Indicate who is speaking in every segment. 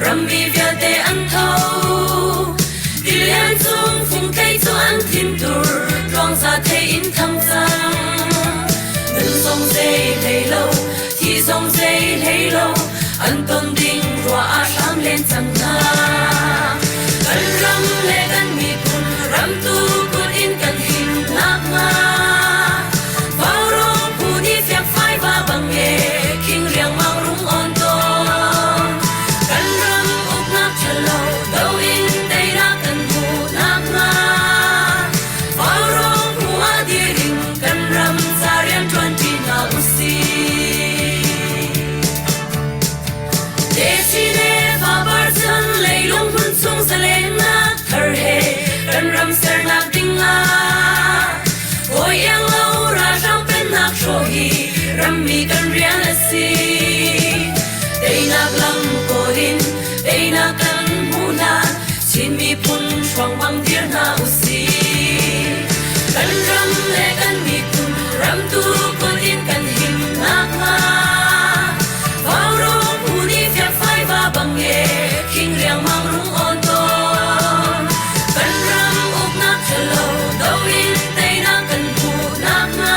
Speaker 1: Rammi vialte an tho. Tilian cung fungthei cu an thintur tluangza thei in thang cang. Nun zong zei hlei lo, thi zong zei hlei lo, an ton ding rua ah hram len cang hna. Kan ram le kan miphun ram tu kut in kan him nakhnga. Vaurawng phu nih fiakfai va bang e, khing riangmang rung on tawn. Kan ram uknak ṭhalo do in teinak kan hmuh nakhnga. Vaurawng phu ah dir in kan ram ca rian ṭuan ṭi hna usih. Desi le fabar chan leilung hmun chung zalennak thar he kan ram sernak ding ah hawi iang lo ralhrang pennak hrawh hi rammi kan rian a si. Teinak lam kawl in teinak kan hmuh hlan Chin miphun hruang bang dir hna usih. Kan ram le kan miphun ram tu kut in kan him nakhnga Vaurawng phu nih fiakfai va bang e khing riangmang rung awn tawn. Kan ram uknak ṭhalo do in teinak kan hmuh nakhnga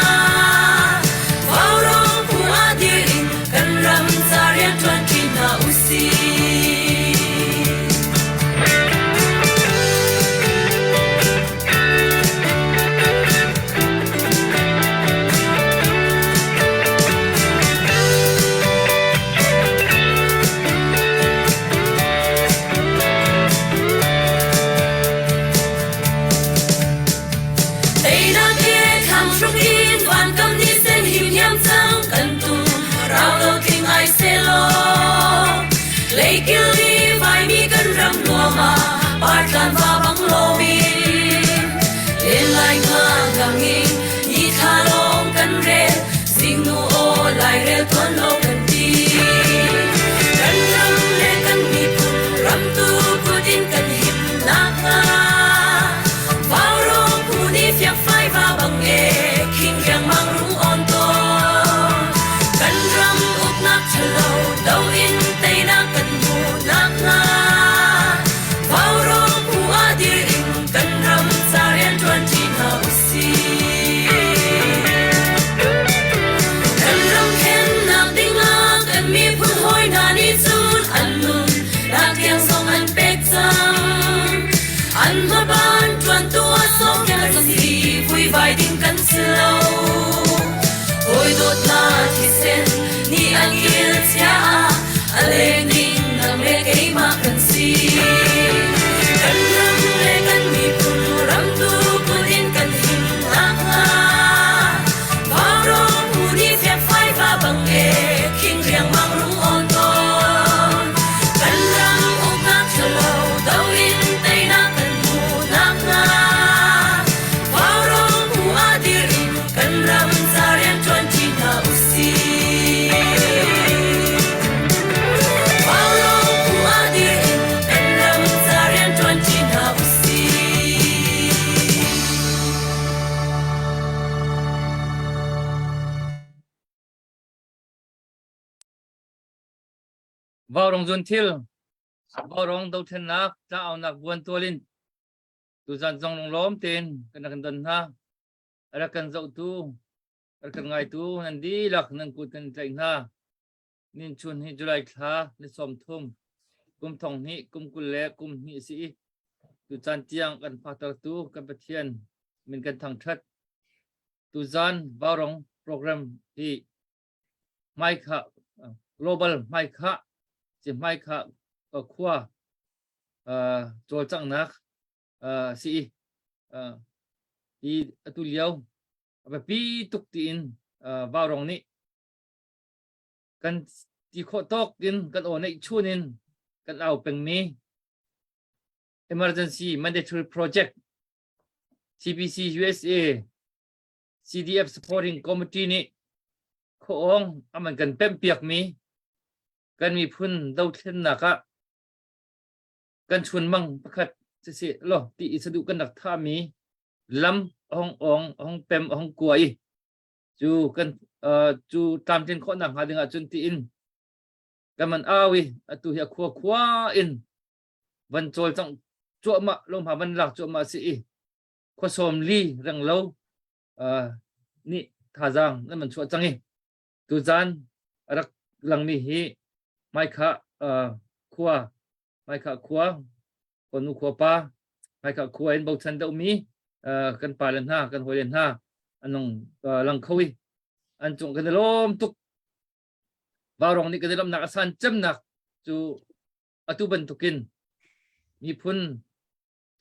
Speaker 1: Vaurawng phu ah dir in kan ram ca rianṭuan ṭi hna usih. Teinak he thlang hruk in van kam ni sen him hiam cang kan tum rau lo tling ai selaw Leikil i vaimi kan ram nuam ah partlan va bang loin len lai nga ngang in ni thla lawng kan rel zingnu aw lairel tuan lo kan ti kan ram le kan miphun ram tu kut in kan him nakhnga Vaurawng phu nih fiakfai va bang e khing riangmang rung on tawn kan ram uknak ṭhalo do in teinak kan hmuh nakhnga Vaurawng phu ah dir in kan ram ca rian ṭuan ṭi hna usih. Kan ram thlennak dingah kan miphun hawi hna nih cun an nun nak tiang zong an pek cang. An hmaban ṭuantu ah sawhkheng an si vuivai ding kan si lo. Hawi dawtnak thisen nih an kil chia ah a leng ding nang le keimah kan si. Kan ram le kan miphun ram tu kut in kan him nakhnga Vaurawng phu nih fiakfai va bang e khing riangmang rung awn tawn. Kan ram uknak ṭhalo do in teinak kan hmuh nakhnga Vaurawng phu ah dir in kan ram ca rian ṭuan ṭi hna usih. Vaurawng phu ah dir in kan ram ca rian ṭuan ṭi hna usih.
Speaker 2: Vaurawng zun thil, vaurawng dothlennak, tla-aunak buan tual in tuzan zong lunglawm tein kan rak in don hna. A rak kan zohtu, a rak kan ngaitu nan dihlak nan kut kan tlaih hna. Nin chun hi July thla ni 30 kum thong hnih kum 20 le kum hnih si i tucaan tiang kan phaktertu kan Pathian min kan thangṭhat. Tuzan Vaurawng program hi hmaikha global hmaikha ci hmaikha khua cawlcanghnak si i hi atu lio a biapi tuk tiin Vaurawng nih kan ti khawh tawk in kan aw neih chun in kan au pengmi emergency mandatory project CPC USA. CDF Supporting Committee nih khuaawng aman kan pemhpiakmi kan miphun dothlennak ah kan chunmang pakhat siseh law ti i saduh kan rak thahmi lam a hong ong a hong pem a hong kua i cu kan cu tlamtlin khawhnak hnga ding ahcun tiin kan man au i atu hi a khua khua in van cawlcangh cuahmah lohma van lak cuahmah si i khua sawm li reng lo nih thazaang nan man chuah cang i tuzan a rak langmi hi Maikha khua Maikha khua konu khua pa Maikha khua in bochan deuhmi kan pa le hna kan hawi le hna anong lang kho i an cung kan i lawm tuk. Vaurong nih kan i lawmhnak a san cemnak cu atu bantukin miphun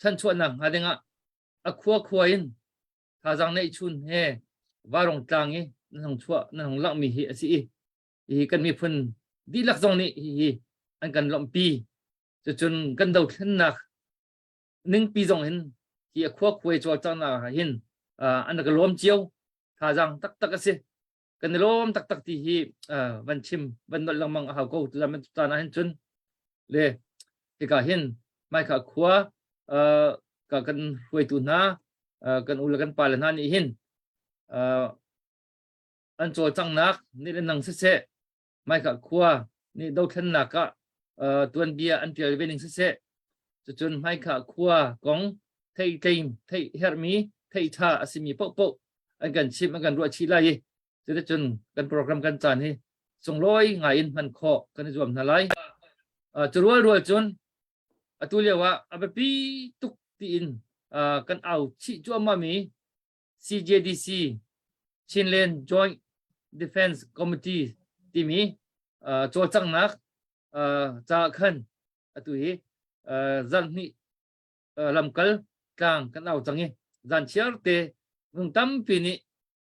Speaker 2: chanchuahnak hnga dingah a khua khua in thazaang neih chun he vaurong tlang i nan hong chuah nan hong langhmi hi a si i hihi kan miphun dihlak zong nih hihi an kan lawmhpi. Cucun kan dothlennak ningpi zong hin hi a khua khuai cawlcanghnak ah hin an rak lawm cio. Thazaang taktak a si. Kan i lawm taktak ti hi van chim van nolh lengmang a hau ko. Tu caan ah hin cun le hika hin Maikha khua ka kan hruaitu hna kan u le kan pa le hna nih hin an cawlcanghnak nih le nang siseh Maikha khua nih dothlennak ah tuanbia an ṭial ve ning siseh cucun Hmaikha khua kong theih tleim theih herhmi theih ṭha a simi paohpaoh an kan chimh an kan ruah chih lai i cuticun kan program kan caan hi sunglawi ngai in hman khawh kan i zuam hna lai. Cu rual rual cun atu lio ah a biapi tuk tiin kan au chih cuahmah mi CJDC Chinland Joint Defense Committee timi cawlcanghnak caah khan atu hi zarhhnih lamkal tlang kan au cang i zan chiar te nung tampi nih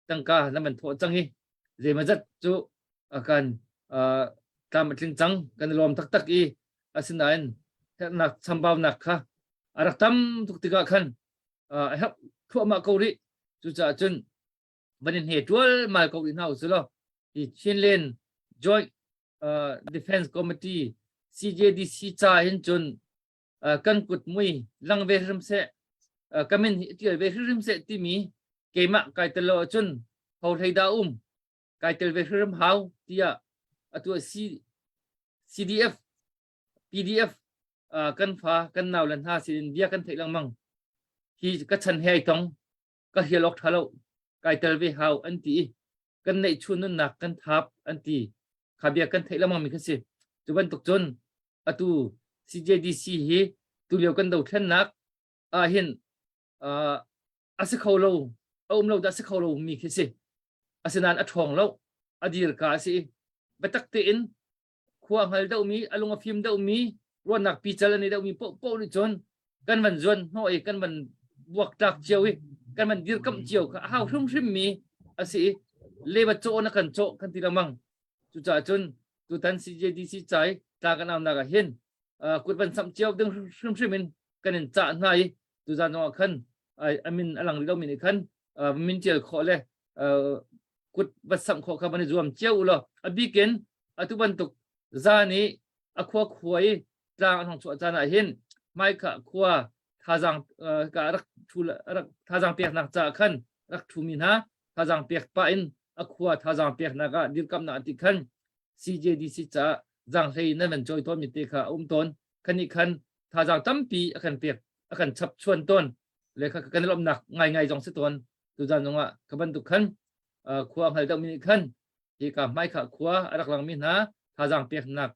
Speaker 2: tangka nan van thawh cang i zeimazat cu kan tlam a tling cang kan i lawm taktak i asinain herhnak chambaunak kha a rak tam tuk tikah khan a herh thluahmah ko rih. Cucaah cun van in he ṭual mal ko rih hna u law hi Chinland Joint Defense Committee CJDC ca hin cun kan kut mui lang ve hrim seh, ka min hi ṭial ve hrim seh timi keimah kai tel lo ahcun ho hlei dah um kai tel ve hrim hau tiah atu CDF PDF kan fa kan nau le hna sin bia kan theih lengmang hi ka chan he ai tong ka hial awk tha lo kai tel ve hau an ti i kan neih chun nunnak kan thap an ti. Kha bia kan theih lengmang mi kha si. Cu bantuk cun atu CJDC hi tulio kan dothlennak ah hin a si kho lo a um lo dah si kho lo mi khi si. Asinain a ṭhawng lo a dir ka a si. Biatak tein khua hngal deuhmi a lung a fim deuhmi ruahnak pical an i deuhmi paohpaoh nih cun kan van zuan hnawh i kan van buaktlak cio i kan van dirkamh cio kha a hau hrimhrim mi a si i leba cawh na kan cawh kan ti lengmang. Cucaah cun tutan CJDC ca i tla kan aunak ah hin kut van samh cio ding hrimhrim in kan in cah hna i tuzan zongah khan a min a lang rih lomi nih khan min tial khawh le kut va samh khawh kha van i zuam cio u law a bikin atu bantuk zan i a khua khua i tlang an hong chuah caan ah hin hmaikha khua thazaang ka rak thu rak thazaang peknak caah khan rak thumi hna thazaang pek pah in a khua thazaang peknak ah dirkamnak an ti khan CJDC caah zanghlei nan van cawi tawn mi te kha a um tawn. Khan nih khan thazaang tampi a kan pek a kan chap chuan tawn le kha kan lawmnak ngaingai zong si tawn. Tuzan zongah ka bantuk khan khua hngal deuh mi nih khan hi ka hmai kha khua a rak langmi hna thazaang peknak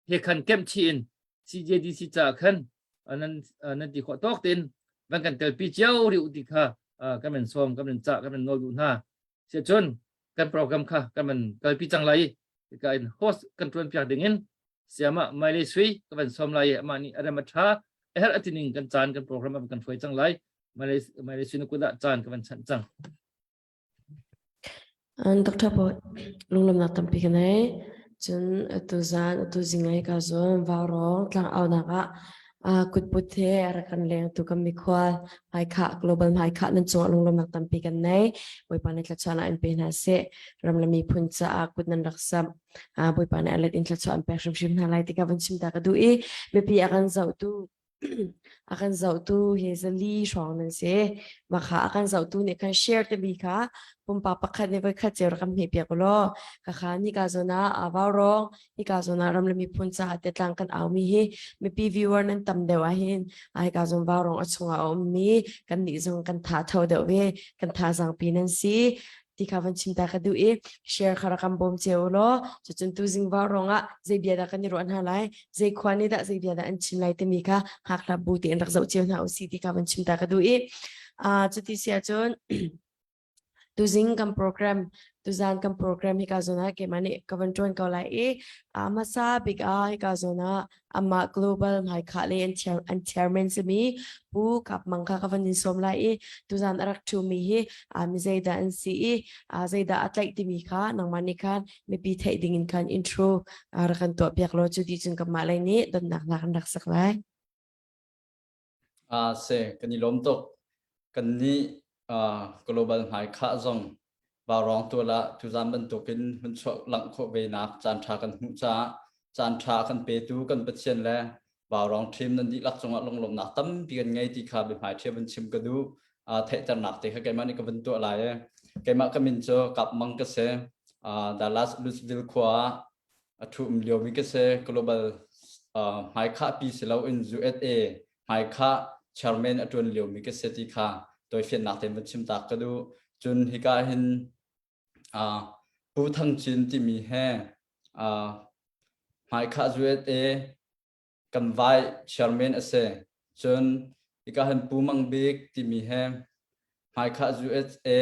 Speaker 2: he khan kemh chih in CJDC caah khan nan nan ti khawh tawk tein van kan telpi cio rih ti kha kan van sawm kan van cah kan van nawl duh hna. Siacun kan program kha kan van kalpi cang lai i ka in host kan tuan piak ding in siama Maile Sui ka van sawm lai i amah nih a rem a tha a herh a tining kan caan kan program kan hruai cang lai. Maile Maile Sui na kut ah caan ka van chanh cang.
Speaker 1: An Dr. Paul lunglawmhnak tampi ka nei. Cun atu zan atu zingai ka zawn vaurawng tlang aunak ah. Kutput he a rak kan lengtu kan mikhual hmaikhah global hmaikhah nan cungah lunglawmnak tampi kan nei. Bawipa nih thluachuahnak in pe hna seh. Ram le miphun caah kut nan rak samh. Bawipa nih a let in thluachuah an pek hrimhrim hna lai ti ka van chim ta ka duh i mipi a kan zohtu a kan zohtu hi zali hrawng nan si. Mah kha a kan zohtu nih khan share timi kha pumpak pakhat nih voikhat cio rak kan hmeh piak u law khakha nika zawn ah vaurawng hika zawn ah ram le miphun caah tetlang kan aumi hi mipi viewer nan tam deuh ahhin hika zawn vaurawng a chungah a ummi kan nih zong kan tha tho deuh ve kan thazaang pi nan si ti kha van chim ta ka duh i share kha rak kan bawm cio u law cucun tuzing vaurawng ah zei bia dah kan i ruah hna lai zei khua nih dah zei bia dah an chim lai timi kha hngak bu tein rak zoh cio hna usih ti kha van chim ta ka duh i cuti si ahcun Tuzing kan program tuzan kan program hika zawn ah keimah nih ka van ṭuan ko lai i a hmasa bik ah hika zawn ah amah global hmaikhah le an chair an chairman simi Pu Kap Mang kha ka van in sawm lai i tuzan a rak ṭhumi hi mi zeidah an si i zeidah a tlaih timi kha nangmah nih khan mipi theih ding in khan intro rak kan tuah piak law cu ti cun kanmah lei nih donnak hna kan rak sak lai.
Speaker 3: Se kan i lawm tuk. Kan nih global hmaikhah zong vaurawng tual ah tuzan bantukin hun chuah langh khawh ve nak caan ṭha kan hmuh caah caan ṭha kan petu kan Pathian le vaurawng ṭhim nan dihlak cungah lunglawmhnak tampi kan ngei ti kha biahmai ṭhia van chim ka duh. Theihternak te kha keimah nih ka van tuah lai i keimah ka min cu Kap Mang ka si. Dallas Louisville khua ah a ṭhu um liomi ka si. Global hmaikhah pi si loin USA hmaikhah chairman a ṭuan liomi ka si ti kha tawifiannak tein van chim tak ka duh. Cun hika hin Pu Thang Cin timi he hmaikhah USA kan vai chairman a si. Cun hika hin Pu Mang Bik timi he hmaikhah USA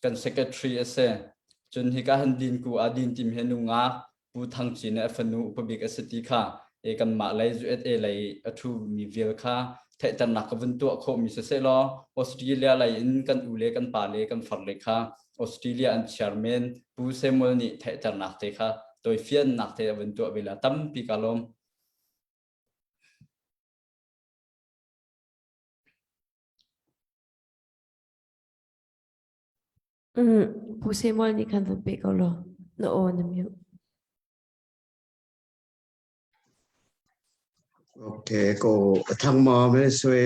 Speaker 3: kan secretary a si. Cun hika hin Din Ku ah Din timi he nungak Pu Thang Cin a fanu upabik a si ti kha e kanmah lei USA lei a ṭhu mi vial kha theihternak ka vun tuah khawhmi siseh law Australia lei in kan u le kan pa le kan far le kha Australia an chairman Pu Samuel nih theihternak te kha tawifiannak te a vun tuah ve la tampi ka lawm.
Speaker 1: Pu Samuel nih khan van pe ko law na aw na mute.
Speaker 4: Okay, ko thang ma me sui.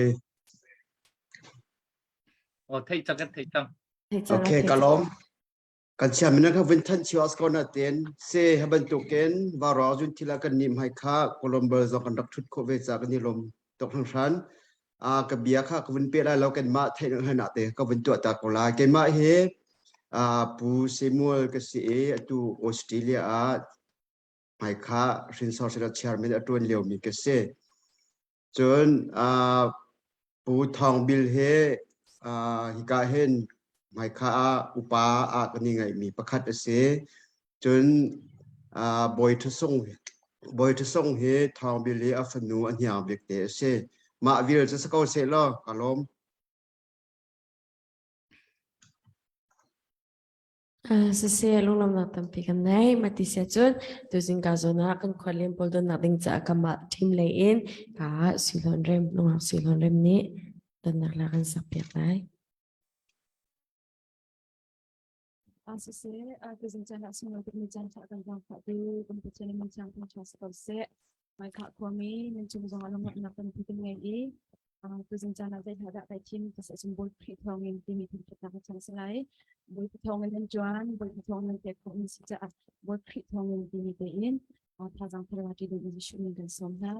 Speaker 2: Oh, thei cang kan thei cang.
Speaker 4: Okay, kalom. Kan chia min kha vun than chiwas ko na ten se ha bantukin vara jun thila kan nim hai kha Columbus zong kan rak thut kho ve cha kan ni lom tok hlang hran a ka bia kha ka vun pe lai lo kan mah theih hna te ka vun tuah ta ko lai keimah hi a pu Samuel ka si i atu Australia ah hmaikha hrinsor sila chairman a tuan lio mi ka si cun Pu Thawng Bil he hika hin hmaikha ah upa ah kan i ngaihmi pakhat a si. Cun Bawi Ṭha Sung Bawi Ṭha Sung hi Thawng Bil hi a fanu a hniang bik te a si. Mah vial cu si ko seh law ka lawm.
Speaker 1: Siseh lunglawmhnak tampi kan nei. Mati sia cun tuzing ka zawn ah kan khuallian pawl donnak ding caah kamah team lei in ka Suihlawn Rem nungak Suihlawn Rem nih donnak la kan sak piak lai.
Speaker 5: Siseh tuzing caan ah sunglawi tukmi caan ṭha kan zaangfah tu kan Pathian min thiang kan ṭha si ko seh. Hmaikah khuami nan cung zong ah lunglawmhnak tampi kan ngei i tuzing caan ah zei hna dah kai thim ka cun Bawi Khrih thawngin timi thangṭhatnak a cang si lai. Bawipa thawngin nan ṭuan, Bawipa thawngin nan pek khawh mi si caah Bawi Khrih thawngin timi tein thazaang thar la ṭi ding in Jesuh min kan sawm hna.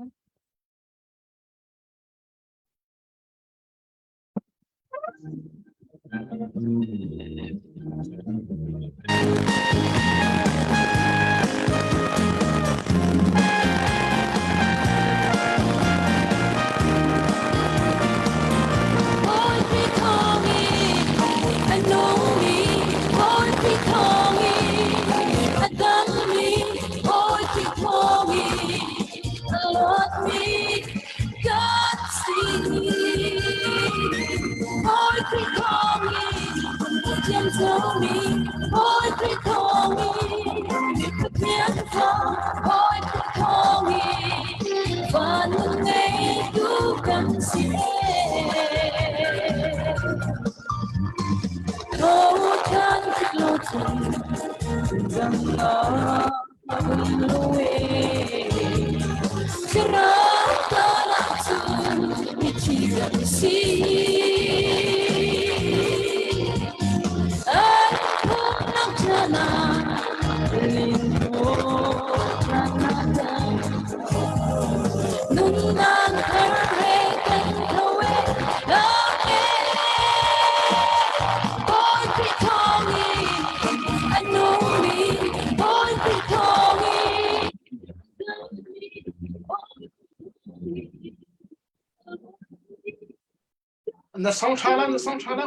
Speaker 6: Na song ṭha lo, na song ṭha lo.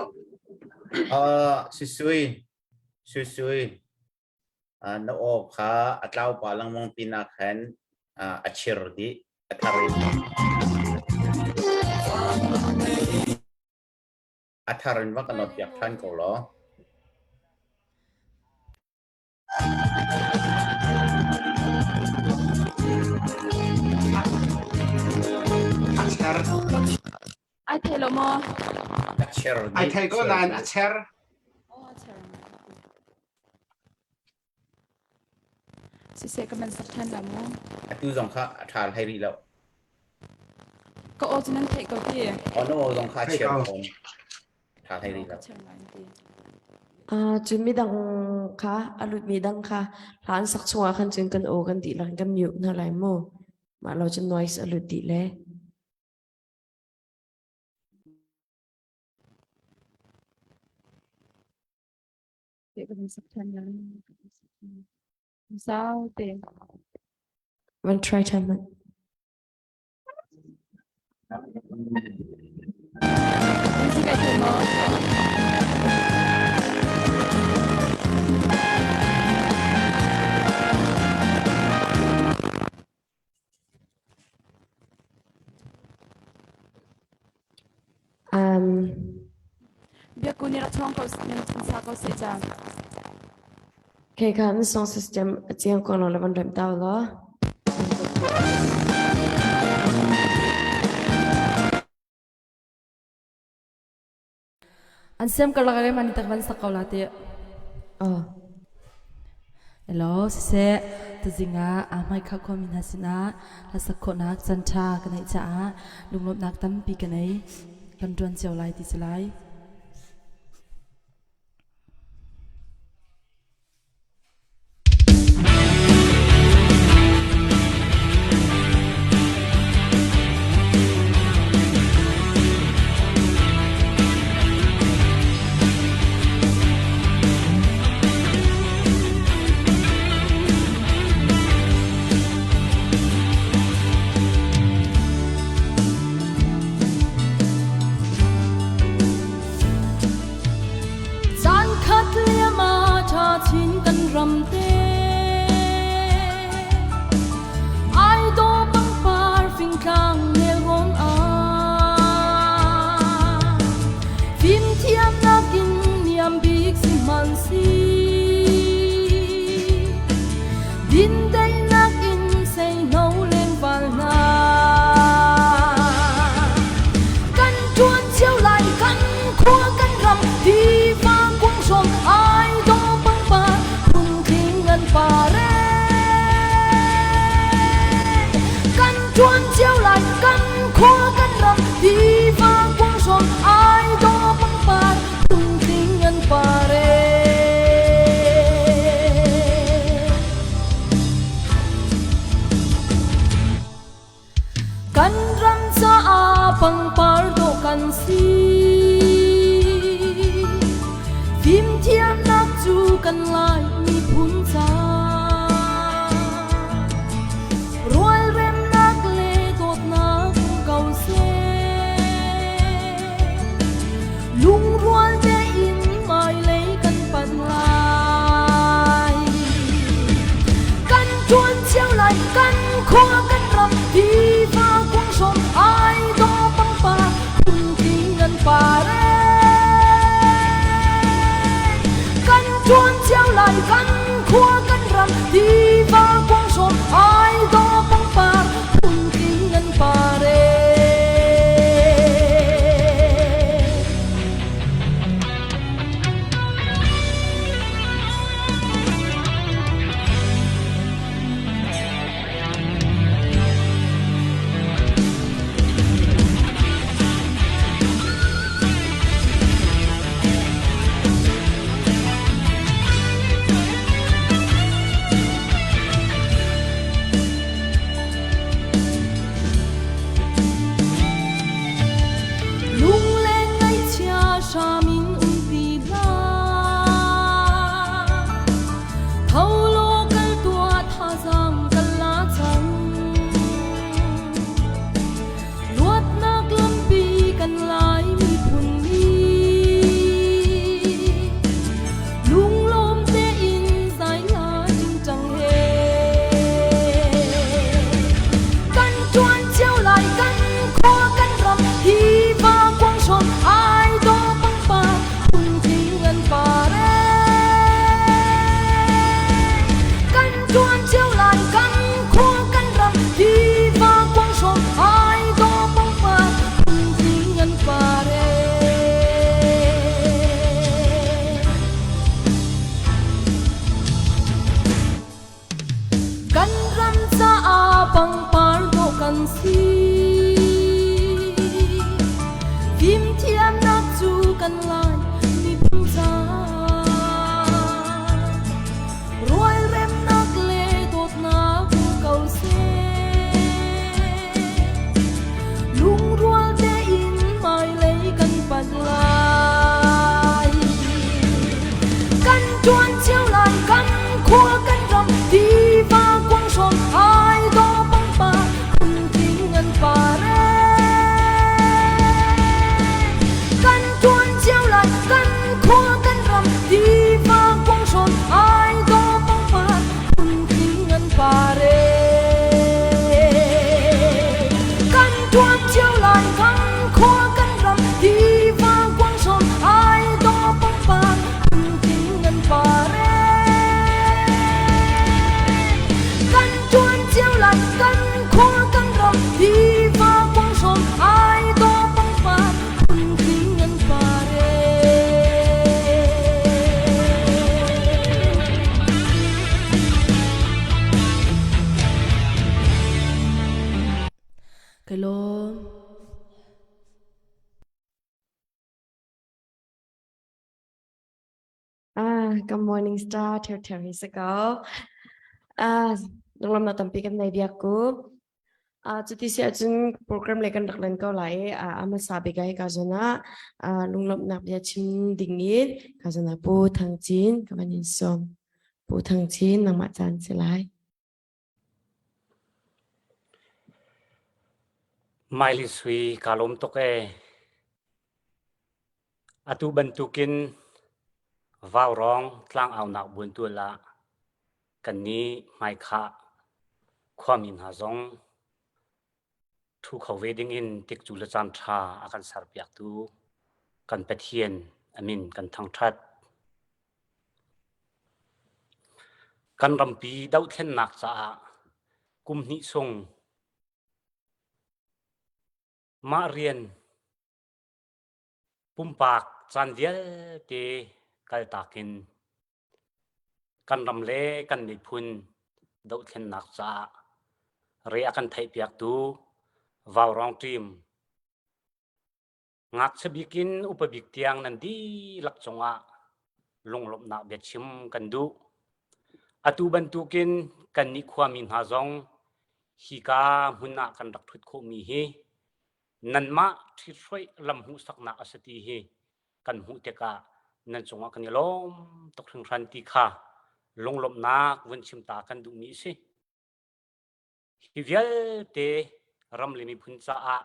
Speaker 7: Sui Sui Sui na aw kha a tlau pa lengmang pinah khan a chir dih a thar in a thar in va ka not piak ṭhan ko law.
Speaker 6: A cher.
Speaker 5: Ai thei lo maw?
Speaker 7: A cher dih.
Speaker 6: Ai thei ko nain a cher.
Speaker 5: Oh, a cher. Siseh ka man sak ṭhan la mu.
Speaker 7: Atu zong kha a ṭha hlei rih lo.
Speaker 5: Ka aw cu nan theih ko ti.
Speaker 7: Aw na aw zong kha a cher fawn. Ṭha hlei rih lo.
Speaker 8: Cun midang kha a lutmi dang kha hla an sak chungah khan cun kan aw kan dihlak in kan mute hna lai mu. Mah lo cun noise a lut dih le.
Speaker 5: Sau te.
Speaker 8: Van try ṭhan hmanh.
Speaker 5: Biakku nih rak chawng ko sa ko seh ca.
Speaker 8: Okay, khan song system a chiang ko lo le van rem ta law.
Speaker 1: An siam karlak ah mah ni tak van sak ko la ti.
Speaker 8: Oh.
Speaker 1: Hello, siseh tuzing ah aa hmai kha khuami hna sinah hlasak khawhnak caan ṭha ka neih caah lunglawmhnak tampi ka nei. Kan ṭuan cio lai ti si lai. Caankhat liam ah ṭha chin kan ram te. Ai dawh pangpar fingtlang nelrawn ah. Fimthiamnak in niam bik si hmanh si. Dindaihnak in seihno lengval hna. Kan ṭuan cio lai kan khua kan ram tiva kuang hrawm ai dawh pangpar phunthing an par e. Kan ṭuan cio lai kan khua kan ram tiva kuang hrawm ai dawh pangpar phunthing an par e. Kan ram caah pangpar dawh kan si. Fimthiamnak cu kan Lai miphun ca. Rualremnak le dawtnak um ko seh. Lungrual tein hmailei kan panh lai. Kan ṭuan cio lai, kan khua kan ram, tiva kuang hrawm ai dawh pangpar, phuntling an par e. Kan ṭuan cio lai, kan khua kan ram, tiva kuang hrawm ai dawh pangpar, phuntling an par e. lai kan khua kan ram hi fa quang hrawm ai dawh pangpar phuntling an par e. Ka lawm.
Speaker 8: Ah, ka morning star theu theu hi si ko. Ah, lunglamnak tampi kan nei biak ku. Ah, cuti si ahcun program le kan rak len ko lai i ah, a hmasa bik ah hika zawn ah ah, lunglawmhnak bia chim ding in ka zawn ah Pu Thang Cin ka van in sawm. Pu Thang Cin nangmah caan si lai.
Speaker 9: Miley Sui kaa lawm tuk ee. Atu bantukin Vaurawng tlangaunak buantual ah kannih hmaikhah khuami hna zong ṭhu kho ve dingin tikcu le caan ṭha a kan serpiaktu kan Pathian a min kan thangṭhat. Kan rampi dohthlennak caah kum hnih chung mah rian pumpak caan vialte kaltak in kan ram le kan miphun dohthlennak caah re a kan theihpiaktu Vaurawng team Ngakchia bik in upa bik tiang nan dihlak cungah lunglawmhnak biachim kan duh. Atu bantukin kannih khuami hna zong hika hmun ah kan rak ṭhut khawhmi hi nanmah ṭhithruaih lam hmuhsaknak a si ti hi kan hmuh tikah nan cungah kan i lawm tuk hringhran ti kha lunglawmhnak vun chim ta kan duhmi a si. Hi vialte ram le miphun caah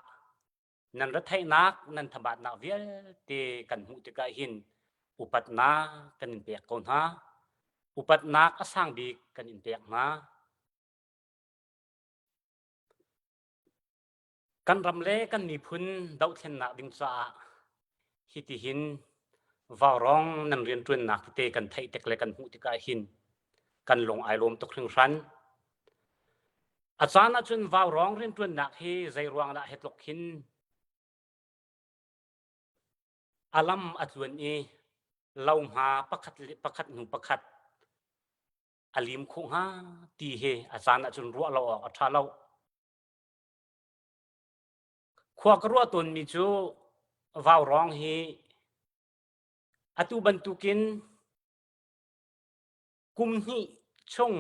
Speaker 9: nan retheihnak nan thabatnak vialte kan hmuh tikah hin upatnak kan in pek ko hna. Upatnak a sang bik kan in pek hna. Kan ram le kan miphun dohthlennak ding caah hitihin vaurawng nan rianṭuannak tete kan theih tik le kan hmuh tikah hin kan lung ai lawm tuk hringhran. A caan ahcun vaurawng rianṭuannak hi zei ruang dah hi tluk hin a lam a tluan i lohma pakhat le pakhat hnu pakhat a lim khawh hnga ti hi a caan ahcun ruah lo awk a ṭha lo. Khua ka ruah tawnmi cu vaurawng hi atu bantukin kum hnih chung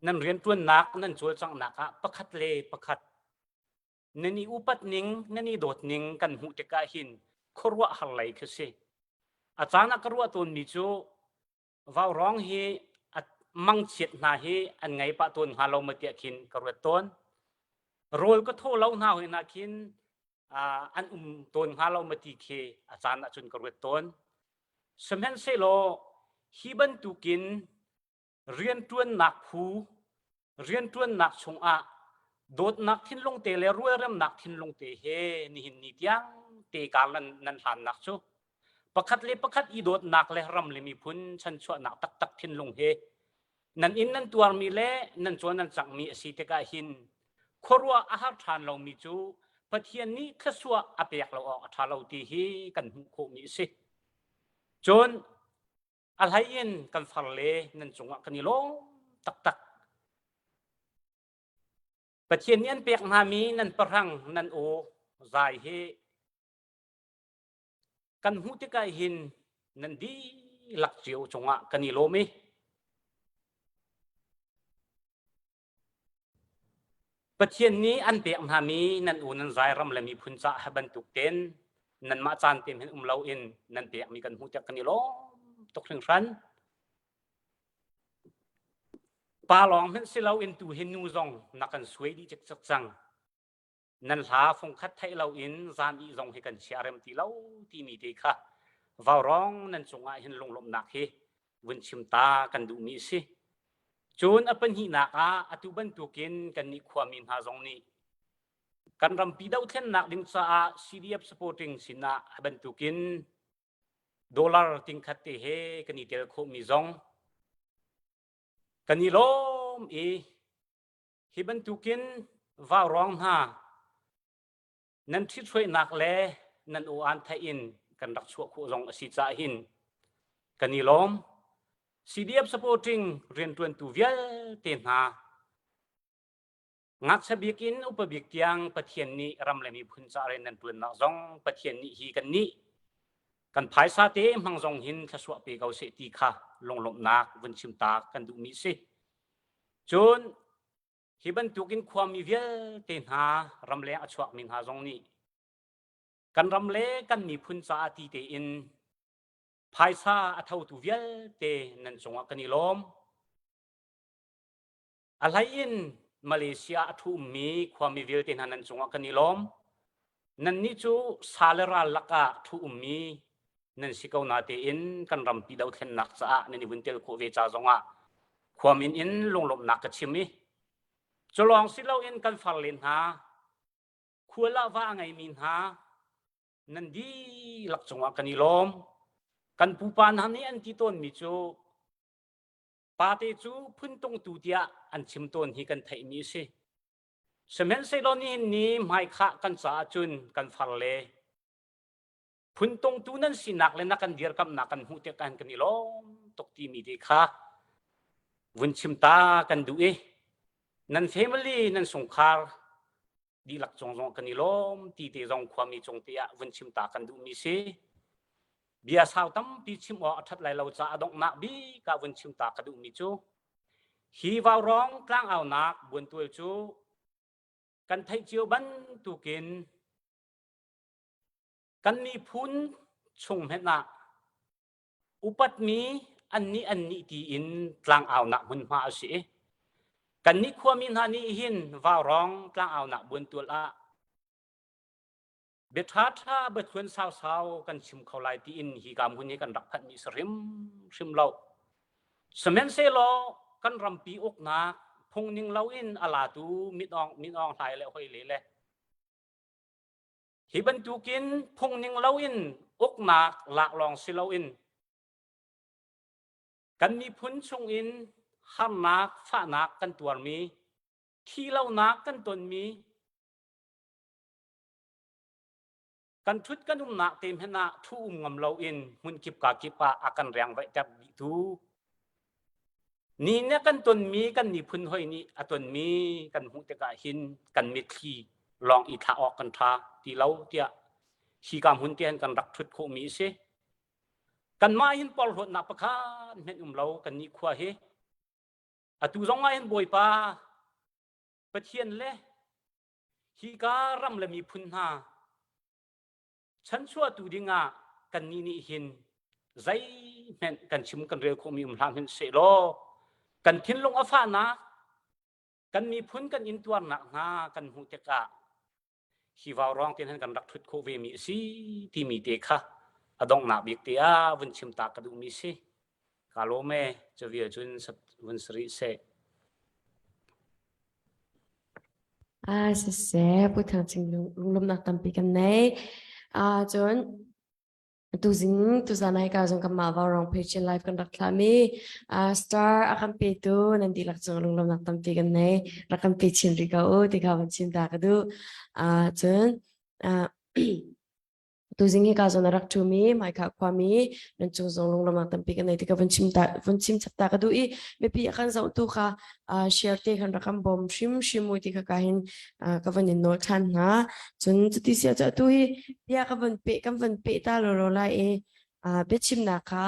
Speaker 9: nan rianṭuannak nan cawlcanghnak ah pakhat le pakhat nan i upat ning nan i dawt ning kan hmuh tikah hin khuaruahhar lei khi si. A caan ah ka ruah tawnmi cu vaurawng hi a mangchiat hna hi an ngei pah tawn hnga lo maw tiah khin ka ruat tawn. Rawl ka thaw lo hna hoi hna khin an um tawn hnga lo maw ti khi a caan ahcun ka ruat tawn. Sihmanhsehlaw hi bantukin rianṭuannak phu rianṭuannak chungah dawtnak thinlung te le rualremnak thinlung te he nihin ni tiang te kar nan, nan hlannak cu pakhat le pakhat i dawtnak le ram le miphun chanchuahnak taktak thinlung he nan inn nan tuarmi le nan cawn nan cangmi a si tikah hin khuaruah a har ṭhan lomi cu Pathian nih thluachuah a pek lo awk a ṭha lo ti hi kan hmuh khawhmi a si. Cun A hlei in kan farle nan cungah kan i lawm taktak. Pathian nih an pek hngami nan pahrang nan aw zai hi kan hmuh tikah hin nan dihlak cio cungah kan i lawm i Pathian nih an pek hngami nan u nan zai ram le miphun caah bantuk ten nanmah caan te hin um loin nan pekmi kan hmuh tiah kan i lawm tuk hringhran. Pa lawng hmanh si loin tu hi nu zong na kan suai dih cikcek cang. Nan hla fungkhat theih loin zan ih zong hi kan chia rem ti lo timi te kha vaurawng nan cungah hin lunglawmhnak hi vun chim ta kan duhmi a si. Cun a pahnihnak ah atu bantukin kannih khuami hna zong nih kan rampi dohthlennak ding caah CDF supporting sinah a bantukin dollar tingkhat te he kan i tel khawhmi zong kan i lawm i. Hi bantukin vaurawng hna nan ṭhithruainak le nan aw-aan theih in kan rak chuah khawh zong a si caah hin kan i lawm. CDF supporting rianṭuantu vialte hna ngakchia bik in upa bik tiang Pathian nih ram le miphun ca rian nan ṭuannak zong Pathian nih hi kan nih kan phaisa te hmang zong hin thluachuah pe ko seh ti kha lunglawmhnak vun chim ta kan duhmi si. Cun hi bantukin khuami vialte hna ramleng a chuakmi hna zong nih kan ram le kan miphun caah ti tein phaisa a thotu vialte nan cungah kan i lawm. A hlei in Malaysia a ṭhu ummi khuami vialte hna nan cungah kan i lawm. Nannih cu sa le ral lakah ṭhu ummi nan si ko natein kan rampi dothlennak caah nan i vun tel khawh ve ca zongah khuamin in lunglawmhnak ka chim i cu lawng si loin kan farle hna khual ah va a ngeimi hna nan dihlak cungah kan i lawm. Kan pupa hna nih an ti tawnmi cu pate cu phuntungtu tiah an chim tawn hi kan theihmi a si. Sihmanhsehlaw nihin ni hmaikhah kan caah cun kan farle phuntungtu nan sinak le na kan dirkamhnak kan hmuh tikah kan i lawm tuk timi te kha vun chim ta kan duh i nan family nan sungkhar dihlak cung zong kan i lawm ti te zong khuami cung te ah vun chim ta kan duhmi si bia sau tampi chim awk a ṭhat lai lo caah a donghnak bik ah vun chim ta ka duhmi cu hi vaurawng tlangaunak buantual cu kan theih cio bantukin Kan miphun chung hmenh ah upatmi annih annih tiin tlangaunak hmunhma a si i kannih khuami hna nih hin vaurawng tlangaunak buantual ah bia ṭhaṭha biathluan sausau kan chim kho lai tiin hi ka hmun hi kan rak phanhmi si hrimhrim lo. Sihmanhsehlaw kan rampi uknak phungning loin a latu Min Aung Min Aung Hlaing le hoi le le Hi bantukin phungning loin uknak lak lawng si loin kan miphun chungin harnak fahnak kan tuarmi thihlonak kan tonmi kan ṭhut kan umnak te hmanh ah ṭhu um ngam loin hmunkip ka kip ah a kan riangvaihter dihtu Ni nih kan tonmi kan miphun hoi nih a tonmi kan hmuh tikah hin kan mitthli lawng i thlah awk kan ṭha ti lo tiah hika hmun te hin kan rak ṭhut khawhmi a si. Kanmah hin porhlawtnak pakhat hmenh um lo kan nih khua hi. Atu zong ah hin Bawipa Pathian le hika ram le miphun hna chanchuahtu dingah kannih nih hin zeihmanh kan chim kan rel khawhmi um hlah hmanh sehlaw kan thinlung a fahnak kan miphun kan intuarnak hna kan hmuh tikah hi vaurawng te hin kan rak thut khawh ve mi a si timi te kha a donghnak bik te ah vun chim ta ka duhmi si ka lawm e cavia cun vun sari seh
Speaker 8: Ah, siseh, Pu Thang Cing lunglawmhnak tampi kan nei. Ah, cun tuzing tuzan ai ka zong kanmah Vaurawng page in live kan rak thlahmi ah star a kan petu nan dihlak cung lunglawmhnak tampi kan nei. Rak kan pe chin rih ko u ti kha van chim ta ka duh. Ah, cun ah Tuzing hi ka zawn a rak ṭhumi Hmaikha khuami nan cung zong lunglawmhnak tampi kan nei ti ka vun chim ta vun chim chap ta ka duh i mipi a kan zohtu kha share te khan rak kan bawm hrimhrim u ti kha ka hin ka van in nawl ṭhan hna. Cun cuti si ahcun atu hi bia ka van peh kan van peh ta lawlaw lai i biachimnak kha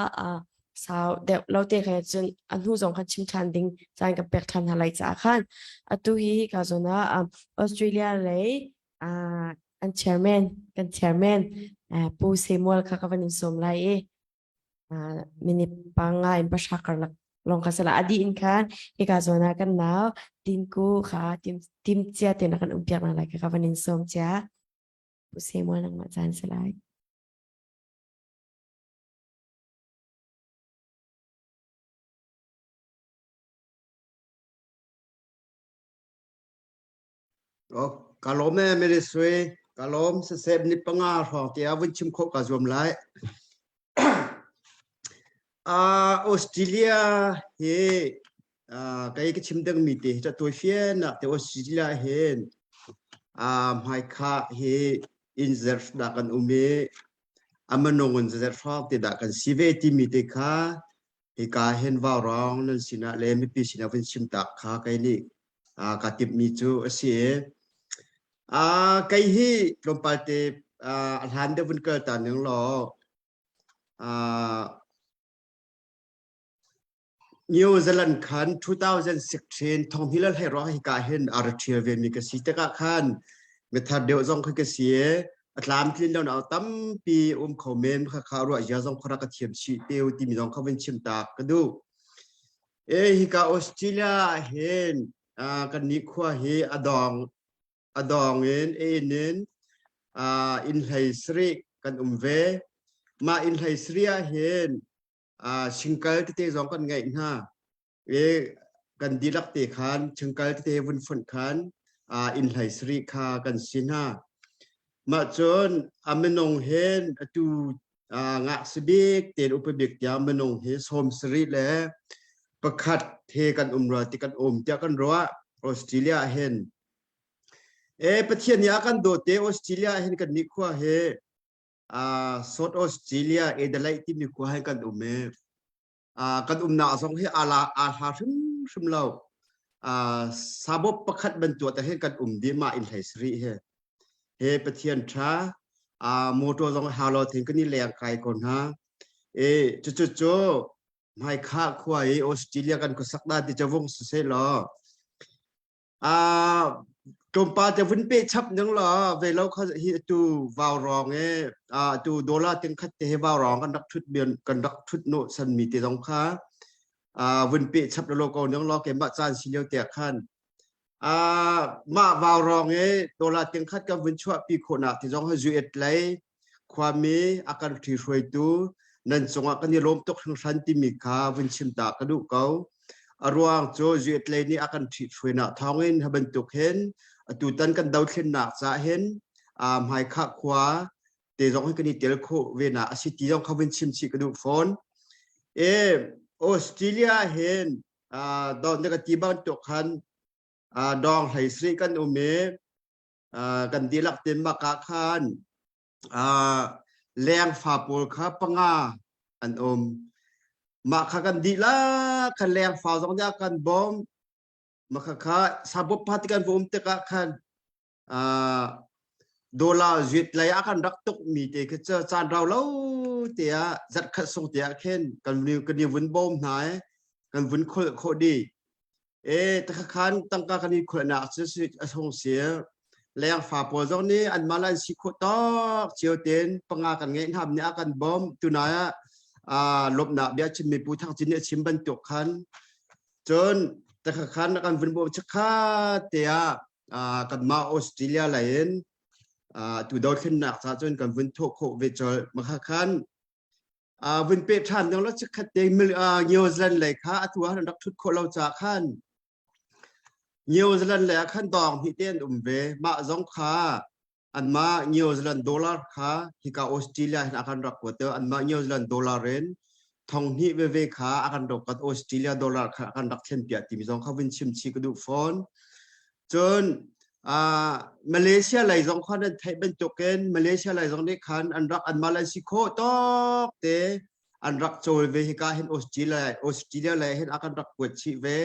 Speaker 8: sau deuh lo te khan cun a hnu zong khan chim ṭhan ding caan ka pek ṭhan hna lai caah khan atu hi ka zawn ah Australia lei an chairman kan chairman Pu Samuel kha ka van in sawm lai i minute panga in pahra karlak lawng kha sala adi in khan hika zawn ah kan nau tinku kha tim tim cia te na kan um piak na lai ka van in sawm cia Pu Samuel nangmah caan si lai.
Speaker 4: Ka lawm ee Mary Sui. Ka lawm siseh ni panga hrawng tiah vun chim khawh ka zuam lai. Uh, Australia hi Kei ka chim dingmi te hi tawi fiannak te Australia hin hmaikha hi inn zerh dah kan um i a minung in zerh hrawng te dah kan si ve timi te kha hika hin vaurawng nan sinah le mipi sinah vun chim tak kha kei nih ka timhmi cu a si i kei hi tlawmpal te a hlan deuh vun kal ta ning law New Zealand khan 2016 thonghni le hlei ruang hika hin a ra ṭhial ve mi ka si tikah khan mithar deuh zong khi ka si i a tlamtlin lo nak tampi um kho men kha kha ruah zia zong khora ka thiam chih te u timi zong kha vun chim ta ka duh. E hika Australia hin kan ni khua hi a dong a dong in in in inn hlei sarih kan um ve. Mah inn hlei sarih ah hin singkal tete zong kan ngeih hna i kan dihlak te khan chungkal tete vun fonh khan inn hlei sarih kha kan si hna. Mah cun a minung hin atu ngakchia bik tein upa bik tiang minung hi sawm sarih le pakhat he kan um rua ti kan um tiah kan ruah Australia ah hin. E Pathian nih a kan dawt te Australia ah hin kan nih khua hi uh, South Australia Adelaide timi khua he kan um i uh, kan umnak zong hi ala aa hla hrimhrim lo uh, sabop pakhat bantuk te hin kan um dih ma in hlei sari he he pathian tha uh, motor zong ha lo thing kan i leng kai ko hna e cu cu cu hmaikha khua i Australia kan khuasak da ti cawung si law Ah tlawmpal te vun pe chap ning law ve lo kha hi tu vau rong e ah tu dollar ting khat te he vau rong kan rak thut bian kan rak thut no san mi te zong kha ah vun pe chap lo ko ning law ke mah caan si lio te khan ah mah vau rong e dollar ting khat kan vun chuah pi khawh nak ti zong ha zu et lei khuami a kan ṭhihruaitu nan cungah kan i lawm tuk hringhran timi kha vun chim ta ka duh ko. A ruang cu Zuetlei nih a kan ṭhihruainak thawngin hi bantuk hin atutan kan dothlennak caah hin hmaikhah khua te zong hi kan i tel khawh ve na a si ti zong kha vun chim chih ka duh fawn. E Australia hin don na ka ti bantuk khan dawng hlei sri kan um i kan dihlak ten mak ah khan lengfa pawl kha panga an um mah kha kan dihlak khan lengfa zong nih a kan bawm mah kha kha sabop pa ti kan va um tikah khan dollar zuit lei a kan rak tuk mi te khi cu caan rau lo te ah zarh khat sung te ah khin kan kan i vun bawm hna i kan vun khol khawh dih E takakhan tangka kan i khualnak cu a hung si. Lengfa pawl zong nih anmah le an si khawh tawk cio tein panga kan ngeih hna nih a kan bawmh. Tunai ah lawmhnak bia chimmi Pu Thang Cin nih a chim bantuk khan cun takakhan a kan vun bawm chikkhat te ah kanmah Australia lei in tu dothlennak ca cun kan vun thawh khawh ve colh. Makha khan vun pe ṭhan ding lo chikkhat te New Zealand lei kha atu ah an rak ṭhut khawh lo caah khan New Zealand lei ah khan dawng hnih te an um ve mah zong kha anmah New Zealand dollar kha hika Australia hin a kan rak kuat anmah New Zealand dollar in thong hnih veve kha a kan rak kuat Australia dollar kha a kan rak thlen piah timi zong kha vun chim chih ka duh fawn Cun uh, Malaysia lei zong khan an theih bantukin Malaysia lei zong nih khan an rak anmah le an si khawh tawk te an rak cawl ve hika hin Australia Australia lei hin a kan rak kuat chih ve.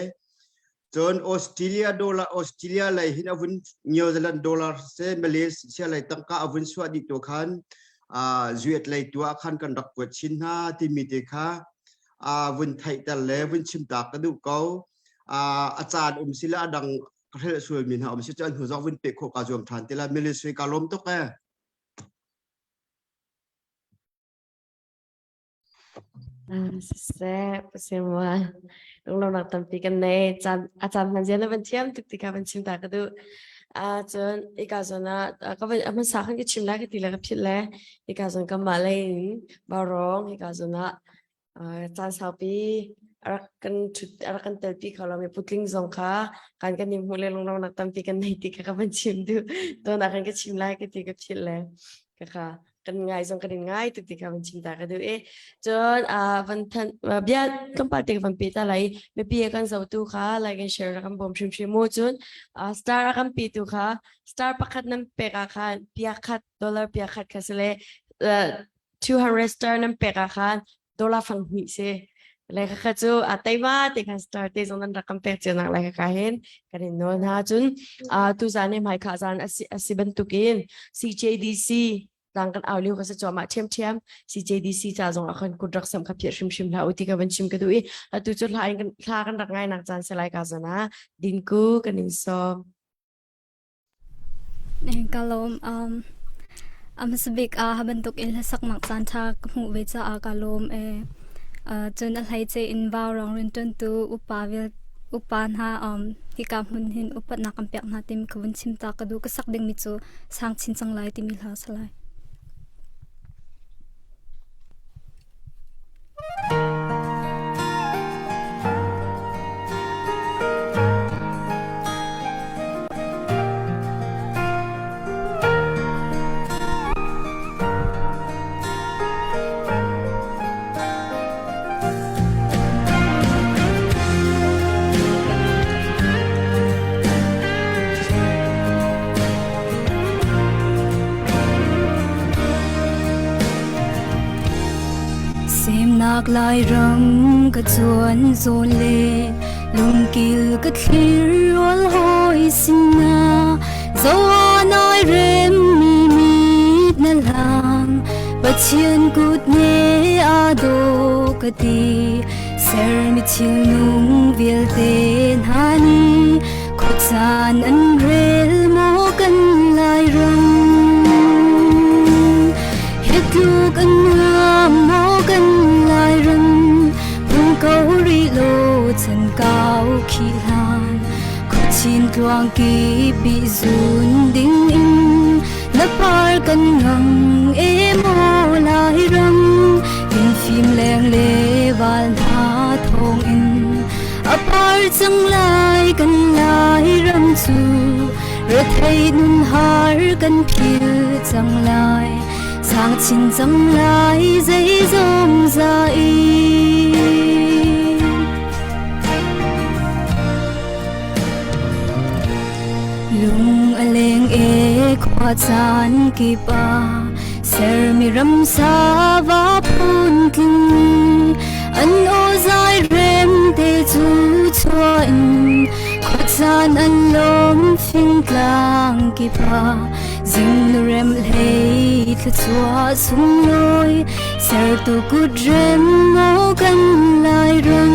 Speaker 4: Cun Australia dollar Australia lei hin a vun New Zealand dollar se Malaysia lei tangka a vun suah dih tu khan uh, zuet lei tu ah khan kan rak kuat chin hna timi te kha uh, vun theihter le vun chim ta ka duh ko. a caan um si le a dang ka hrelh sualmi hna um si cu an hnu zong vun peh khawh ka zuam ṭhan te la ministry ka lawm tuk ee.
Speaker 8: Siseh, pasirmual, lunglawmnak tampi kan nei. Caan a caan hman zia na van thiam tuk ti kha van chim ta ka duh. Ah cun ika zawn ah ka van a hmasa khan ka chim lai ka ti le ka philh le ika zawn kanmah lei in Barong hika zawn ah caan saupi a rak kan ṭhut a rak kan telpi kho lomi putling zong kha kan kan i hmuh le lunglawmnak tampi kan nei ti kha ka van chim duh tuan ah khan ka chim lai ka ti ka philh le ka kha Kan ngai zong kan in ngai tuk ti kha van chim ta ka duh i. Cun van than bia tlawmpal te van pe ta lai. Mipi a kan zotu kha like and share kan bawm hrimhrim mu. Cun star a kan pe tu kha star pakhat nan pek ah khan pia khat dollar pia khat kha si le 200 star nan pek ah khan dollar fang hnih si. Le kha cu a teima te khan star te zong nan rak kan pek cio nak lai ka hin kan in nawl hna. Cun tu zan i hmai kha zan a si bantukin CJDC tlang kan au lio ka si cuahmah ṭhiamṭhiam. CJDC ca zong ah khan kut rak sam kha phiah hrimhrim hlah u ti ka van chim ka duh i atu cu hla in hla kan rak ngai nak caan si lai ka zan ah dinku kan in sawm.
Speaker 10: Ka lawm. A hmasa bik ah hi bantuk in hlasaknak caanṭha ka hmuh ve caah ka lawm ee. Cun a hleice in vaurawng rianṭuantu upa upa hna hika hmun hin upatnak kan pek hna timi ka vun chim ta ka duh. Ka sak dingmi cu Sang Chin Cang Lai timi hla a si lai. Semnak Lairam ka cuan zawn le lungkil ka thlir rual hawi sinna zoa nai rem mi mit na hlang Pathian kut ne a do ka ti sermi thil nung vialte hna nih khuacaan an rel maw kan Lairam hi tluk an nuam maw kan Lairam phung ko rih law chan kau khi hlan khuachin tluang ki pi zun ding in na par kan ngang e maw Lairam in fim leng le val hna thawng in a par cang lai kan Lairam cu rethei nun har kan phil cang lai sang chin cang lai zeizong za i. Lung a leng e khua caan kip ah sermi ramsa va phun tling an aw zai rem te cu chua in khuacaan an lawm fingtlang kip ah zing rem hlei thluachuah sunglawi sertu kut rem maw kan lai ram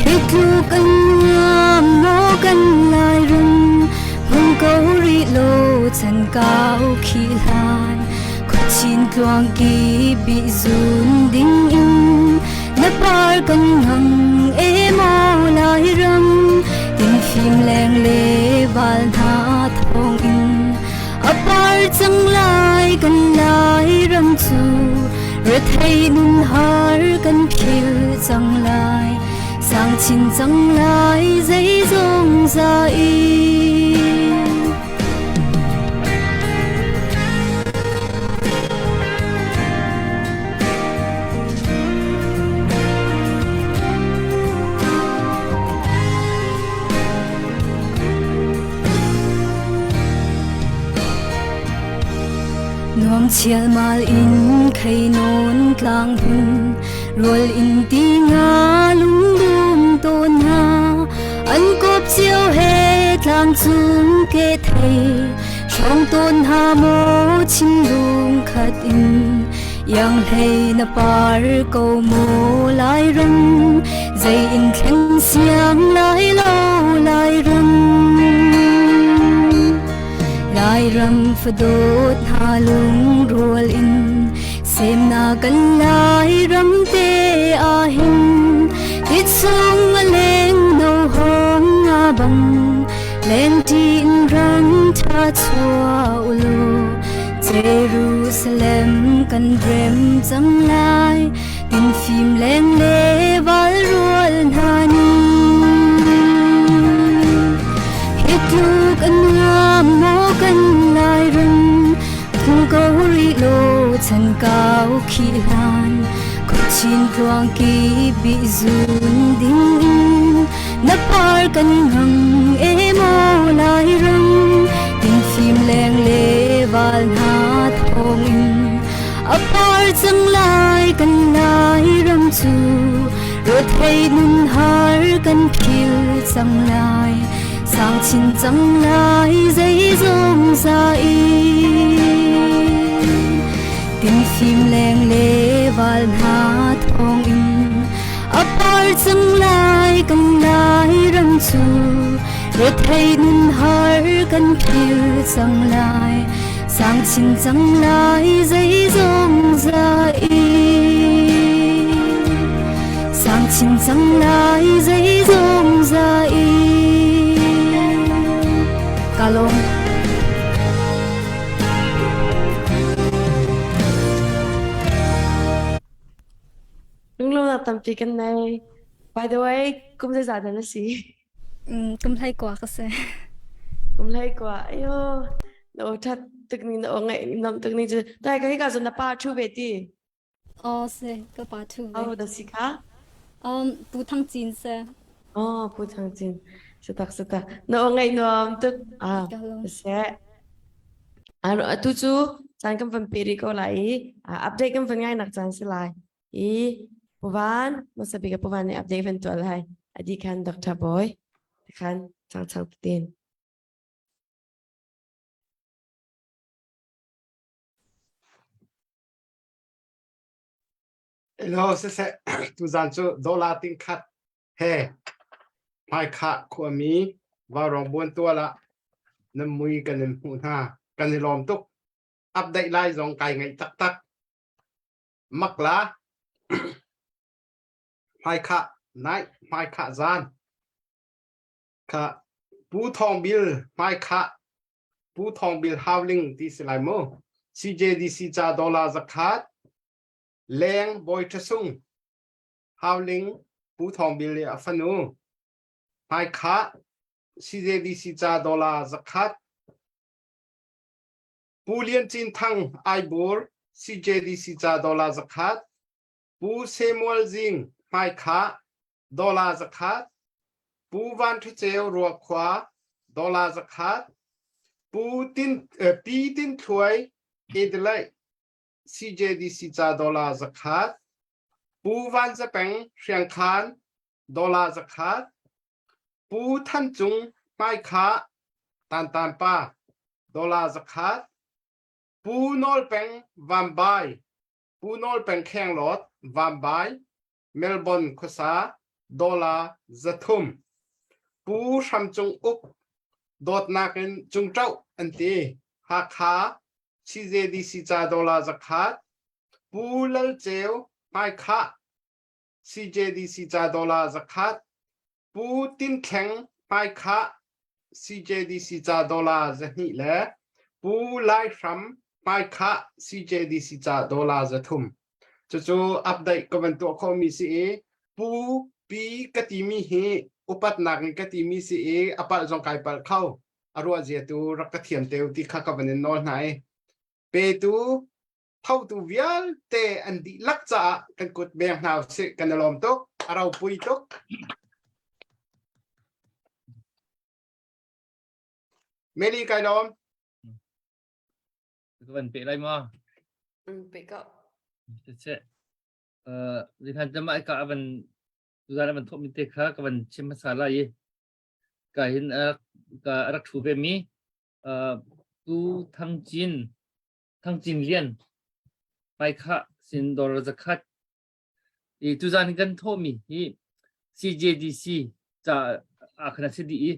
Speaker 10: hi tluk an nuam maw kan lai ram hung ko rih law chan kau khi hlan khuachin tluang ki bi zun ding in na par kan ngang e maw lai ram tin phim leng le val hna thong in a par cang lai kan lai ram cu rethei nun har kan phil cang lai sang chin cang lai zeizong za i. Nuam chialmal in kheinawn tlang hun rual in ti nga lungdum tawn hna an kop cio he tlang cung ke thei hrawng tawn ha maw chinlung khat in iang hlei na par ko maw lai ram zei in thleng siang lai lo lai ram lai ram fadawt hna lungrual in semna kan lai ram te ah hin ti chung a leng no hong nga bang leng tin ram tha chua ulu Jerusalem kan rem cang lai tin fim leng le val rual hna ni hi tluk a nuam maw kan lai ram. Chan kau khi hlan khuachin tluang ki bihzun ding in na par kan ngang e maw lai ram tin fim leng le val hna thawng in a par cang lai kan lai ram cu rothei nun har kan phil cang lai sang chin cang lai zeizong za in tin fim leng le val hna thawng in a par cang lai kan lai ram cu rethei nun har kan phil cang lai sang chin cang lai zeizong za in sang chin cang lai zeizong za in ka lawm.
Speaker 8: Lunglawmhnak tampi kan nei. By the way, kum zeizah dah na si?
Speaker 11: Kum hlei kua ka si.
Speaker 8: Kum hlei kua. Ayo, na aw ṭhat tuk ning na aw ngaih nuamh tuk ning cu. Tai ka hika cun na pa ṭhu ve ti.
Speaker 11: Aw si, ka pa ṭhu ve.
Speaker 8: Aw da si kha?
Speaker 11: Um, Pu Thang Cin si.
Speaker 8: Oh, Pu Thang Cin. Sitak sitak. Na aw ngaih nuam tuk. Ah, seh. Atu cu caan kan van pe rih ko lai i update kan van ngai nak caan si lai. I Puvan, hmasa bik ah Puvan nih update van tuah lai. Adi khan Dr. Boy, khan chang chang tein.
Speaker 6: Hello, siseh, tuzan cu dollar ting khat he hmaikhah khuami Vaurawng buantual ah nan mui kan in hmuh hna. Kan i lawm tuk. Update lai zong kai ngaih taktak. Makla hmaikhah nai hmaikhah zan kha Pu Thawng Bil hmaikhah Pu Thawng Bil Hauling ti si lai mu CJDC ca dollar zakhat leng Bawi Ṭha Sung Hauling Pu Thawng Bil i a fanu hmaikhah CJDC ca dollar zakhat Pu Lian Cin Thang Aibur CJDC ca dollar zakhat, Pu Samuel Zing Hmaikhah dollar zakhat, Pu Van Ṭha Ceu Ruakhua dollar zakhat, Pu Tin, eh, Pi Tin Thluai Adelaide CJDC ca dollar zakhat, Pu Van Za Peng Hriangkhan dollar zakhat, Pu Than Cung Hmaikhah Tantan pa dollar zakhat, Pu Nawl Peng Vambai, Pu Nawl Peng Khenglawt Vambai, Melbourne khuasa dollar 300. Pu Hram Cung Uk dawtnak in Cungṭoh an ti. Hakha CJDC ca dollar zakhat, Pu Lal Ceu Hmaikhah CJDC ca dollar zakhat, Pu Tin Thleng Hmaikhah CJDC ca dollar 200 le Pu Lai Hram Hmaikhah CJDC ca dollar 300. Cucu update ka van tuah khawhmi si i Pu Pi ka timi hi upatnak in ka timi si i a palh zong kai palh kho. A ruah zia tu rak ka thiam te u ti kha ka van in nawl hna i petu thotu vialte an dihlak caah kan kut beng hna usih kan i lawm tuk a ropui tuk Meli kai lawm
Speaker 2: Ka van pe lai ma
Speaker 8: Pe ko.
Speaker 2: Che eh zikhan jama ka avan tuzan avan thok mi te kha ka van chim hmasa lai i ka hin ka rak thu ve mi tu Thang Cin Thang Cin Lian Hmaikhah sin dollar zakhat i tuzan hi kan thawhmi hi CJDC ca ah khan a si dih i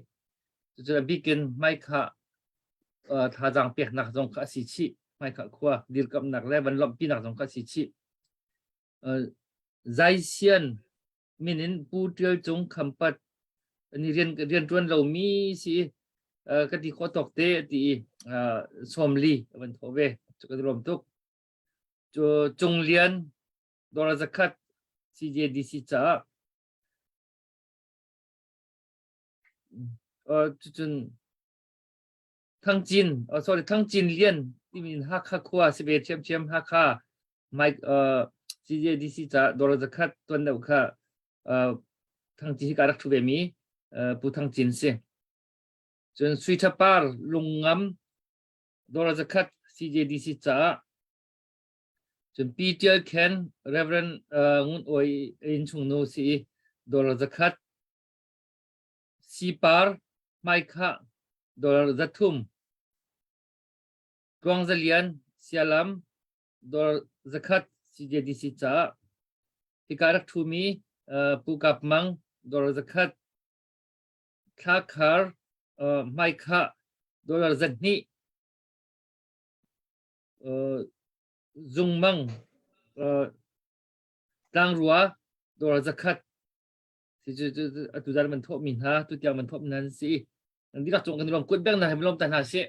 Speaker 2: cucu a bikin hmaikhah thazaang peknak zong kha a si chih hmaikhah khua dirkamhnak le van lawmhpinak zong kha a si chih Zaisian min in Pu Ṭial Cung Khampat ni rian rianṭuan lomi si ka ti khawh tawk te a ti i 40 a van thawh ve cu kan lawm tuk cu Cung Lian dollar zakhat CJDC caah cucun Thang Cin oh sorry Thang Cin Lian. timi Hakha khua si ve ṭhiamṭhiam Hakha Mike uh, CJDC ca dollar zakhat tuan deuh kha uh, Thang Ci hi ka rak ṭhu ve mi uh, Pu Thang Cin si. Cun Sui Tha Par Lungngam dollar zakhat CJDC caah cun Pi Tial Khen Reverend uh, Ngun Oi innchung nu si i dollar zakhat Sipar Hmaikhah dollar 300 Tluang Za Lian Sialam dollar 100 CJDC caah hika rak ṭhumi uh, Pu Kap Mang dollar 100 Thla Khar uh, Hmaikhah dollar 200 uh, Zung Mang uh, Tlangrua dollar 100 atu zan man thawhmi hna tu tiang man thawhmi hna an si an dihlak cung kan i lawm kut beng hna he lawm ta hna sih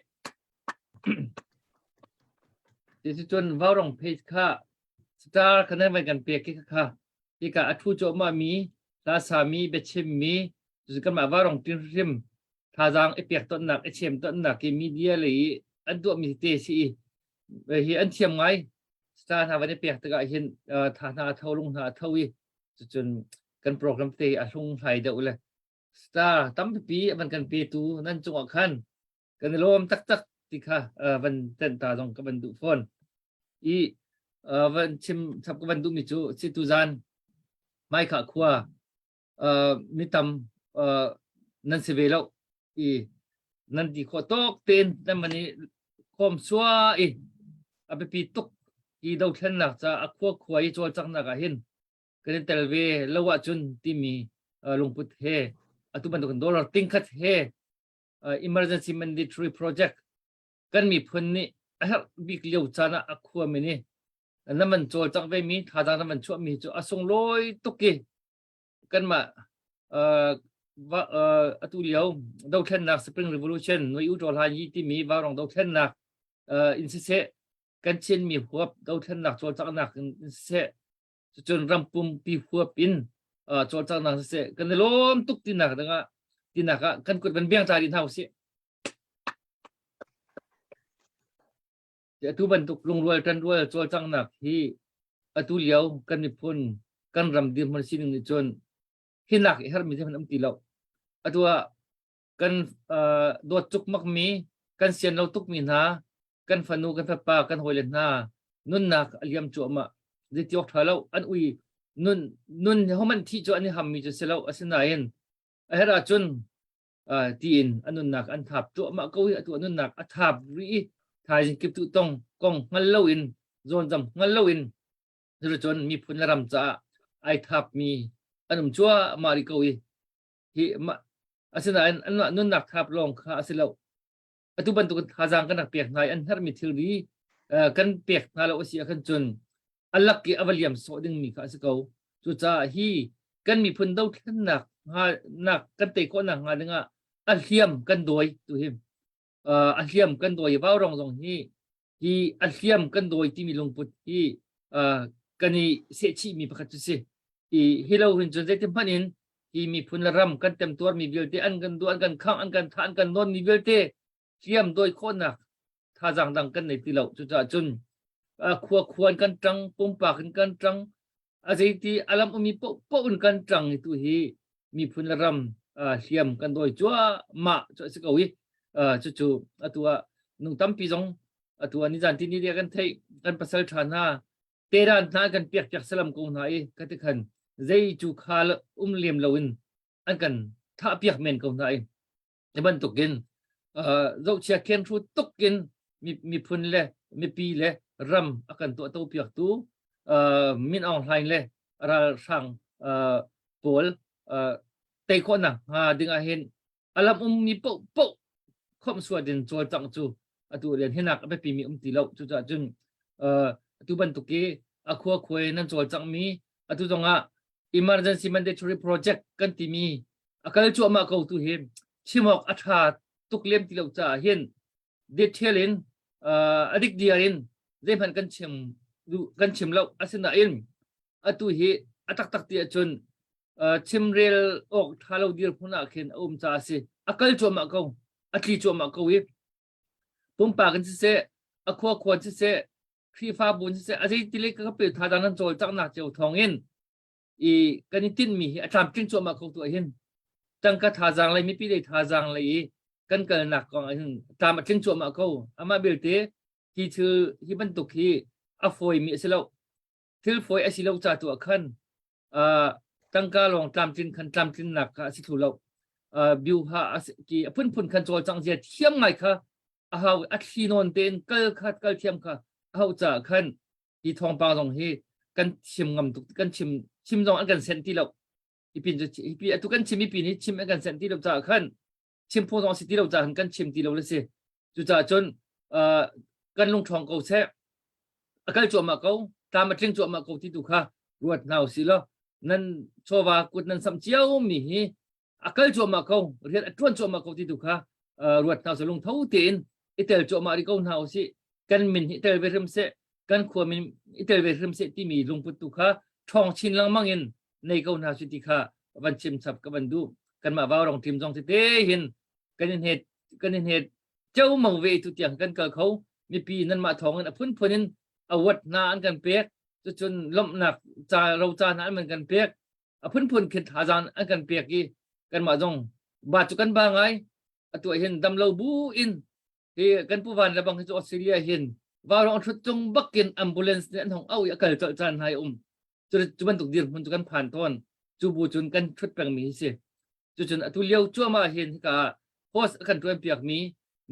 Speaker 2: ti cun vaurong page kha star kha nan van kan pek ki kha hika a thu cuahmah mi hla sa mi biachim mi cu kanmah vaurong tin hrim thazaang i pek tonnak i chem tonnak ki media lei an tuahmi te si i hi an thiam ngai star hna van i pek tikah hin tha hna a tho lung hna a tho i Cucun kan program te a hlung hlai deuh le star tampi van kan petu nan cungah khan kan i lawm taktak ti kha van tenh ta zong ka van duh fawn. I van chim chap ka van duhmi cu si tuzan Maikha khua mitam nan si ve lo i nan ti khawh tawk tein nan man i khawm sua i a biapi tuk i dothlennak ca a khua khua i cawlcanghnak ah hin kan i tel ve lo ahcun timi lungput he atu bantukin dollar tingkhat he emergency mandatory project kan miphun nih a herh bik lio caan ah a khuami nih na man cawlcangh ve mi thazaang na man chuah mi cu a sunglawi tuk i kanmah atu lio dothlennak Spring Revolution Nui U Ṭawl Han Yi timi Vaurong dothlennak in siseh kan Chinmi huap dothlennak cawlcanghnak in siseh cucun ram pumpi huap in cawlcanghnak siseh kan i lawm tuk tinak dingah tinak ah kan kut van biang ta dih hna usih. Atu bantuk lungrual ṭanrual cawlcanghnak hi atu lio kan miphun kan ram dirhmun sining nih cun hinak i herhmi zeihmanh um ti lo. Atu ah kan uh, dawt cukmakmi, kan sian lo tukmi hna, kan fanu, kan fapa, kan hawile hna nunnak a liam cuahmah. Zeiti awk ṭha lo, an ui nun nun homan thi cu an i hammi cu si lo asinain a herh ahcun tiin a nunnak an thap cuahmah ko i atu a nunnak a thap rih i thaizing kiptuh tong kong hngal loin zawnzam hngal loin cuticun miphun le ram caah ai thapmi an um cuahmah rih ko i hi asinain anmah nunnak thap lawng kha a si lo atu bantuk thazaang kan rak pek hna i an herhmi thilri kan pek hna lo a si ahkhan cun a lak i a va liam sawh dingmi kha a si ko. Cucaah hi kan miphun dothlennak hnga nak kan tei khawhnak hnga dingah a hliam kan dawi tu hi a hliam kan dawi vaurong zong hi hi a hliam kan dawi timi lungput hi kan i sehchihmi pakhat cu si. I hi lo hin cun zeitin hmanh in hi miphun le ram kan temtuarmi vialte an kan duh an kan khangh an kan thah an kan nawnmi vialte hliam dawi khawhnak thazaang dang kan nei ti lo cucaah cun khua khuan kan ṭang pumpak in kan ṭang a zeiti alam umi paohpaoh in kan ṭang i tu hi miphun le ram hliam kan dawi cuahmah cu a si ko i cucu atu ah nung tampi zong atu ah nizan ti ni kan theih kan pasal ṭha hna teran hna kan piak piak salam ko hna i kati khan zei cu kha um lem loin an kan thah piak men ko hna i Hi bantukin zohchia khenhru tukin miphun le mipi le ram a kan tuahto piaktu Min Aung Hlaing le ralhrang pawl tei khawhnak hnga ding ah hin a lam ummi paohpaoh khawmhsuat in cawlcangh cu atu rian hinak a biapimi um ti lo. Cucaah cun atu bantuk i a khua khuai nan cawlcanghmi atu zongah emergency mandatory project kan timi a kal cuahmah ko tu hi chim awk a ṭha tuk lem ti lo caah hin detail in a dik diar in zeihmanh kan chim kan chim lo asinain atu hi a taktak ti ahcun chimrel awk ṭha lo dirhmun ah khin a um caah a si a kal cuahmah ko a tli cuahmah ko i pumpak in siseh. A khua khua siseh, Khrihfabu siseh, a zei ti le ka pe thazaang nan cawlcanghnak cio thawng in i kan i tinhmi hi a tlamtling cuahmah ko tu ahhin tangka thazaang lei mipi lei thazaang lei i kan kalnak kong ahhin tlam a tling cuahmah ko. Amah belte hi thil hi bantuk hi a fawimi a si lo. Thil fawi a si lo ca tu ah khan tangka lawng tlamtlin khan tlamtlinnak kha a si thlu lo. Biuha a si ki a phunphun khan cawlcangh zia thiam ngai kha a hau a thli nawn tein kal kha kal thiam kha a hau caah khan hi thawngpang zong hi kan chim ngam tuk kan chim chim zong an kan senh ti lo. Hi pin cu hi pi atu kan chim mi pi nih chim an kan senh ti lo caah khan chim phu zong si ti lo caah kan chim ti lo le si. Cucaah cun kan lungṭhawng ko seh, a kal cuahmah ko, tlam a tling cuahmah ko ti tu kha ruat hna usih law nan chawva kut nan samh cio mi hi a kal cuahmah ko, rian a ṭuan cuahmah ko ti tu kha ruat hna usih lungtho tein i tel cuahmah rih ko hna usih. Kan min hi tel ve hrim seh, kan khua min i tel ve hrim seh timi lungput tu kha ṭhawng chin lengmang in nei ko hna usih ti kha van chim chap ka van duh. Kanmah Vaurong team zong tete hin kan in het kan in het ceumang ve tu tiang kan kal kho. Mipi nanmah thawng in a phunphun in award hna an kan pek, cucun lawmhnak ca roca hna an kan pek, a phunphun khin thazang an kan pek i kanmah zong ba cu kan ba ngai. Atu hin dam lo bu in hi kan pu van le bang hi cu Australia hin vaurong thut cung bakin ambulance nih an hong au i a kal colh caan hai um. Cu cu bantuk dirhmun cu kan phan tawn. Cu bu cun kan thut pengmi hi si. Cucun atu lio cuahmah hin hika host a kan ṭuan piakmi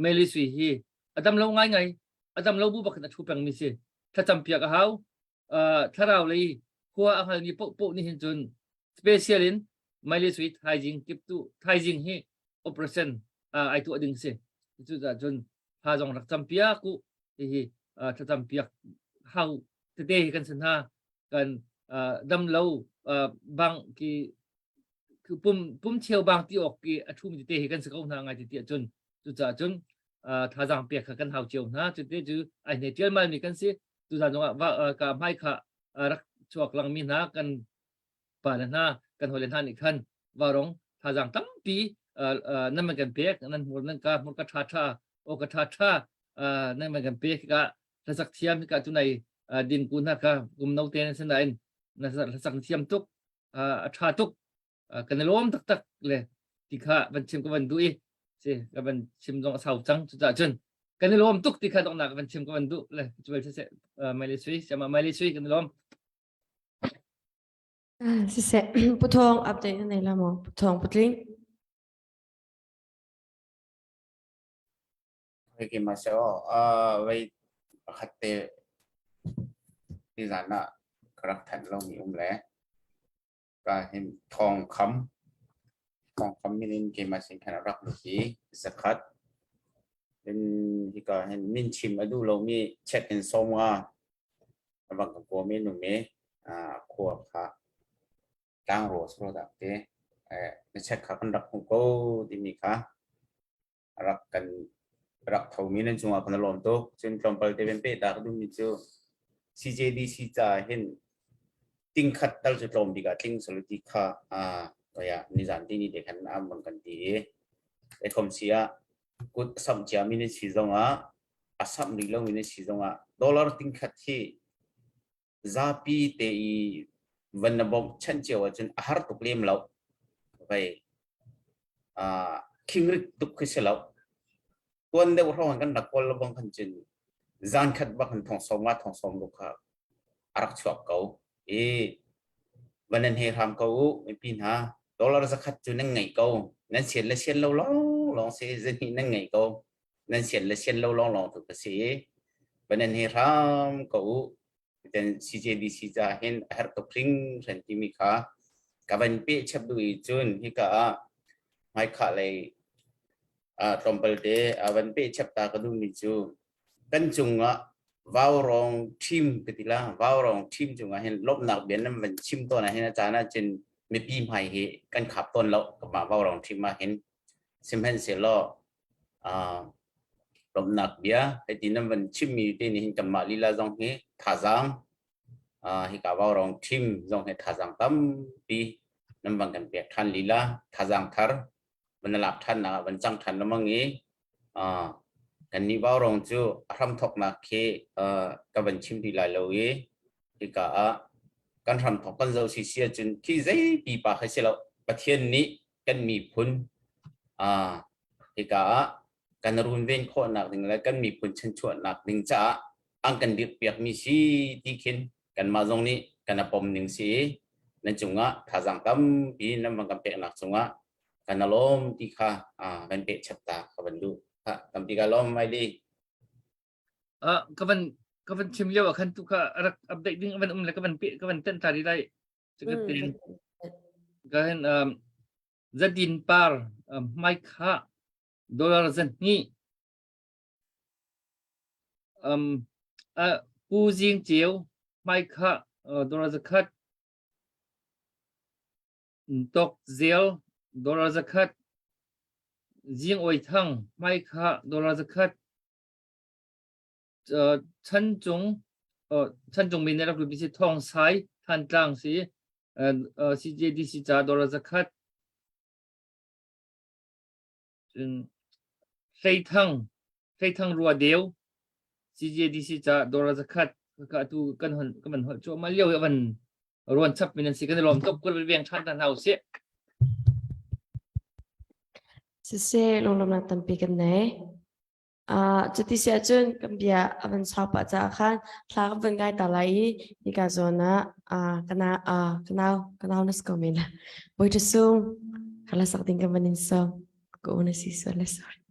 Speaker 2: Meli Sui hi a dam lo ngaingai, a dam lo bu bak in a ṭhu pengmi si. Thlacam piak a hau. Thlarau lei khua a hngalmi paohpaoh nih hin cun special in Meli Sui thaizing kiptu thaizing hi operation ai tuah ding si. Cucaah cun tha zong rak cam piak u. Hihi thlacam piak hau tete hi kan si hna. Kan dam lo bang ki pum pum cheu bang ti awk ki a thumi tete hi kan si ko hna ngai ti ti ahcun cucaah cun thazaang pek kha kan hau cio hna. Cute cu ai hne ṭialmal mi kan si. Tuzaan zongah ka hmai kha rak chuak langmi hna kan pa le hna kan hawile hna nih khan varong thazaang tampi nan man kan pek, nan hmur nan ka hmur ka ṭha ṭha aw ka ṭha ṭha nan man kan pek. Hika hlasak thiam hika tunai din ku hna kha kum no te nan si nain na hlasak thiam tuk, a ṭha tuk, kan i lawm taktak le ti kha van chim ka van duh i si ka van chim zong a sau cang. Cucaah cun kan i lawm tuk ti kha donghnak van chim ka van duh le cuvel siseh Maile Sui siama Maile Sui kan i lawm.
Speaker 8: Siseh, Pu Thawng update na nei la maw? Pu Thawng Putling.
Speaker 7: Hei ma se aw vei pakhat te nizan ah ka rak thanh lomi um le ka hin thawng kham thawng kham min in keimah sin khan a rak lut i zakhat in hika hin min chim a duh lomi check in 50 a bang ka kuami num i khua kha tlangro sro dak te na check kha kan rak hmu ko timi kha rak kan rak thomi nan cungah kan lawm tuk. Cun tlawmpal te ben pe ta ka duhmi cu CJDC ca hin tingkhat tal cu tlawm bik ah tling solo ti kha a kaya nizan ti ni te khan am bang kan ti i ekhom si ah kut samh ciami nan si zongah a samh rih lomi nan si zongah dollar tingkhat hi zapi te i van na bawmh chan cio ahcun a har tuk lem lo. Vei khingrit tuk khi si lo. Tuan deuh hrawng kan rak kawl bang khan cun zan khat bak kan thong som nga thong som lu kha a rak chuak ko. I van nan he hram ko u mipi hna dollar zakhat cu nan ngei ko. Nan sian le sian lo lawng lawng si zahnih nan ngei ko. Nan sian le sian lo lawng lawng tu ka si. Van nan he hram ko u. Ten CJDC ca hin a herh tuk hringhran timi kha ka van peh chap duh i cun hika ah hmaikhah lei tlawmpal te a van peh chap ta ka duhmi cu kan cungah vaurong team ka ti la vaurong team cungah hin lawmhnak bia nan van chim tawn ah hin a caan ah cun mipi hmai hi kan khap tawn lo ka vaurong team ah hin sihmanhsehlaw lawmhnak bia hei nan van chimmi te nih hin kanmah lila zong hi thazaang hika vaurong team zong hi thazaang tampi nan van kan pek ṭhan lila thazaang thar van na lak ṭhan nak ah van cang ṭhan lengmang i. Kan nih Vaurawng cu a hramthawknak khi ka van chim ti lai lo i hika ah kan hramthawk kan zoh si si ahcun khi zei pipa khi si lo. Pathian nih kan miphun hika ah kan runven khawhnak ding le kan miphun chanchuahnak ding caah an kan dirhpiakmi si ti khin kanmah zong nih kan a pom ning si i nan cungah thazaang tampi nan van kan peknak cungah kan a lawm ti kha van peh chap ta ka van duh. Tampi ka lawm Miley.
Speaker 2: Ka van ka van chim lio ah khan tu kha rak update ding van um le ka van pe ka van ten ta ri lai. Cuka ka hin zadin par mai kha dollar zan hni Pu Zing Ceu hmai kha dollar zakhat Tok Zel dollar zakhat Zing Oi Thang hmai kha dollar zakhat Chan Cung Chan Cung min rak lut si Thong Sai Thantlang si CJDC ca dollar zakhat Cun Hleithang Hleithang Rua Deu CJDC ca dollar zakhat ka atu kan hon kan van holh cuahmah lio hi van ruan chap min an si kan i lawm tuk kul veng than ta hna usih.
Speaker 8: Siseh lunglawmhnak tampi kan nei. Cuti si ahcun kan bia a van sau pah caah khan thla kan van ngai ta lai i hika zawn ah kana kanau kanau na si ko men la. Bawi Sung ka la sak ding kan van in sawm. Ka u na si sual le sorry.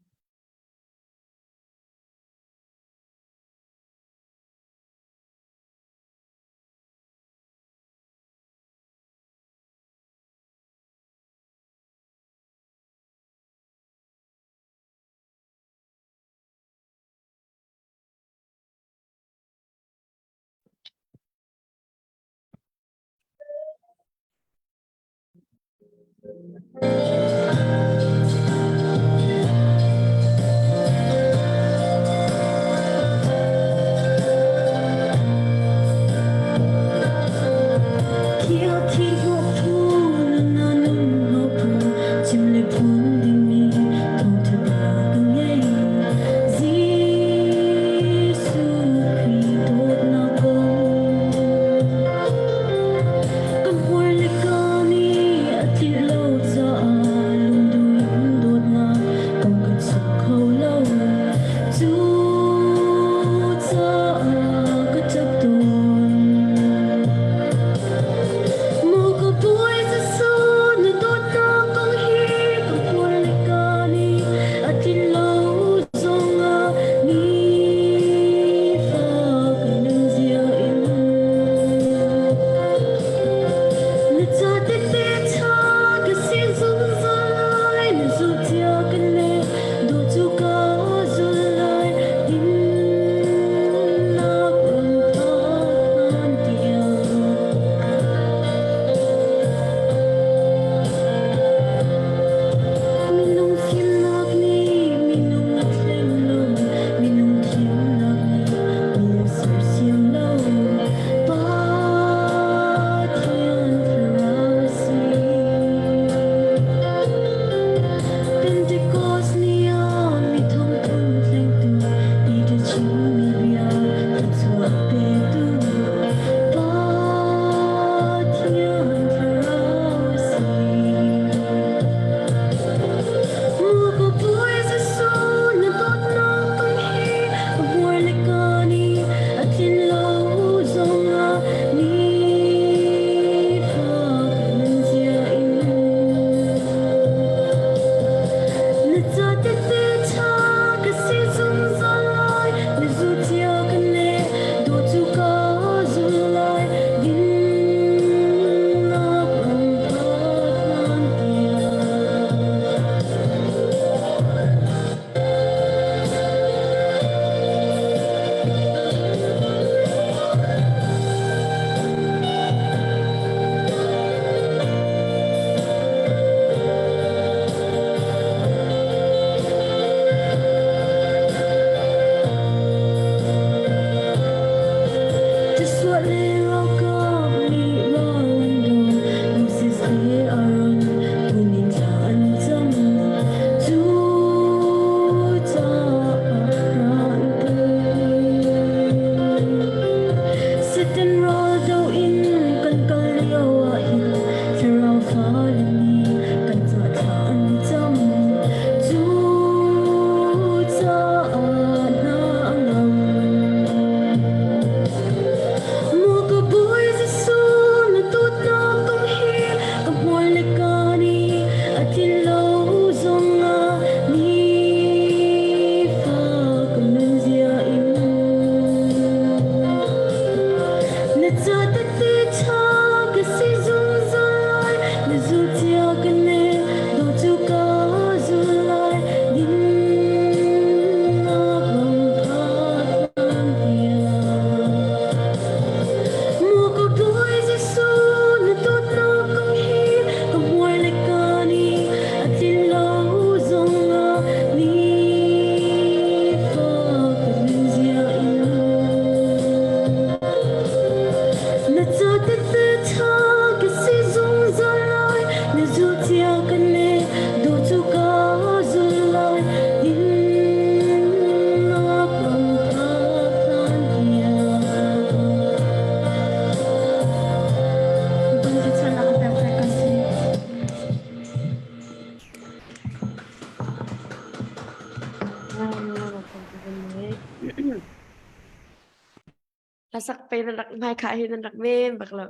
Speaker 8: Hlasak pe nan rak hmai kha hi nan rak men bak lo.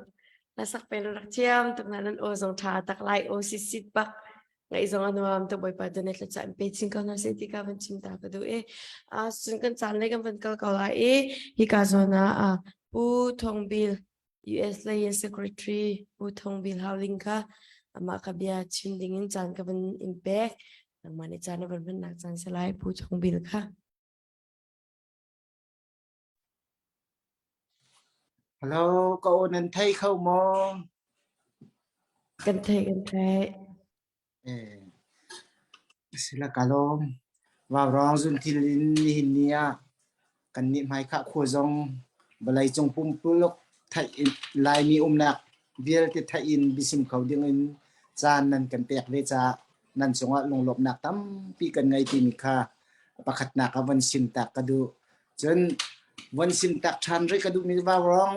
Speaker 8: Hlasak pe nan rak thiam tuk na nan aw zong tha tak lai aw si sit bak. Ngaih zong a nuam tuk Bawipa tu ne thlacha in pe chin ko hna seh ti ka van chim ta ka duh i. Ah cun kan caan le kan van kal ko lai i hika zawn ah ah Pu Thong Bil US lei in Secretary Pu Thong Bil Hauling kha amah ka bia chim ding in caan ka van in pek. Nangmah nih caan na van hmannak caan si lai Pu Thong Bil kha.
Speaker 12: Hello, ka aw nan thei kho maw?
Speaker 8: Kan thei kan thei.
Speaker 12: Eh, sila ka lawm. Vaurong zun thil in nihin ni ah kan nih hmai khah khua zong vawlei cung pumpuluk theih in Laimi umnak vialte theih in biasim kho ding in caan nan kan pek ve caah nan cungah lunglawmhnak tampi kan ngei timi kha pakhatnak ah von sim tak ka duh. Cun von sim tak ṭhan rih ka duhmi vaurawng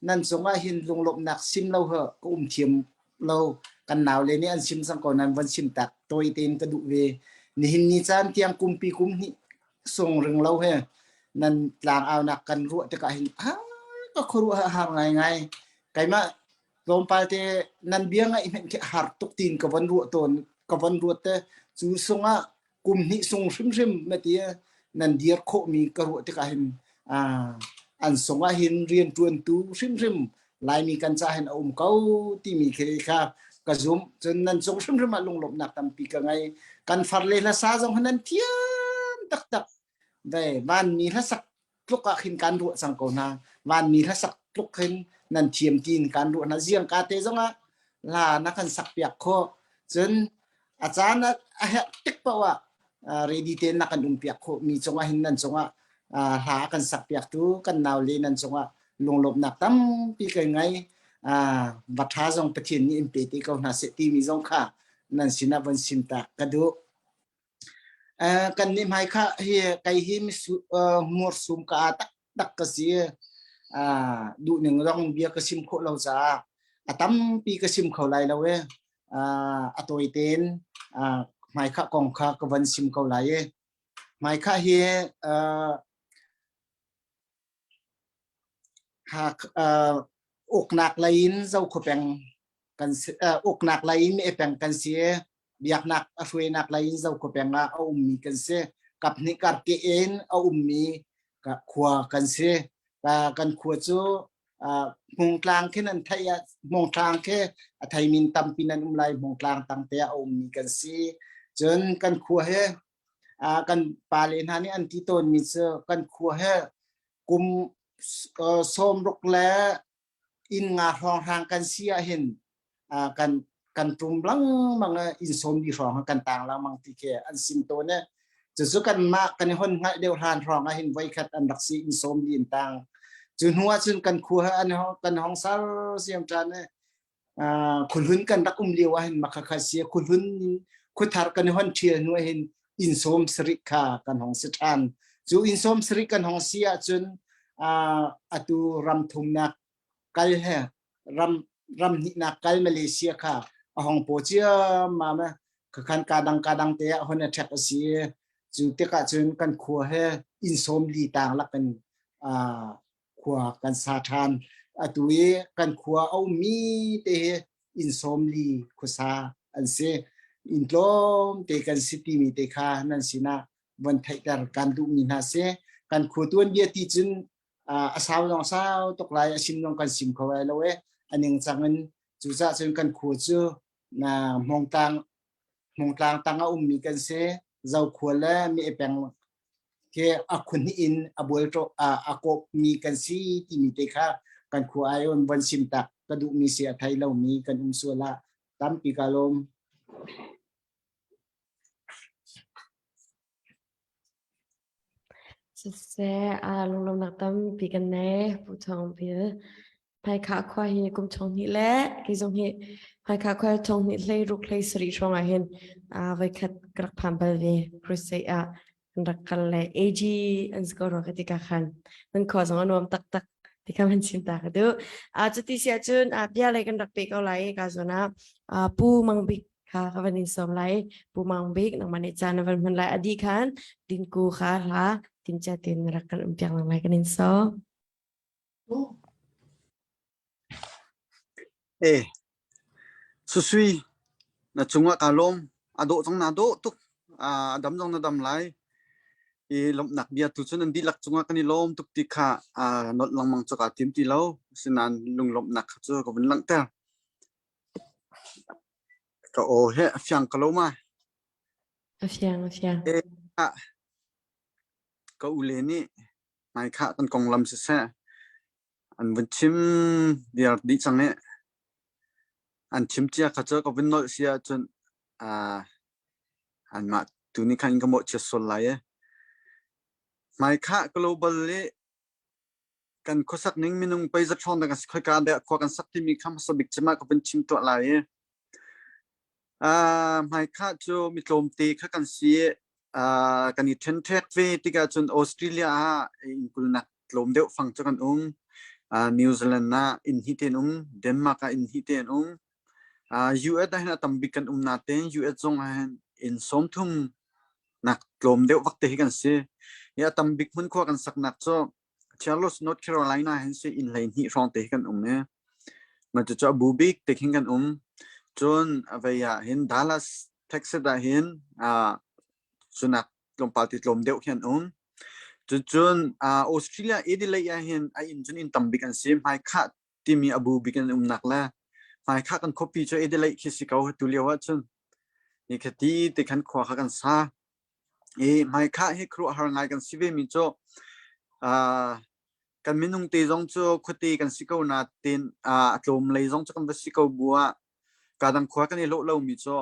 Speaker 12: nan cungah hin lunglawmhnak sim lo he ka um thiam lo. Kan naule nih an sim cang ko nan von sim tak tawi tein ka duh ve. Nihin ni caan tiang kumpi kum hnih sung ring lo he nan tlang aunak kan ruah tikah hin ah ka khuaruah a har ngaingai. Keimah tlawmpal te nan bia ngaih hmenh khi har tuk tiin ka von ruah tawn ka von ruat te cu sungah kum hnih sung hrimhrim na ti nan dir khawhmi ka ruah tikah hin an sungah hin rianṭuantu hrimhrim Laimi kan ca hin a um ko timi khi kha ka zum cun nan cung hrimhrim ah lunglawmhnak tampi ka ngei kan far le hlasa zong hin nan thiam taktak ve vanmi hlasak tluk ah khin kan ruah cang ko hna vanmi hlasak tluk khin nan thiam tiin kan ruah hna ziang ka te zongah la na kan sak piak khawh cun a caan a herh tik paoh ah ready tein na kan um piak khawh mi cungah hin nan cungah hla kan sak piak tu kan nau le nan cungah lunglawmhnak tampi kan ngei va tha zong Pathian nih in pe te ko hna seh timi zong kha nan sinah von sim ta ka duh Kan nih hmai kha hi kei hi hmursum ka aa taktak ka si. Duhning zong bia ka sim khawh lo caah a tampi ka sim kho lai lo i a tawi tein hmaikhah kong kha ka van sim ko lai i hmaikhah hi uknak lei in Zokhua peng kan si, uknak lei in Meh peng kan si i biaknak a hruainak lei in Zokhua peng ah a ummi kan si. Kaphnih karke in a ummi khua kan si. Kan khua cu Hmungtlang khi nan theih ah Hmungtlang khi a theimin tampi nan um lai Hmungtlang tangte ah a ummi kan si. Cun kan khua hi kan pale hna nih an ti tawnmi cu kan khua hi kum sawmruk le inn nga hrawnghrang kan si ahhin kan kan ṭum lengmang i inn sawmli hrawng kan tang lengmang ti khi an sim tawn i cucu kanmah kan i hon hngalh deuh hlan hrawng ahhin voikhat an rak si inn sawmli in tang cu hnu ahcun kan khua an kan hong sar siam ṭhan i khuhlun kan rak um lio ahhin makhakha si khuhlun khuthar kan i hon ṭhial hnu ahhin inn sawm sarih kha kan hong si ṭhan cu inn sawm sarih kan hong si ahcun atu ram thumnak kal he ram ram hnihnak kal Malaysia kha a hong paw ciammam khakhan ka dang ka dang te ah hon a ṭhek a si cu tikah cun kan khua he inn sawm li tang lakin khua kan sa ṭhan. Atu i kan khua a ummi te hi inn sawmli khuasa an si. Inn tlawmte kan si timi te kha nan sinah von theihter kan duhmi hna si. Kan khua tuanbia ti cun a sau zong sau tuk lai, a sim zong kan sim kho lai lo e. A ningcang in cucaah cun kan khua cu na Hmongtlang Hmongtlang tang a ummi kan si. Zokhua le Mi peng khi a khun in a bual a kawpmi kan si timi te kha kan khua ai on von sim tak ka duhmi si a thei lomi kan um sual ah tampi ka lawm.
Speaker 8: Siseh, aa lunglawmhnak tampi kan nei, Pu Thawng Bil. Hmaikha khua hi kum thong hnih le kei zong hi hmaikha khua thong hnih hlei ruk hlei sarih hrawng ah hin aa voikhat ka rak phan bal ve crusade ah kan rak kal le AG an si ko rua ka ti ka khan nan khua zong a nuam taktak ti kha man chim ta ka duh. A cuti si ahcun a bia lei kan rak pe ko lai i ka zawn ah Pu Mang Bik. Kha ka van in sawm lai. Pu Mang Bik nangmah nih caan na van hman lai. Adi khan Dinku kha hla timcia tein rak kan um piak lang lai kan in sawm.
Speaker 13: Eh, Susui, na cungah kaa lawm. A dawh cang naa dawh tuk. A dam zong na dam lai. I lawmhnak bia tu cu nan dihlak cungah kan i lawm tuk ti kha aa nolh lengmang cu kaa tim ti lo. Asinain lunglawmhnak kha cu ka vun langhter. Ka aw he a fiang ko lo ma?
Speaker 8: A fiang, a fiang.
Speaker 13: Eh, ah, ka ule nih hmaikhah kan konglam siseh an vun chim viar dih cang i an chim cia kha cu ka vun nolh si ahcun uh, anmah tu nih khan ka mawhchiat sual lai i hmaikhah global i kan khuasak ning minung pei zat hrawng dang a si khoika deh khua kan sak timi kha hmasa bik cem ah ka vun chim tuah lai i uh, hmaikhah cu mi tlawmte kha kan si i uh, kan i ṭhenṭhek ve tikah cun Australia ah inn kulnak tlawm deuh fang cu kan um. Uh, New Zealand ah inn hnih te an um, Denmark ah inn hnih te an um. Uh, US ah hin a tam bik kan um natein US zong ah hin inn 30 nak tlawm deuh vak te hi kan si. Hi a tam bik hmun khua kan saknak cu Charlotte, North Carolina hin si inn 12 hrawng te hi kan um i mah cucu a bu bik te khin kan um. Cun a vei ah hin Dallas, Texas ah hin uh, cunak tlawmpal ti tlawm deuh khi an um. Cucun uh, Australia Adelaide ah hin a inn cun inn tam bik an si. Hmaikhah timi a bu bik an umnak le hmaikhah kan khuapi cu Adelaide khi si ko tu lio ah cun. Ni khati te khan khua kha kan sa. I hmaikhah hi khuaruahhar ngai kan si ve mi cu uh, kan minung te zong cu khuate kan si ko na tin uh, a tlawm lei zong cu kan va si ko bu ah kadang khua kan i lawh lo mi cu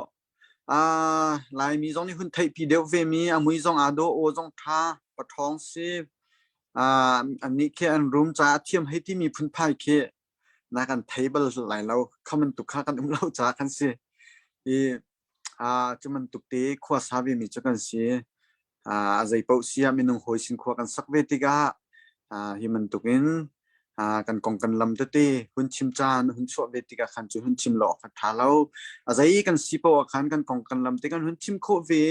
Speaker 13: Ah Laimi zong nih hun theihpi deuh vemi a mui zong aa dawh, aw zong ṭha, paṭhawng si. Ah annih khi an rum caah a thiam hei timi phunphai khi na kan thei bal lai lo. Kha bantuk kha kan um lo caah kan si. I ah cu bantuk te khua sa vemi cu kan si. A zeipaoh si ah minung hawi sin khua kan sak ve tikah hi bantukin kan kong kan lam tete hun chim caan hun chuah ve tikah khan cu hun chim lo awk a ṭha lo. A zei kan si paoh ah khan kan kong kan lam te kan hun chim khawh ve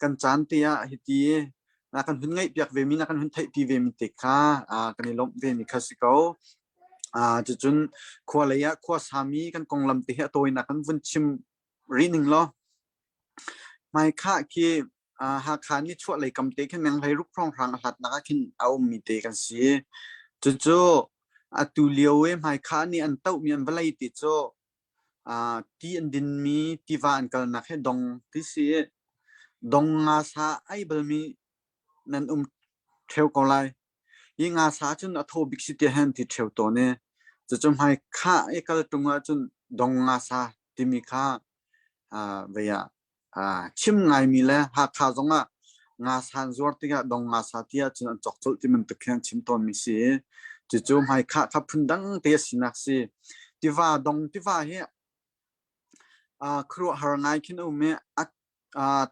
Speaker 13: kan caan te ah hiti na kan hun ngaihpiak ve mi na kan hun theihpi ve mi te kha kan i lawmh ve mi kha si ko. Cucun khua lei ah khua sami kan konglam te hi a tawinak kan vun chim rih ning law hmaikhah khi Hakha nichuahlei kam te khin meng 16 hrawnghrang a hlatnak ah khin a ummi te kan si. Cucu atu lio i hmaikhah nih an tohmi an vawlei ti cu ti an dinmi tiva an kalnak hi dong ti si i dong nga sa ai balmi nan um ṭheo ko lai. Hi nga sa cun a thaw bik si tiah hin ti ṭheo tawn i cucu hmaikhah i kal ṭung ahcun dong nga sa timi kha vei ah chim ngaimi le Hakha zongah nga san zuar tikah dong nga sa ti ahcun an cawk colh ti bantuk khi an chim tawnmi si. Cucu hmaikhah kha phundang te a sinak si. Tiva dong tiva hi khuaruahhar ngai khin a um i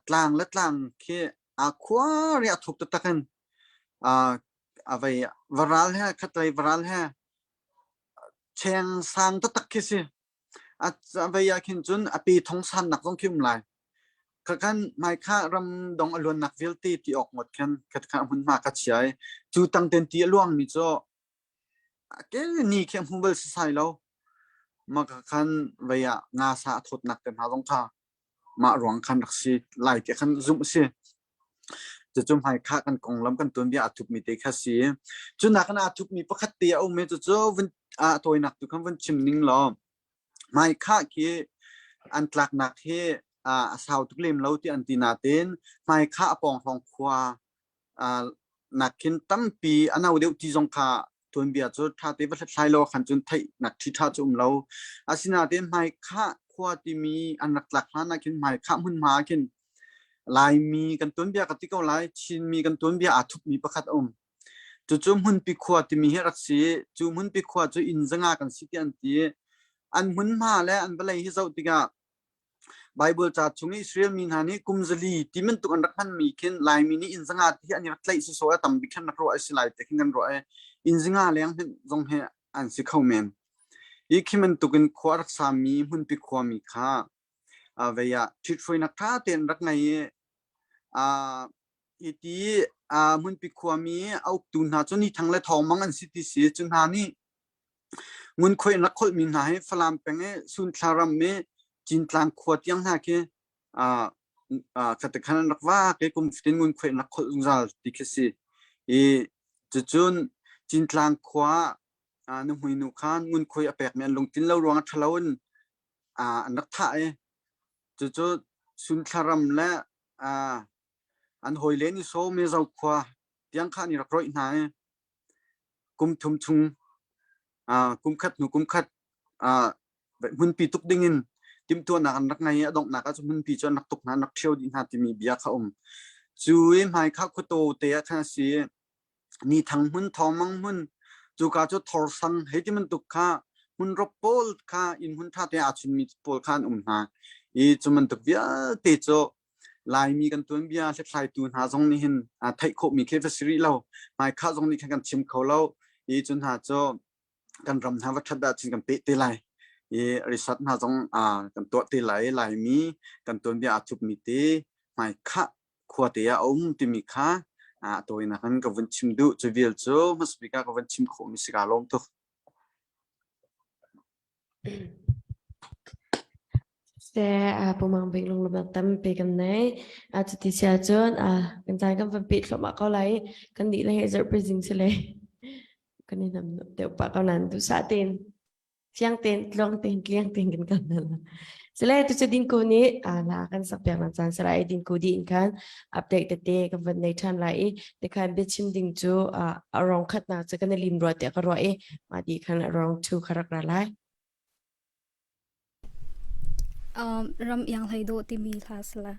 Speaker 13: tlang le tlang khi a khua ri a thuk taktak in a vei varal he khatlei varal he cheng sang taktak khi si. A vei ah khin cun a pe thong sannak zong khi um lai. Khakhan hmaikha ram dong a luannak vialte ti awk ngawt khan khatkha hmunhma ka chia i cu tangten ti a luangmi cu a ke ni khi a hmu bal sasai lo. Mah khan vei ah nga sa a thawtnak te hna zong kha mah ruang khan rak si lai ti khan zumh a si. Cucu hmaikha kan konglam kan tuanbia aa thupmi te kha si. Cu nakin aa thupmi pakhat te a um i cucu vun a tawinak tu khan vun chim ning law hmaikhah khi an tlaknak hi a sau tuk lem lo ti an ti natin hmaikhah a pawng hrawng khua nak khin tampi a no deuh ti zong kha tuanbia cu ṭha te va hlathlai lo khan cun theihnak ṭhi ṭha cu um lo. Asinain hmaikhah khua timi an rak tlak hlan ah khin hmaikhah hmunhma ah khin Laimi kan tuanbia ka ti ko lai, Chinmi kan tuanbia aa thupmi pakhat a um. Cucu hmunpi khua timi hi rak si. Cu hmunpi khua cu inn zanga kan si ti an ti. An hmunhma le an vawlei hi zoh tikah Baibal ca chung i Israel mi hna nih kum zali ti bantuk an rak hmanmi khin Laimi nih inn zanga ti hi an i rak tlaih sawsawh a tam bik khan rak ruah a si lai ti khin kan ruah i inn zanga leng hmanh zong hi an si kho men. Hi khi bantukin khua a rak sami hmunpi khuami kha. Vei ah ṭhithruainak ṭha tein rak ngei i hiti hmunpi khuami a uktu hna cu Nithang le Thawngmang an si ti si. Cu hna nih ngunkhuai in rak kholhmi hna hi Falam peng i Sunthla ram i Cintlang khua tiang hna khi khatikhan an rak vak i kum fatin ngunkhuai in rak kholh zungzal ti khi si. I cucun Cintlang khua nuhmui nu khan ngunkhuai a pekmi an lungtlin lo ruangah ṭhalo in an rak thah i cucu Sunthla ram le an hawile nih saw Mizo khua tiang kha an i rak rawih hna i kum thum chung kum khat hnu kum khat hmunpi tuk ding in timhtuahnak an rak ngei i a donghnak ah cun hmunpi cu an rak tuk hna an rak ṭhio dih hna timi bia kha um. Cu i hmaikha khuataw te ah khan a si i Nithang hmun, Thawngmang hmun, cuka cu Thorsang hei ti bantuk kha hmunrop pawl kha inn hmun ṭha te aa chunmi pawl kha an um hna. I cu bantuk vialte cu Laimi kan tuanbia hlathlaitu hna zong nih hin theih khawhmi khi va si rih lo. Hmaikhah zong nih khan kan chim kho lo. I cu hna cu kan ram hna va ṭhat ahcun kan peh te lai. I research hna zong kan tuah te lai. Laimi kan tuanbia aa thupmi te hmaikhah khuate ah a um timi kha a tawinak in ka vun chim duh. Cu vial cu hmasa bik ah ka vun chim khawhmi si kaa lawm tuk.
Speaker 8: Se Pu Mang Bik lunglawmhnak tampi kan nei. Cuti si ahcun kan caan kan van peh thluahmah ko lai i kan nih le he zarhpi zing si le kan i nam deuh pah ko nain duhsah tein fiang tein tluang tein tliang tein kan kal hna. Sile tu cu Dinku nih la kan sak piak nan caan sala i Dinku di in khan update tete kan van nei ṭhan lai i tikhan biachim ding cu a rong khatnak cu kan i lim rua tiah ka ruah i mah di khan a rong thu kha rak ra lai.
Speaker 11: Ram iang hlei dawh timi hla sala.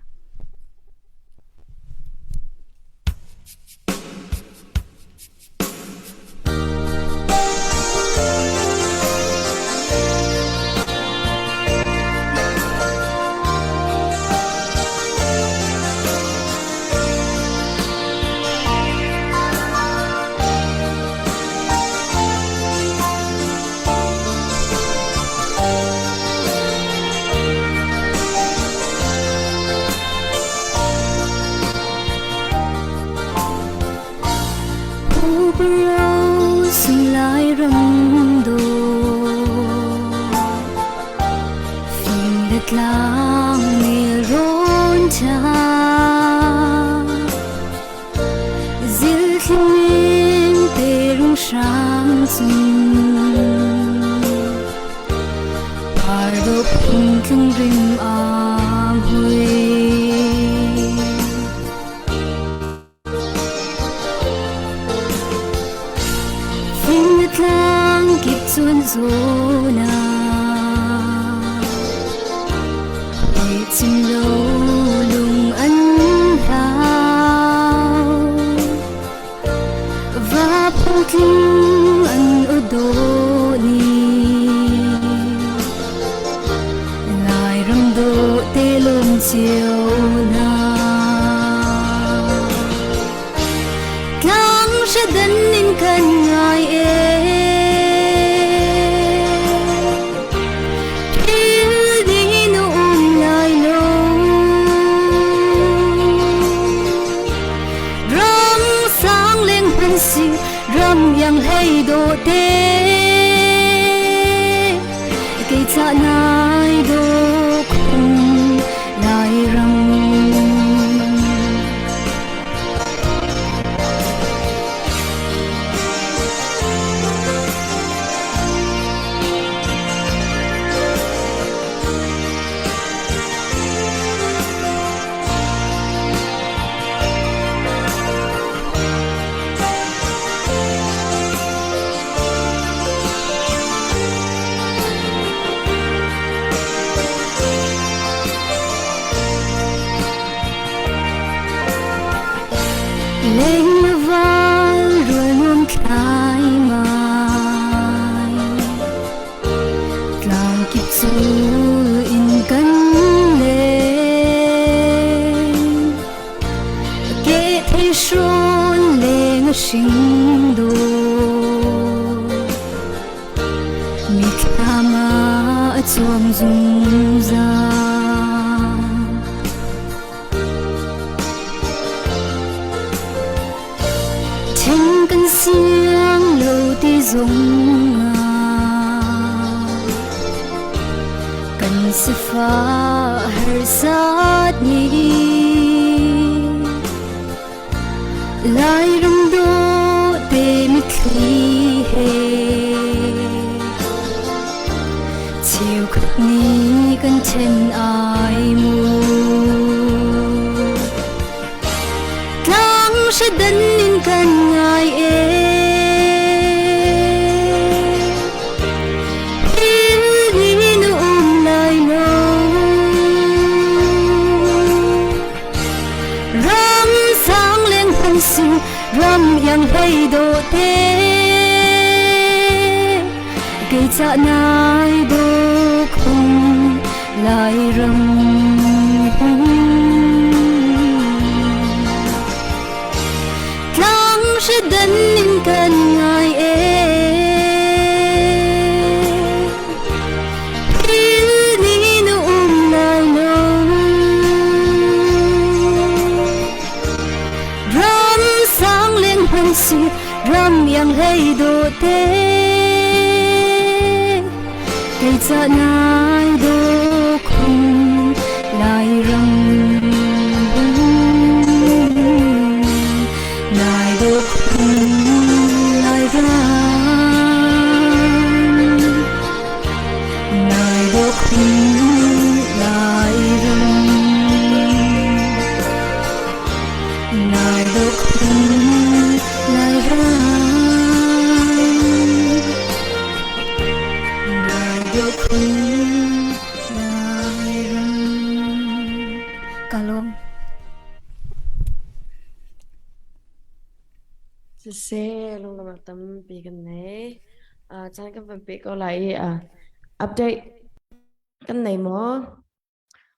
Speaker 11: Tlang nelrawn ṭha Zilthling te rung hrang cung Par dawh phungtlung rim aa hui Fing le tlang kip cun zawn ah Hoi chim lo lung an hlau Va phungtling an aw ni Lairam dawh te lawm cio hna. Tlang hradan in kan ngai e. Thil ding na um lai lo. Ram sang leng hman si ram yang hlei dawh te. Kei ca nai dawh khun Lairam. Leng le val rual nuam thlai mai Tlang kip cul in kan leng Ke thei hrawn leng a hring do Mitthlam ah a cuang zungzal. Then kan siang lo ti zong ah kan sifah harsat ni Lairam dawh te mitthli he cheukhat nih kan ṭhen ai mu. Tlang hradan in kan ngai e. Hin ni na um lai lo. Ram sang leng hmanh si ram iang hlei dawh te. Kei ca nai dawh khun Lairam. Tlang hradan in kan ngai e. Thil ni na um lai lo. Ram sang leng hmanh si ram iang hlei dawh te. Kei ca nai dawh khun Lairam. Nai dawh khun Lairam. Nai dawh khun Lairam. Nai dawh khun Lairam. Nai dawh khun Lairam. Ka lawm.
Speaker 8: Siseh lunglam tampi kan nei. Uh, caan kan van pe ko lai i uh, update kan nei maw?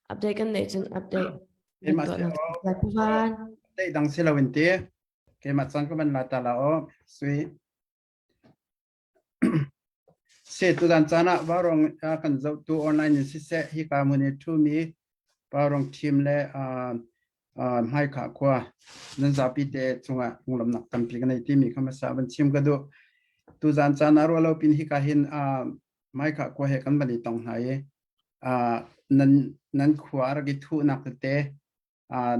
Speaker 8: Update kan neih cun update
Speaker 14: Keimah si
Speaker 8: lai pu van.
Speaker 14: Update dang si lo in ti. Keimah cang ka van la ta la o. Sui. Se tudan caan ah Vaurong kan zohtu online in siseh hika hmun i ṭhumi Vaurong team le hmaikha khua nan zapi te cungah lunglawmhnak tampi ka nei timi kha hmasa van chim ka duh. Tuzan caan ah ruahlo pin hika hin hmaikha khua he kan van i tong hna i nan nan khua a rak i thuhnak tete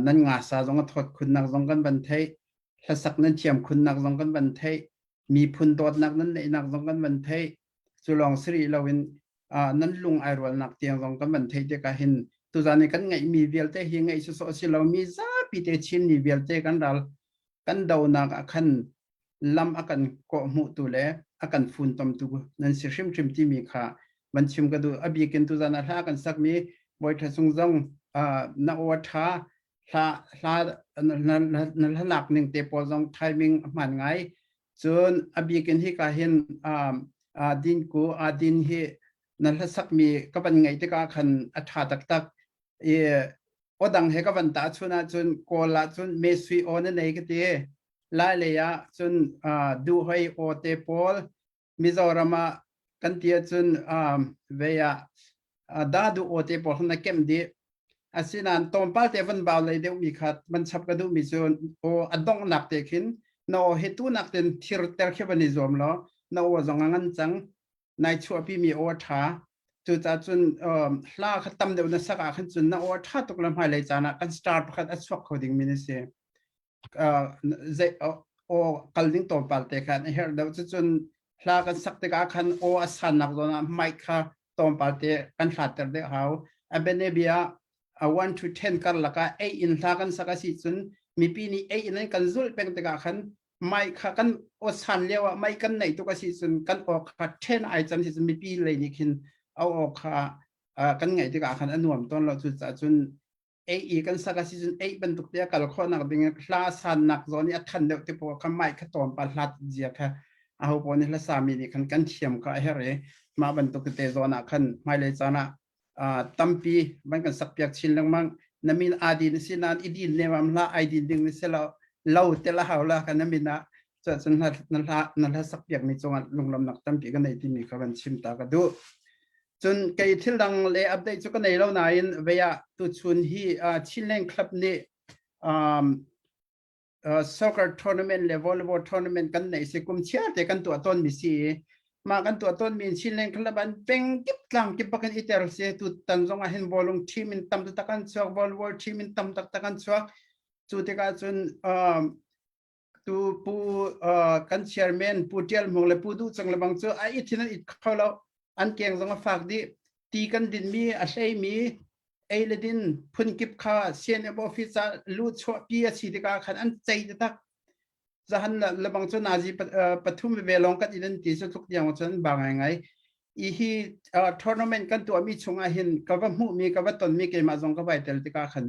Speaker 14: nan ngasa zong a thawt khunnak zong kan van theih hlasak nan thiam khunnak zong kan van theih miphun dawtnak nan neihnak zong kan van theih cu lawng si rih loin nan lung ai rualnak tiang zong kan van theih tikah hin tuzan i kan ngeihmi vialte hi ngeih sawsawh si lomi zapi te Chinmi vialte kan ral kan donak ah khan lam a kan kawhhmuhtu le a kan funtomtu nan si hrimhrim timi kha van chim ka duh. A bikin tuzan ah hla kan sakmi Bawi Ṭha Sung zong na aw a ṭha hla hla na na hlalak ning te pawl zong timing a hman ngai. Cun a bikin hika hin din ku din hi na hlasakmi ka van ngaih tikah khan a ṭha taktak. I aw dang he ka van tahchun ahcun Kawl ahcun me sui aw na nei ka ti. Lai lei ah cun duhhoi aw te pawl Mizoram ah kan ti ahcun vei ah dadu aw te pawl khan na kemh dih. Asinain tlawmpal te van bau lei deuhmi kha van chap ka duhmi cu aw a donghnak te khin na aw hi tunak ten thir ter khi van i zuam law na aw zong a ngan cang nai chuahpimi aw a ṭha. Cucaah cun hla kha tam deuh na sak ah khan cun na aw a ṭha tuk le hmailei caan ah kan star pakhat a chuak kho dingmi na si. Zei aw kal ding tlawmpal te khan a herh deuh. Cucun hla kan sak tikah khan aw a sannak zawn ah mic kha tlawmpal te kan hlatter deuh hau. A bianabia ah 1 to 10 karlak ah 8 in hla kan sak a si cun mipi nih 8 in an kan zulh peng tikah khan mic kha kan aw san lio ah mic kan neih tuk a si cun kan aw kha 10 ai can si cun mipi lei nih khin a aw kha kan ngaih tikah khan a nuam tawn lo. Cucaah cun ei i kan sak a si cun ei bantuk te a kal khawhnak ding hla sannak zawn i a than deuh te pawl kha mic kha tawm pa hlat zia kha aho pawl nih hla sami nih khan kan thiam kha a herh i mah bantuk te zawn ah khan hmailei caan ah tampi van kan sak piak chin lengmang. Na min aa din si nain i din nemam hlah ai din ding ni si lo lo te la hau la kan na min ah cun na hla na hla sak piak mi cungah lunglawmnak tampi ka nei timi kha van chim ta ka duh. Cun kei thil dang le update cu ka nei lo nain vei ah tuchun hi Chinland Club nih um, soccer tournament le volleyball tournament kan nei si kum chia te kan tuah ton mi si ma kan tuah ton mi Chinland Club an peng kip tlang kip bakin iter se tu tan zong ah hin bowlung team in tam tak an chuak volleyball team in tam tak tak an chuak cu tikah cun tu pu kan chairman pu Tial Hmung le pu Duh Cang le bang cu a i thin an it kho lo an keng zong a fak dih ti kan din mi a hlei mi ei le din phun kip kha CNF office ah lu chuah pi a si tikah khan an cei tak zahan le bang cu nazi pathum ve lawng kan in ti cu tluk tiang cun ba ngai ngai i hi tournament kan tuah mi chungah hin ka va hmuh mi ka va ton mi keimah zong ka vai tel tikah khan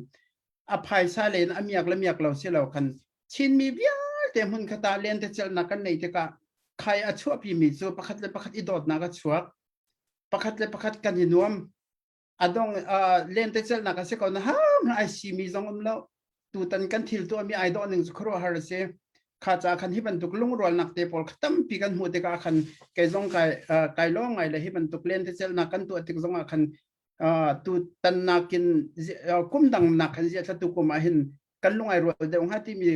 Speaker 14: a phaisa len a miak le miak lo si lo khan Chinmi vialte hmun khata len te celnak kan nei tikah khai a chuahpi mi cu pakhat le pakhat i dawtnak a chuak pakhat le pakhat kan i nuam a dong lente celnak a si ko na ham ai si mi zong um lo tutan kan thil tuah mi ai dawh ning cu khuaruahhar a si kha ca khan hi bantuk lungrualnak te pawl kha tampi kan hmuh tikah khan kei zong kai kai lawng ngai le hi bantuk lente celnak kan tuah tik zong ah khan tu tan nakin kum dang nak khan zia thla tu kum ah hin kan lung ai rual deuh hnga timi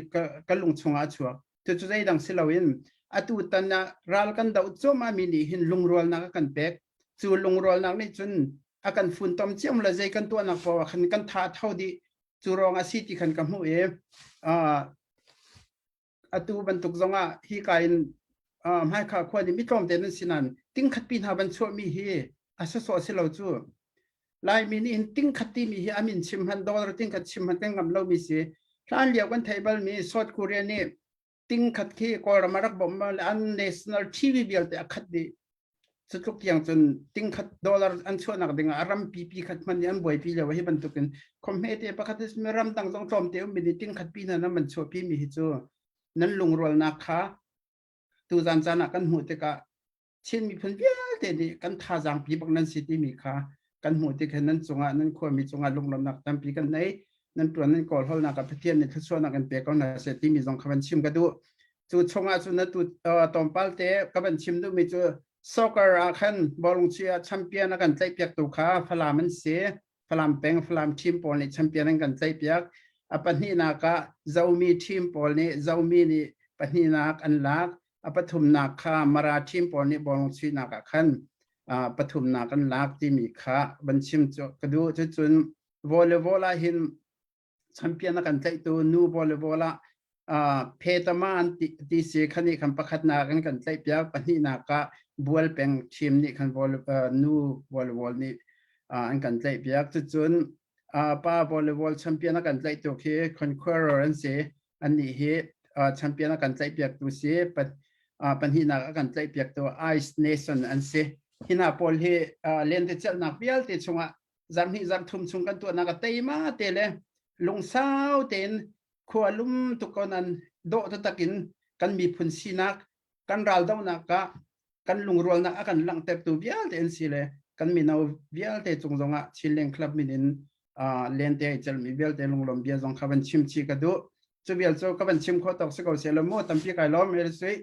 Speaker 14: ka lung chungah a chuak cucu zeidang si loin atu tan ah ral kan doh cuahmah mi nih hin lungrualnak a kan pek cu lungrualnak nih cun a kan funtom ciam le zei kan tuahnak poah khan kan tha tho dih cu ruang a si ti khan ka hmuh i atu bantuk zongah hi ka in hmaikha khua nih mitlawm te nan si nain tingkhat pi hna van chuahmi hi a sawsawh si lo cu Laimi nih hin tingkhat timi hi amin chim han dollar tingkhat chim han kan ngam lomi si hlan lio kan theih balmi South Korea nih tingkhat khi Kawlram a rak bawmh an national TV vialte a khat dih Cutluk tiang cun tingkhat dollar an chuahnak ding ah rampi pi khat hmanh nih an buaipi lio hi bantukin khomhme te pakhat hi ram dang zong tlawmte ummi nih tingkhat pi hna nan van chuahpi mi hi cu nan lungrualnak kha tuzan caan ah kan hmuh tikah Chin miphun vialte nih kan thazaang pi bak nan si timi kha kan hmuh tik hin nan cungah nan khuami cungah lunglawmhnak tampi kan nei nan tuan nan kawl holnak ah Pathian nih thluachuahnak in pe ko hna seh timi zong kha van chim ka duh cu chungah cun atu tlawmpal te ka van chim duhmi cu soccer ah khan bawlung chuih ah champion a kan tlaihpiaktu kha Falam an si Falam peng Falam team pawl nih champion an kan tlaihpiak a pahnihnak ah Zomi team pawl nih Zomi nih pahnihnak an lak a pathumnak kha Mara team pawl nih bawlung chuihnak ah khan pathumnak an lak timi kha van chim cu ka duh cucun volleyball ah hin champion a kan tlaihtu nu volleyball ah phetama an ti si khani khan pakhatnak an kan tlaihpiak pahnihnak ah bual peng team nih khan nu volleyball nih an kan tlaihpiak cucun pa volleyball champion a kan tlaihtu khi Conqueror an si annih hi champion a kan tlaihpiaktu si pahnihnak a kan tlaihpiaktu Ice Nation an si hi hna pawl hi lentecelhnak vialte chungah zarhhnih zarhthum chung kan tuahnak a teima te le lungsau tein khua lum tuk ko nan dawh taktak in kan miphun sinak kan raldohnak ah kan lungrualnak a kan langhtertu vialte an si le kan mino vialte cung zongah Chinland Club min in lente ai celmi vialte lunglawm bia zong kha van chim chi ka duh cu vial cu ka van chim khawh tawk si ko se lo mu tampi kai lawm sui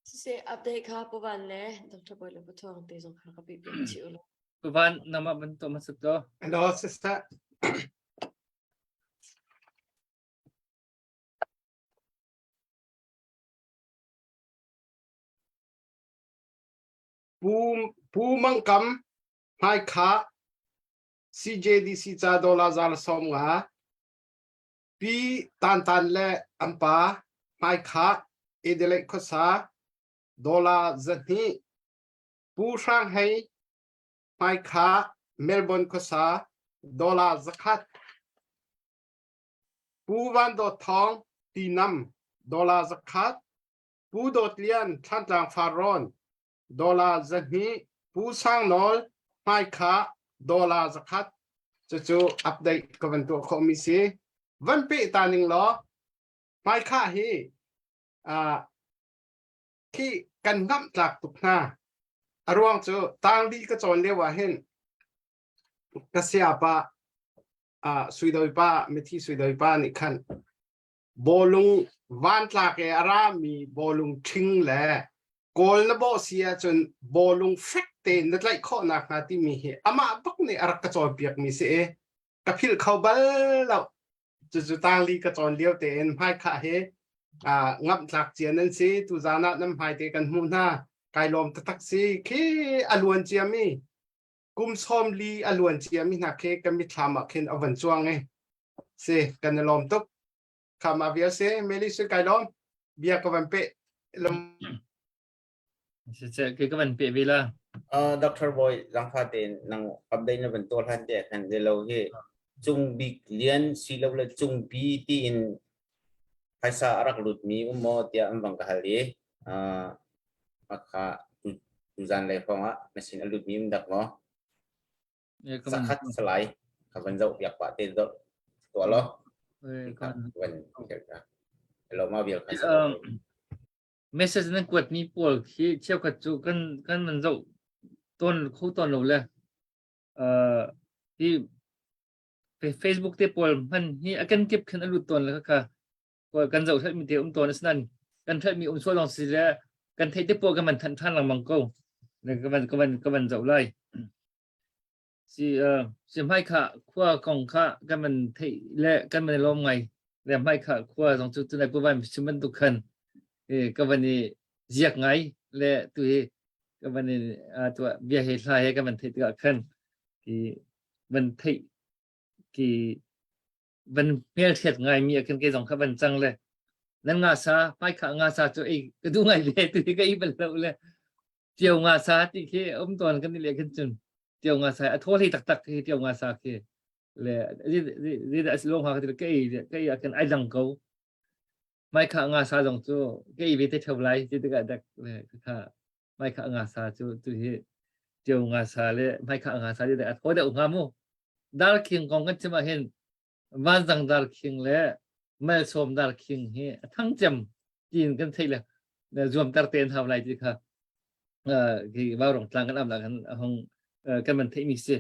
Speaker 8: Siseh update kha Pu Van le Dr. Bawi le Pu Thuang te zong kha ka pi piak chih ulaw.
Speaker 2: Pu Van, nangmah ban tuah hmasat law.
Speaker 6: Hello, sister. Pu Pu Mang Kam Hmaikha CJDC ca dollar za 15 Pi Tan Tan le an pa Hmaikhah Adelaide khuasa dollar 200 Pu Hrang Hei Hmaikhah Melbourne khuasa dollar 100 Pu Van Dawt Thawng Tinam dollar 100 Pu Dawt Lian Thlantlang Farrawn dollar 200 Pu Sang Nawl Hmaikhah dollar 100 cucu update ka van tuah khawhmi si van peh ta ning law Hmaikhah hi uh, khi kan ngamh tlak tuk hna a ruang cu tangli ka cawn lio ah hin ka siapa uh, suidoi pa mithi suidoi pa nih khan bawlung vantlak e a rami bawlung ṭhing le kawl na bawh si ahcun bawlung fek tein na tlaih khawh nakhnga timi hi amah bak nih a rak ka cawnpiakmi si i. Ka philh kho bal lo. Cucu tangli ka cawn lio tein hmaikhah hi ngamh tlak cia nan si. Tuzaan ah nan hmaite kan hmuh hna. Kai lawm taktak si. Khi a luan ciami kum 40 a luan ciami hna khi kan mitthlam ah khin a van cuang i si kan i lawm tuk. Khama vial si. Meli sui kai lawm. Bia ka van pe lam.
Speaker 2: Siseh ke ka van pe ve la.
Speaker 7: Uh, Dr. Boy, zangfa tein nang update na van tuah hlan te khan lo hi cung bik lian silo le cung bi tiin phaisa a rak lut mi um maw tiah an vang ka hal i uh, akha tuzan lei hrawng ah na sin a lut mi um dak maw? Zakhat salai ka van zoh piak pah te zoh tuah lo. Ka van lo ma vial kha.
Speaker 2: Message nan kuatmi pawl khi cheukhat cu kan kan van zoh tawn kho tawn lo le uh, hi Facebook te pawl hman hi a kan kip khin a lut tawn le kha kan zoh mi te um tawn asinain kan theih mi um sual lawng si le kan theih te pawl kan van thanh than lengmang ko ka van ka van ka van zoh lai Si uh, si hmaikhah khua kong kha kan van theih le kan van i lawm ngai. Le hmaikhah khua zong cu tunai pu van chim bantuk khan eh, ka van i ziak ngai le tu hi ka van i uh, tuah bia he hla he ka van theih tikah khan ki van theih ki van hmelhriat ngai mi ah khan kei zong kha van cang le nan nga sa hmaikhah nga sa cu ei ka duh ngai ve tu hi ka ei bal lo le Tio nga sa ti khi um tawn kan i le khin cun tio nga sa a thaw hlei taktak khi tio nga sa khi le zi dah si long ha ka ka ei ka ei ah khin ai dang ko mai kha nga sa zong cu ka ei ve te theu lai ti tikah dak le kha mai kha nga sa cu tu hi tio nga sa le mai kha nga sa ti a thaw deuh hnga mu dar khing kong kan chim ah hin vanzang dar khing le malsawm dar khing hi a thang cem tiin kan theih le zuamter te an hau lai ti kha khi vaurong tlang kan am la kan hong kan man theih mi si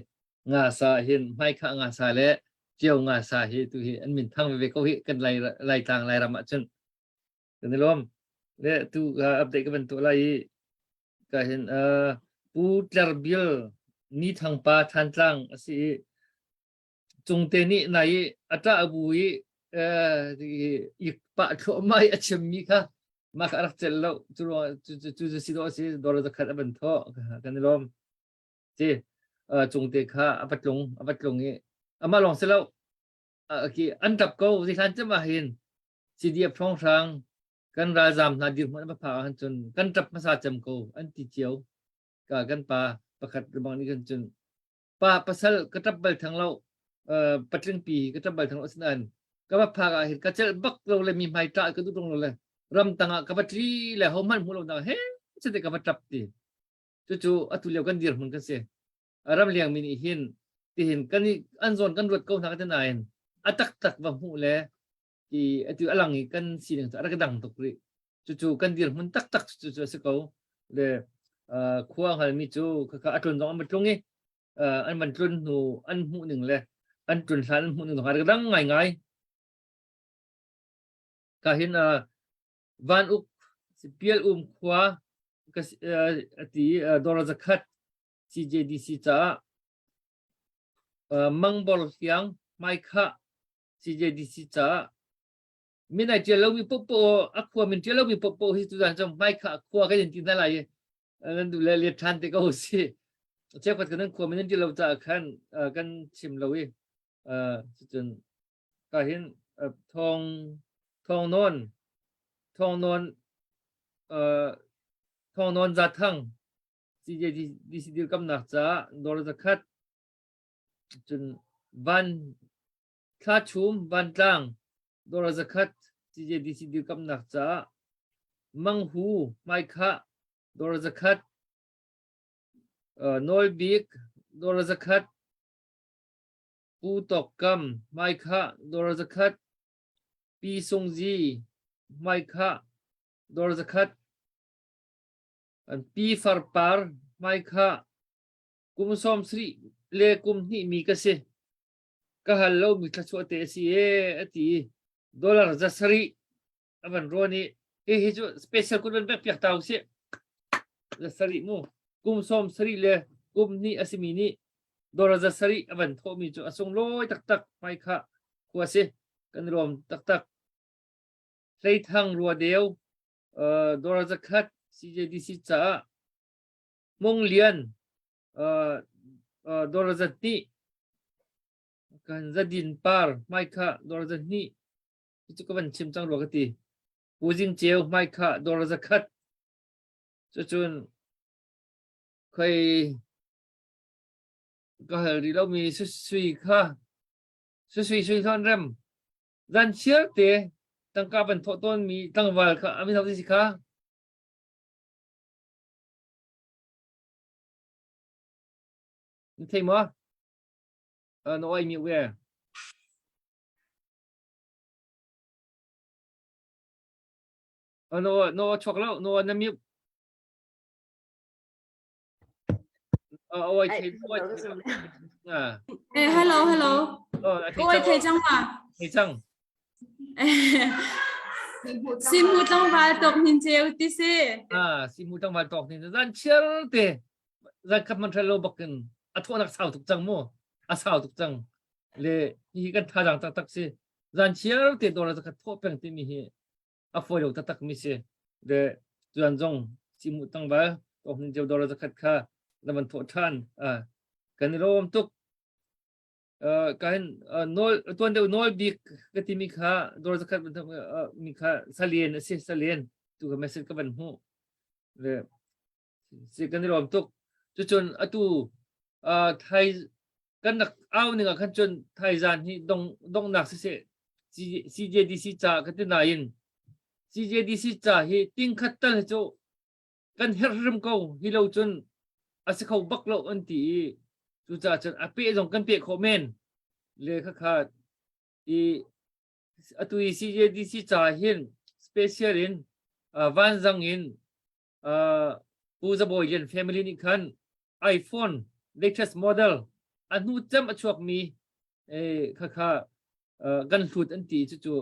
Speaker 2: nga sa hin hmai kha nga sa le cio nga sa hi tu hi an min thang ve ko hi kan lai lai tlang lai ram ah cun kan i lawm le tu update ka van tu lai i ka hin pu tler bil ni thang pa than tlang asi i Cungte nih nai i a ṭah bu i i pah thluahmah i a chimmi kha mah kha a rak celh lo. Cu ruangah cu cu cu si dawh a si dawr zakhat a van thawh kan i lawm. Ci Cungte kha a va tlung a va tlung i amah lawng si lo khi an ṭap ko zihlan cem ah hin CDF hrawnghrang kan ralzaam hna dirhmun an va phak ahhin cun kan ṭap hmasa cem ko an ti cio. Ka kan pa pakhat bang nih khan cun pa pasal ka ṭap bal theng lo uh, patling pi ka ṭap bal theng lo asinain ka va phak ah hin ka celh bak lo le mi hmai ṭah ka duh ṭung lo le ram tang ah ka va tli le ho hmanh hmu lo nak he chete ka va ṭap ti cucu atu lio kan dirhmun kan si ram liang mi nih hin tihin kan i an zawn kan ruat ko hna ka ti nain a taktak va hmuh le ti atu alang i kan sining cu a rak dang tuk rih cucu kan dirhmun taktak cu cu a si ko le khua hngalmi cu khakha a tlun zong an va tlung i an van tlun hnu an hmuh ning le an tlun hlan an hmuh ning zong a dang ngaingai ka hin van uk pial um khua ati dora zakhat CJDC caah mangbor hliang hmaikha CJDC caah min ai ṭial lomi popo a khua min ṭial lomi popo hi tuzan cu hmaikha khua kan in ti hna lai i nan duh le let ṭhan te ko si cheukhat kan khua min an ṭial lo caah khan kan chim lo i cucun ka hin thong thong nawn thong nawn thong nawn za thang CJDC dirkamnak caah dor zakhat cun van Thlachum vantlang dawr zakhat CJDC dirkamnak caah Manghu hmaikhah dawr zakhat Nawlbik dawr zakhat Pu Tawk Kam hmaikhah dawr zakhat Pi Sung Zi hmaikhah dawr zakhat Pi Far Par hmaikhah kum 70 le kum hnih mi ka si. Ka hal lomi thluachuah te a si ee a ti i dollar 700 a van rawn i hihi cu special kut van pek piak ta usih. 700 mu. Kum 70 le kum hnih a simi nih. Dollar 700 a van thawhmi cu a sunglawi taktak hmai kha khua si. Kan i lawm taktak. Hleithang rua deu dollar 100 CJDC caah Mung Lian dollar 200 kan zadin par hmai kha dollar 200 cu ka van chim cang rua ka ti. Pu Zing Ceu hmai kha dollar 100 cucun khoi ka hal rih lomi sui kha sui sui hlawn rem zan chiar te tangka ban thawh tawnmi tlangval kha amin hau si kha na thei maw na oi mi we no no chuak lo no na mute Oi thei oi
Speaker 15: À. Eh, hello, hello. Oi thei cang ma.
Speaker 2: Thei cang.
Speaker 15: Simu tlangval tok nin cheu ti si.
Speaker 2: Ah, simu tlangval tok nin zan chiar te zan khat man lo bakin a thawnak sau tuk cang mu. A sau tuk cang. Le hi kan tha tak tak si. Zan chiar te dora zakhat tho peng ti mi hi a fawi lo taktak mi si. Le tuan zong simu tlangval tok nin cheu dora zakhat kha na van thawh ṭhan. Ah, kan i lawm tuk. ka hin nawl tuan deuh nawl bik ka timi kha dor zakhat mi kha salen a si salen tu ka message ka van hmuh le si kan i lawm tuk cucun atu thai kan rak au ning ah khan cun thai zan hi dong dongnak siseh CJDC ca ka ti nain CJDC ca hi tingkhat tal hi cu kan herh hrim ko hi lo cun a si kho bak lo an ti i cucaah cun a peh zong kan peh khawh men le khakha i atu i CJDC ca hin special in vanzang in Pu Zabawi Lian family nih khan iPhone latest model a hnu cem a chuakmi khakha kan hlut an ti cucu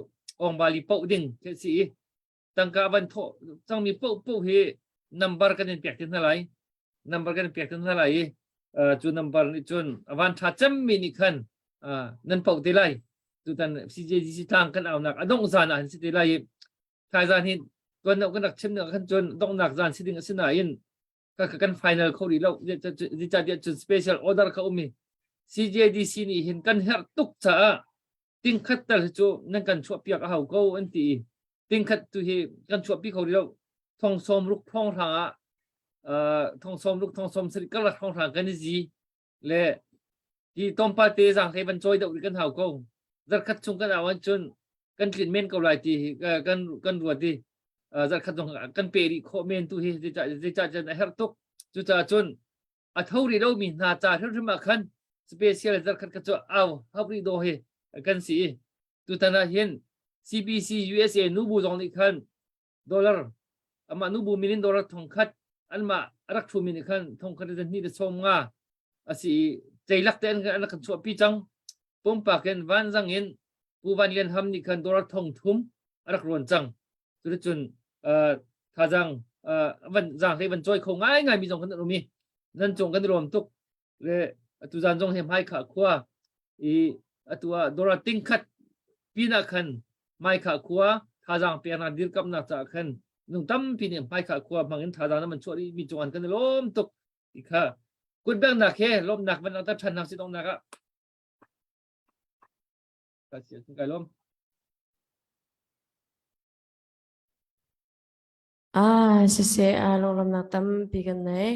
Speaker 2: Ongbali poh ding khi si i tangka van thawh cangmi paohpaoh hi number kan in pek te hna lai number kan in pek te hna lai i cu number nih cun a van ṭha cemmi nih khan nan poh te lai tutan CJDC tlang kan aunak a dongh zan ah hin si te lai i thaizan hi tuan kan rak chim khan cun donghnak zan si ding a si nain ka kan final kho rih lo zeicahtiah cun special order kha um i CJDC nih hin kan herh tuk caah tingkhat tal hi cu nan kan chuahpiak a hau ko an ti i tingkhat tu hi kan chuahpi kho rih lo thong sawm ruk thong hrang ah thong sawm ruk thong sawm sarih karlak thong hrang kan i zi le hi tlawmpal te zaanghlei van cawi deuh rih kan hau ko zarkhat chung kan au cun kan tlin men ko lai ti hi kan kan ruat i zarkhat zong kan pe rih khawh men tu hi zeicah zeicah cun a herh tuk cucaah cun a tho rih lomi hna ca hrimhrim ah khan special zarkhat kha cu au hau rih daw hi kan si i tutan ah hin CBC USA nubu zong nih khan dollar amah nubu min in dollar thongkhat anmah a rak thumi nih khan thongkhat le hnih le sawm nga a si i ceilak te an an kan chuahpi cang pumpak in vanzang in Pu Van Lian Ham nih khan dollar thong thum a rak rawn cang cuticun thazang van zaanghlei van cawi kho ngaingai mi zong kan um i nan cung kan i lawm tuk le atu zan zong he hmai kha khua i atu ah dollar tingkhat pinah khan hmaikha khua thazang peknak dirkamnak caah khan nung tampi nih hmaikha khua hmang in thazang nan chuah mi cung an kan i lawm tuk ti kha kutbengnak he lawmnak van langhter ṭhan hna si donghnak ah ka si kai lawm
Speaker 8: Ah, siseh, aa lunglawmhnak tampi kan nei.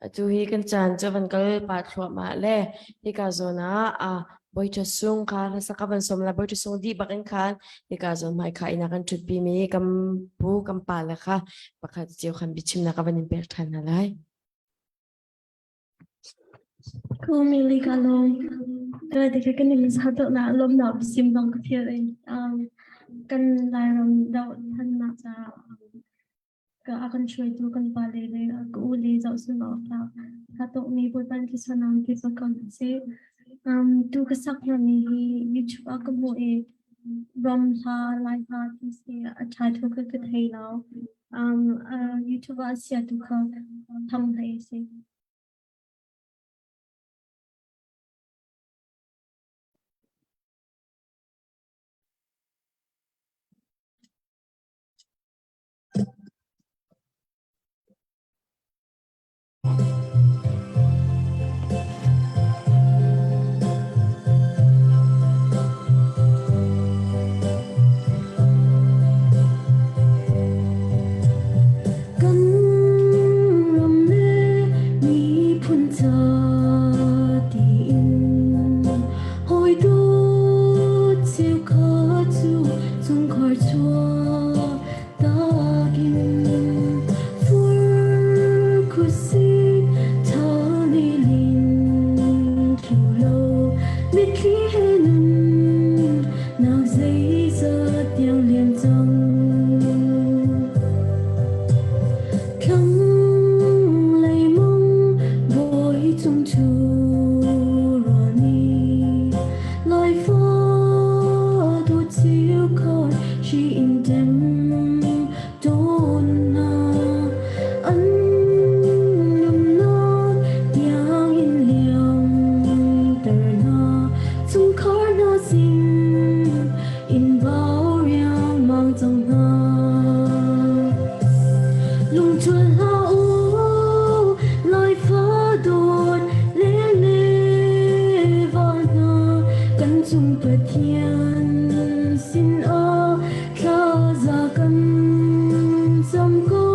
Speaker 8: Atu hi kan caan cu van kal pah thluahmah le hika zawn ah ah Bawi Ṭha Sung kha hlasak ka van sawm la Bawi Ṭha Sung dih bak in khan hika zawn hmai kha inn ah kan ṭhutpi mi kan pu kan pa le kha pakhat cio khan biachimnak ka van in pek ṭhan hna lai.
Speaker 16: Kumili ka lawm. Tuai te kan in sa to na lawm na sim dong ka thial in um kan Lairam do than na cha ka akan hruaitu kan pa le le ka u le zoh sun awk tlak tha tuk mi Bawipa nih thluachuahnak in pe ko hna seh. Um tu ka sak hna mi hi YouTube ah ka hmuh i ram hla Lai hla ti si a ṭha thu ka ka thei lo. Um uh, YouTube ah sia tu kha tham hlei si.
Speaker 11: Sin ah thlaza kan cam ko.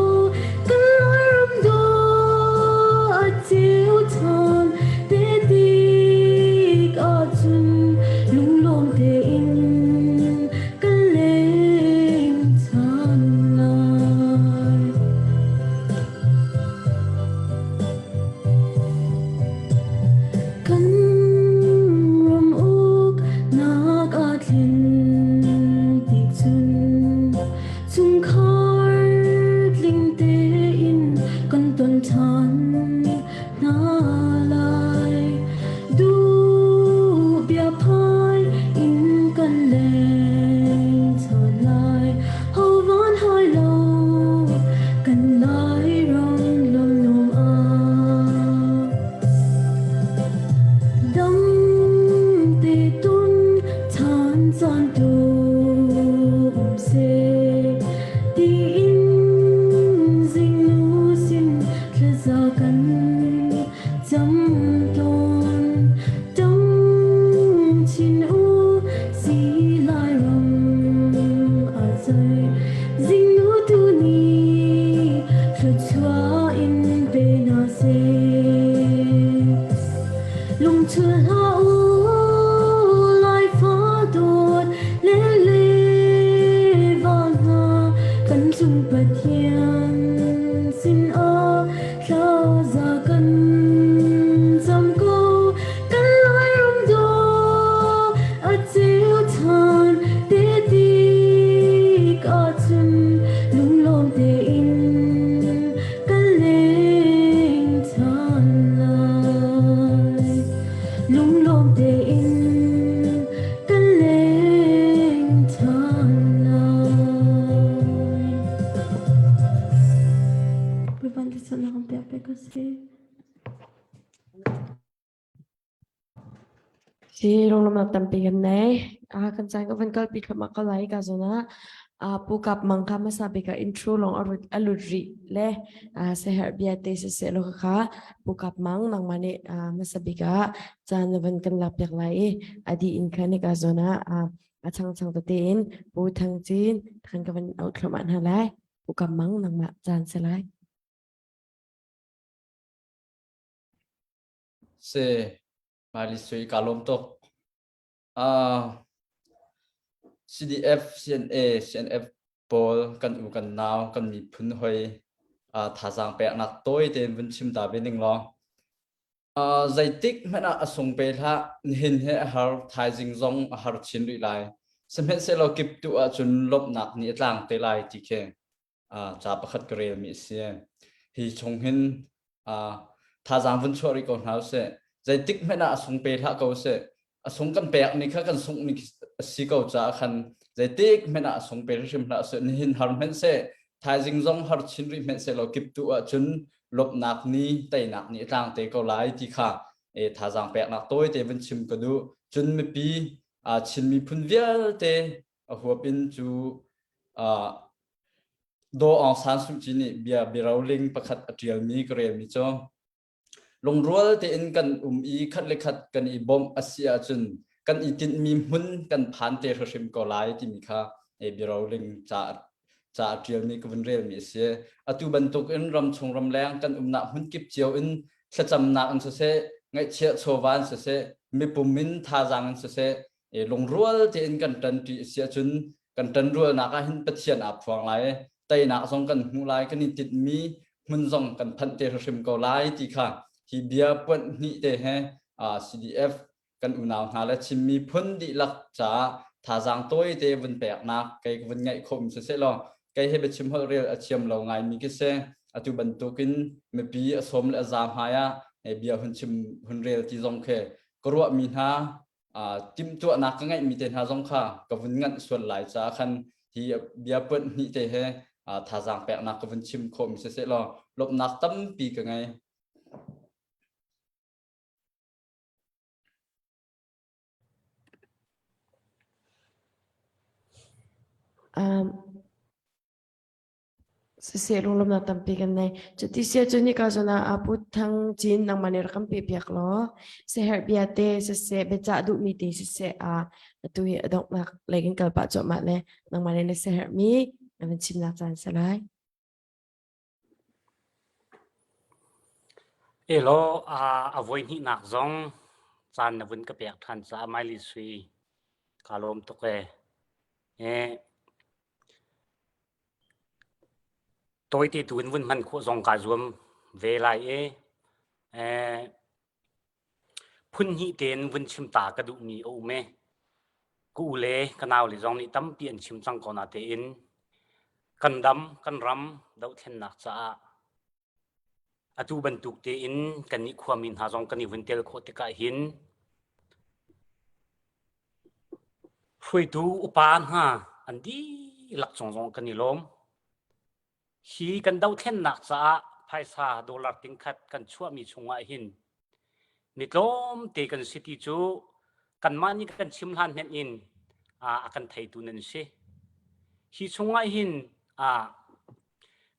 Speaker 11: Kan Lairam dawh a ceu ṭhan te tik ahcun lunglawm tein kan leng ṭhan lai. Kan ram uknak aa thlen tik cun chungkhar tling tein kan ton ṭhan hna lai. Duh bia phai in kan leng ṭhan lai. Ho van hai lo kan Lairam lawmnuam ah. Dam te tun chan caan tu um seh tiin zingnu sin thlaza kan cam tawn. Dam chin u si lai ram a zai zingnu tu ni thluachuah in pe hna seh. Lungchul hlah u lai fa dawt le le va hna kan cung Pathian sin ah thlaza kan cam ko. Kan Lairam dawh a ceu ṭhan te tik ahcun lunglawm tein kan leng ṭhan lai. Lunglawm tein kan leng ṭhan lai. Bawipa thlacamnak kan piak pek ko seh.
Speaker 8: Si lunglawmhnak tampi kan nei. Ah kan caan ka van kalpi thluahmah ko lai ka zawn ah ah Pu Kap Mang kha hmasa bik ah intro lawng a rut a lut rih le ah seherh bia te siseh law kha Pu Kap Mang nangmah nih ah hmasa bik ah caan na van kan lak piak lai i a dih in khan ka zawn ah ah a changchang tete in Pu Thang Cin khan ka van auh thluahmah hna lai. Pu Kap Mang nangmah caan si lai.
Speaker 3: Si, Miley Sui ka lawm tuk. Uh, CDF, CNA, CNF pawl kan u kan nau kan miphun hoi uh, thazaang peknak tawi tein vun chim ta ve ning law. Uh, zeitik hmanh ah a sung pe hlah nihin he a har thaizing zong a har chin rih lai. Sihmanhsehlaw kip tu ahcun lawmhnak ni a tlang te lai ti khi ca pakhat ka relmi a si. Hi chung hin thazaang vun chuah rih ko hna usih. Zeitik hmanh ah a sung pe hlah ko usih. A sung kan pek ni kha kan sungh ni a si ko caah khan zeitik hmanh ah a sung pe hrim hlah usih. Nihin har hmanh seh, thaizing zong har chin rih hmanh seh law kip tu ahcun lawmhnak ni, teinak ni a tlang te ko lai ti kha e thazaang peknak tawi te vun chim ka duh. Cun mipi Chin miphun vialte a huap in cu Daw Aung San Suu Kyi nih bia biaroling pakhat a ṭialmi ka relmi cu lungrual tein kan um i khat le khat kan i bawmh a si ahcun kan i tinhmi hmun kan phan te hrimhrim ko lai timi kha biaroling ca ca a ṭialmi ka vun relmi a si. Atu bantukin ramchung ramleng kan umnak hmun kip cio in thlacamnak in siseh, ngaihchiah chawva in siseh, mipum in thazaang in siseh, lungrual tein kan ṭanṭi a si ahcun kan ṭanrualnak ah hin Pathian aa phuang lai teinak zong kan hmuh lai kan i tinhmi hmun zong kan phanh te hrim ko lai ti kha hi bia puanh hnih te he CDF kan unau hna le Chin miphun dihlak caah thazaang tawi te vun peknak kei ka vun ngaih khawh mi siseh law kei he biachim holh rel a thiam lo ngai mi khi si atu bantukin mipi a sawm le a za hmai ah bia hun chim hun rel ti zong khi ka ruah mi hna timhtuahnak ka ngeihmi te hna zong kha ka vun nganh sual lai caah khan hi bia puanh hnih te he thazaang peknak ka vun chim khawhmi siseh law lawmhnak tampi ka ngei.
Speaker 8: Um. Siseh lunglawmhnak tampi kan nei. Cuti sia cu nika zawn ah Apu Thang Cin nangmah nih rak kan pe piak law siaherh bia te siseh biacah duhmi te siseh a atu hi a donghnak lei kan kal pah cuahmah le nangmah nih na siaherhmi na van chimnak caan si lai.
Speaker 9: Elaw a voi hnihnak zong caan na vun ka pek ṭhan caah Maili Sui kaa lawm tuk ee. Eh, Tawite tu in vun hman khawh zong kaa zuam ve lai i eh, phun hnih tein vun chim ta ka duhmi a um i ka u le ka nau le zong nih tampi an chim cang ko natein kan dam kan ram dohthlennak caah atu bantuk tein kannih khuami hna zong kan i vun tel khawh tikah hin hruaitu upa hna an dihlak cung zong kan i lawm. Hi kan dothlennak caah phaisa dollar tingkhat kan chuahmi chungah hin mi tlawmte kan si ti cu kanmah nih kan chim hlan hmenh in a kan theitu nan si. Hi chungah hin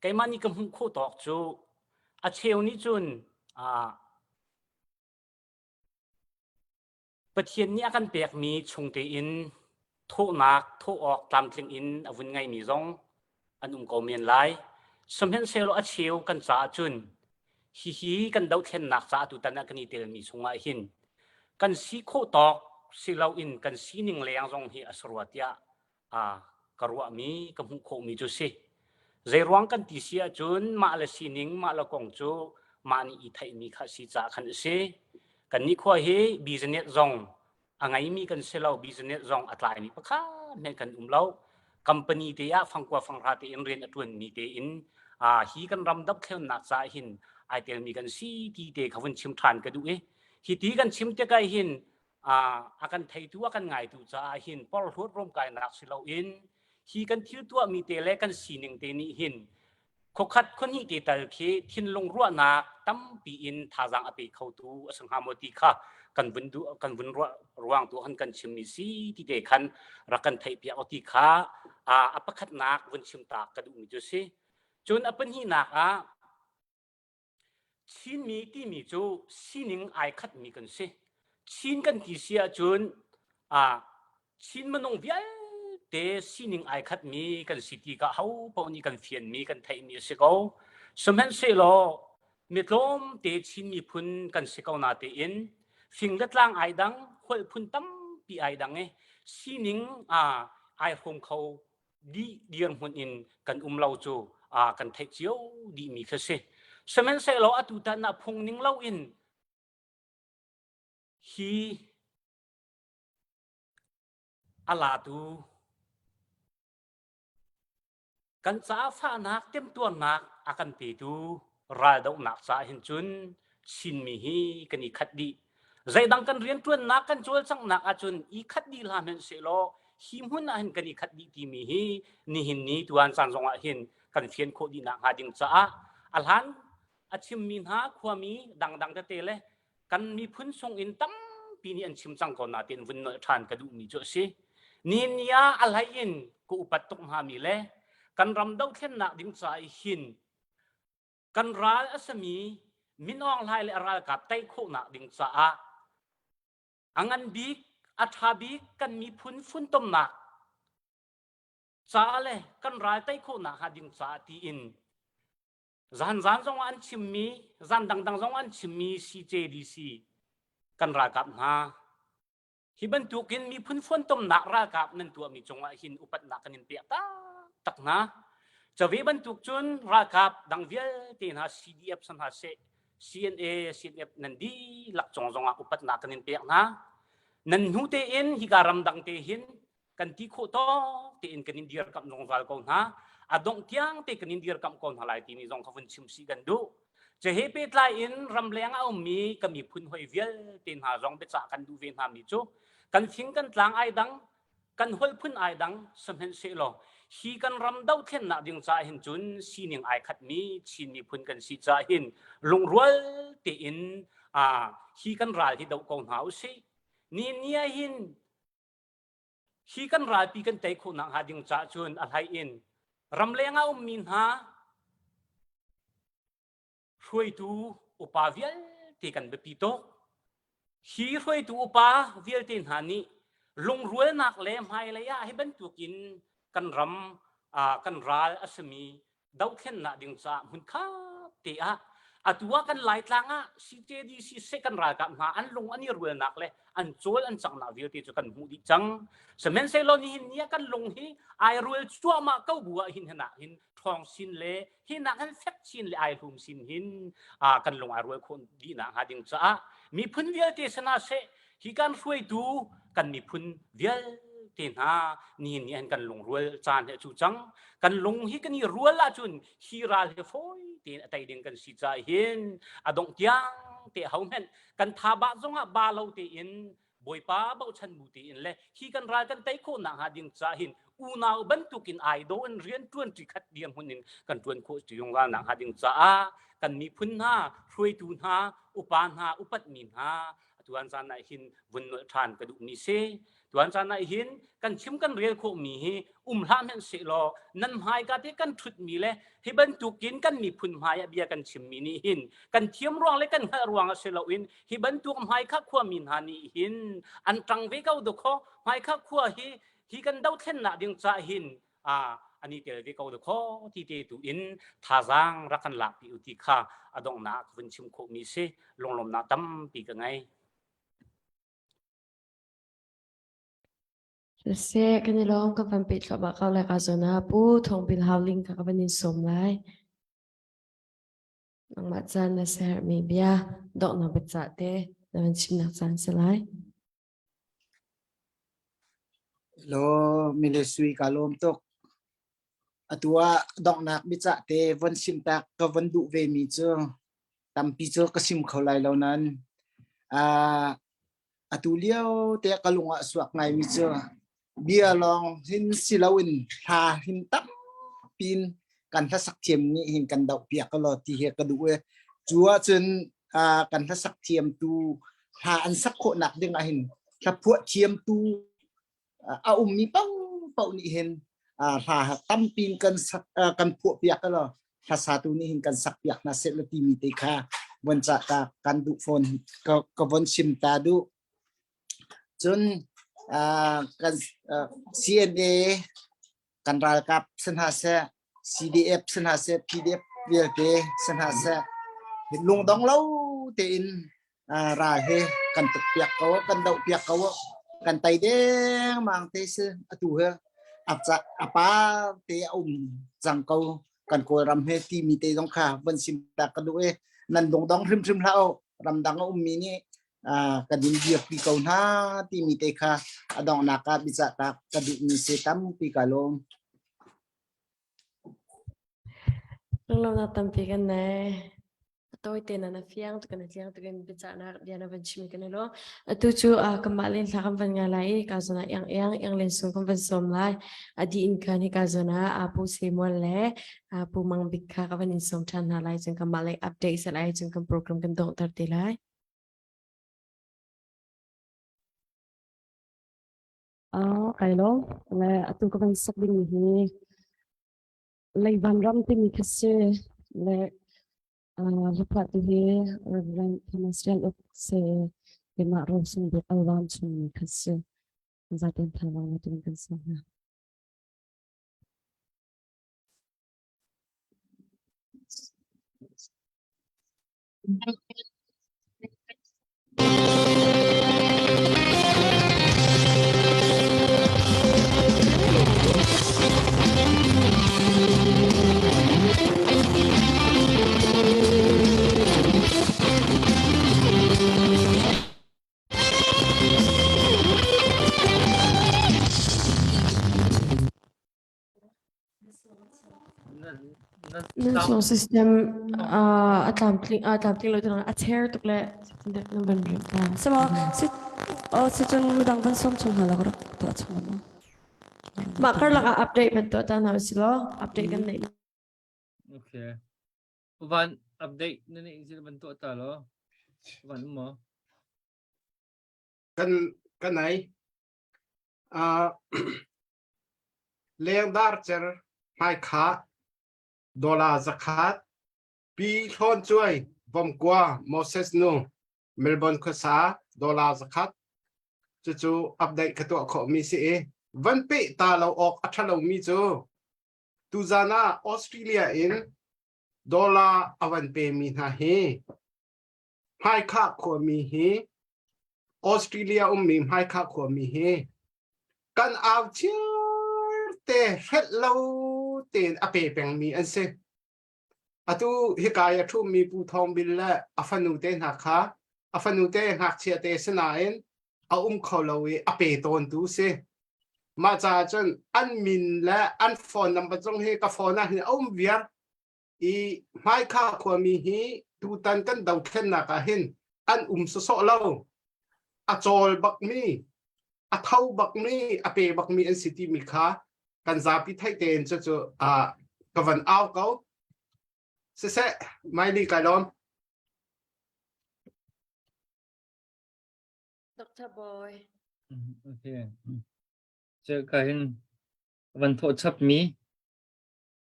Speaker 9: keimah nih ka hmuh khawh tawk cu a cheu nih cun Pathian nih a kan pekmi chung tein thawhnak thawh awk tlamtling in a vun ngeimi zong an um ko men lai. Sihmanhsehlaw a cheu kan caah cun hihi kan dothlennak caah tutan ah kan i telmi chungah hin kan si khawh tawk si loin kan sining leng zong hi a si rua tiah ka ruahmi ka hmuh khawhmi cu si. Zeiruang kan ti si ahcun mah le sining mah le kong cu mah nih i theihmi kha si caah khan a si. Kannih khua hi business zong a ngeimi kan si lo, business zong a tlaimi pakhat hmanh kan um lo. Company te ah fangkua fanghra tein rian a ṭuanmi tein hi kan ram dohthlennak caah hin ai telmi kan si ti te kha vun chim ṭhan ka duh i hi ti kan chim tikah hin a kan theitu a kan ngaitu caah hin porhlawt romkainak si loin hi kan thil tuahmi te le kan sining te nih hin khuakhat khuahnih te tal khi thinlung ruahnak tampi in thazaang a pe khotu a si hnga maw ti kha kan vun duh kan vun ruah ruang tu han kan chimmi si ti te khan rak kan theih piak ti kha a pakhatnak vun chim ta ka duhmi cu si cun a pahnihnak ah Chinmi timi cu sining ai khatmi kan si. Chin kan ti si ahcun ah Chin minung vialte sining ai khatmi kan si ti kha ho paoh nih kan fianmi kan theihmi a si ko. Sihmanhsehlaw mi tlawmte Chin miphun kan si ko natein fing le tlang ai dang, holh phun tampi ai dang i sining ah ai hrawm kho dih dirhmun in kan um lo cu kan theih cio dihmi khi si. Sihmanhsehlaw atu tan ah phung ning loin hi a latu kan caah fahnak temtuarnak a kan petu raldohnak caah hin cun Chinmi hi kan i khat dih. Zeidang kan rianṭuannak kan cawlcanghnak ahcun i khat dih hlah hmanh sehlaw hi hmun ah hin kan i khat dih timi hi nihin ni tuan caan zong ah hin kan fian khawh dih nak hnga ding caah a hlan a chimmi hna khuami dangdang tete le kan miphun sung in tampi nih an chim cang ko nain vun nolh ṭhan ka duhmi cu a si. Nihin ni ah a hlei in ka upat tuk hngami le kan ram dohthlennak ding caah hin kan ral a sami Min Aung Hlaing le a ralkap tei khawhnak ding caah a ngan bik a ṭha bik kan miphun funtomnak ca le kan ral tei khawhnak hnga ding caah tiin zanzan zong ah an chimmi zan dangdang zong an chimmi CJDC kan ralkap hna Hi bantukin miphun fontomnak ralkap nan tuahmi cungah hin upatnak kan in pek taktak hna. Cave bantuk cun ralkap dang vialte hna CDF san hna seh, CNA, CNF nan dihlak cung zongah upatnak kan in pek hna. Nan hnu tein hika ramdang te hin kan ti khawh tawk tein kan in dirkamh zungzal ko hna. A dongh tiang te kan in dirkamh ko hna lai timi zong kha vun chim si kan duh. Cu he pehtlai in ramleng a ummi ka miphun hoi vialte hna zong biacah kan duh ve hna mi cu kan fing kan tlang ai dang kan holh phun ai dang sihmanhsehlaw hi kan ram dohthlennak ding caah hin cun sining ai khatmi Chin miphun kan si caah hin lungrual tein hi kan ral hi doh ko hna usih. Ni ni ah hin hi kan ralpi kan tei khawh nakhnga ding caah cun a hlei in ramleng ah ummi hna. Hruaitu upa vialte kan biapi tuk. Hi hruaitu upa vialte hna nih lungrualnak le hmailei ah hi bantukin kan ram kan ral a simi dohthlennak ding caah hmunkhat te ah atu ah kan Laitlang ah CJDC seh kan ralkap hna an lung an i rualnak le an cawl an cangnak vialte cu kan hmuh dih cang. Sihmanhsehlaw nihin ni ah kan lung hi ai rual cuahmah ko bu ah hin hna hin ṭhawng sin le hi nak hin fek chin le ai hlum sin hin kan lung ai rual khawh dih nak hnga ding caah miphun vialte sana seh hi kan hruaitu kan miphun vialte hna nihin ni an kan lungrual caan he cu cang kan lung hi kan i rual ahcun hi ral hi fawi tein a tei ding kan si caah hin a dongh tiang te ho hmenh kan tha ba zongah ba lo tein Bawipa bochan bu tein le hi kan ral kan tei khawh nak hnga ding caah hin unau bantukin ai do in rian ṭuan ṭi khat dirhmun in kan ṭuan khawh zungzal nak hnga ding caah kan miphun hna hruaitu hna upa hna upatmi hna tuan caan ah hin vun nolh ṭhan ka duhmi si. Tuan caan ah hin kan chim kan rel khawhmi hi um hlah hmanh sehlaw nan hmaika te kan ṭhutmi le hi bantukin kan miphun hmai ah bia kan chimmi nih hin kan thiam ruang le kan hngalh ruang ah si loin hi bantuk hmaikha khuami hna nih hin an ṭang ve ko dukhaw hmaikha khua hi hi kan dothlennak ding caah hin an i tel ve ko dukhaw ti te tu in thazaang rak kan lak pi u ti kha a donghnak ka vun chim khawhmi si lunglawmnak tampi ka ngei.
Speaker 8: Siseh, kan i lawm ka van peh thluahmah ko lai ka zawn ah Pu Thawng Bil Hau Ling kha ka van in sawm lai. Nangmah caan na siaherhmi bia donghnak biacah te na van chimnak caan si lai.
Speaker 12: Hello, Mile Sui ka lawm tuk. Atu ah donghnak biacah te von sim tak ka von duh ve mi cu tampi cu ka sim kho lai lo nan uh, atu lio te ka lung ah suak ngai mi cu bia lawng hin si loin hla hin tampi in kan hlasak thiam nih hin kan doh piak lo ti hi ka duh e cu ahcun kan hlasak thiam tu hla an sak khawhnak ding ah hin hla phuah thiam tu a ummi paohpaoh nih hin hla tampi in kan sak kan phuah piak lo hla satu nih hin kan sak piak hna seh la timi te kha von ca ka kan duh fawn ka ka von sim ta duh cun kan CNA kan ralkap si hna seh CDF si hna seh PDF vialte si hna seh lungdong lo tein ral he kan tuk piak ko kan doh piak ko kan tai dengmang te si atu he a pa te a um cang ko kan kawlram he timi te zong kha von sim ta ka duh e nan lungdong hrimhrim hlah u ramdang a ummi nih kan in dirpi ko hna timi te kha a donghnak ah biacah ta ka duhmi si tampi ka lawm.
Speaker 8: Lunglawmhnak tampi kan nei. Tawi te na na fiang tu kan tliang tu kan biacahnak bia na van chim kan lo. Atu cu kanmah len thla kan van ngai lai i ka zona iang iang iang len sung kan van sawm lai. Adi in khan hi ka zona Pu Samuel le Pu Mang Bik kha ka van in sawm ṭhan hna lai cun kanmah lei update sel ai cun kan program kan donghter te lai.
Speaker 5: Ah, kai lo. Le atu ka van sak ding hi leivan ram timi kha si le hlaphuah tu hi Reverend Thomas Rial Uk se keimah Rosung Bik Alwan chungmi kha si. Zaten thawang na tum kan sa hna.
Speaker 8: Nan sound system a tlamtling a tlamtling lo tiang a chair tuk le nan van ring ta.
Speaker 17: Sama si oh si cun midang van som chung hna la rak tuah chung ma.
Speaker 8: Mah karlak ah update ban tuah ta hna si law update kan nei.
Speaker 2: Okay. Van update na nei zil ban tuah ta lo. Van um mo.
Speaker 6: Kan kan ai. Uh, Lengdar cer hmaikha dollar 100. Pi Hlawn Cuai Vomkua Moses nu Melbourne khuasa dollar 100 cucu update ka tuah khawh mi si i van peh ta lo awk a ṭha lomi cu tuzan ah Australia in dollar a van pe mi hna hi hmaikhah khuami hi Australia ummi hmaikhah khuami hi kan au chiar te hrelh lo tein a pe pengmi an si. Atu hika i a ṭhumi Pu Thawng Bil le a fanu te hna kha a fanu te ngakchia te sinain a um kho lo i a pe tawntu si. Mah caah cun an min le an phone number zong hi ka phone ah hin a um viar i hmaikha khuami hi tutan kan dothlennak ah hin an um sawsawh lo. A cawl bakmi, a tho bakmi, a pe bakmi an si timi kha kan zapi theih tein cucu uh, ka van au ko. Siseh, Miley kai lawm.
Speaker 8: Dr. Boy.
Speaker 2: Okay. Cu ka hin van thawh chap mi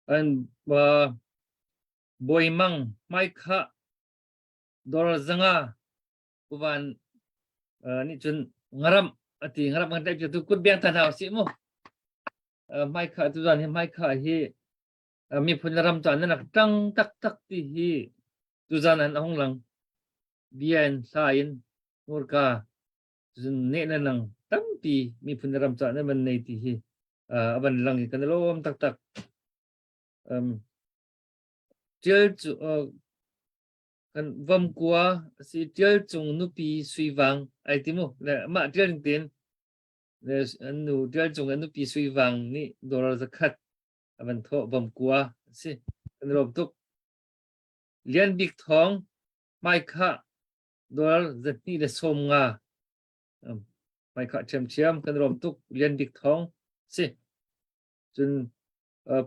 Speaker 2: an Bawi Mang hmaikhah dor zanga uvan nih cun ngaram ati ngaram kan tlaih tu kut biang tan hau si mu hmaikhah tu zan hi hmaikhah hi miphun le ram caan nan rak tang tak tak ti hi tuzan an hong lang bia in hla in hmurka cun ne le nang tampi miphun le ram caan nan van nei ti hi a van lang i kan i lawm taktak um tial cu kan vamkua si tial cung nupi suivang ai ti mu le mah tial ning tin le an nu tial cung an nupi suivang nih dollar zakhat a van thawh vamkua si kan lawm tuk Lian Bik Thawng hmaikhah dollar 250 hmaikhah ṭhiamṭhiam kan rawm tuk Lian Bik Thawng si cun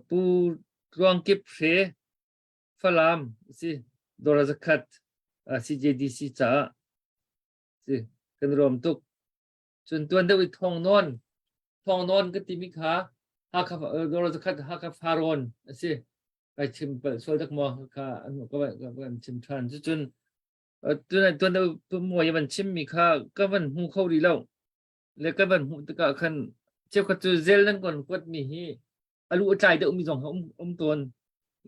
Speaker 2: Pu Tluang Kip Hre Falam si dollar 100 CJDC caah si kan rawm tuk cun tuan deuh i Thawng Nawn Thawng Nawn ka timi kha Hakha dollar 100 Hakha Farawn a si kai chim palh sual dak maw kha an ka kan chim than cucun tuan tuan tu muai van chim mi kha ka van hmu kho rih lo le ka van hmuh tikah khan cheukhat cu zel nan kon kuat mi hi alu tlai deuh mi zong um um tawn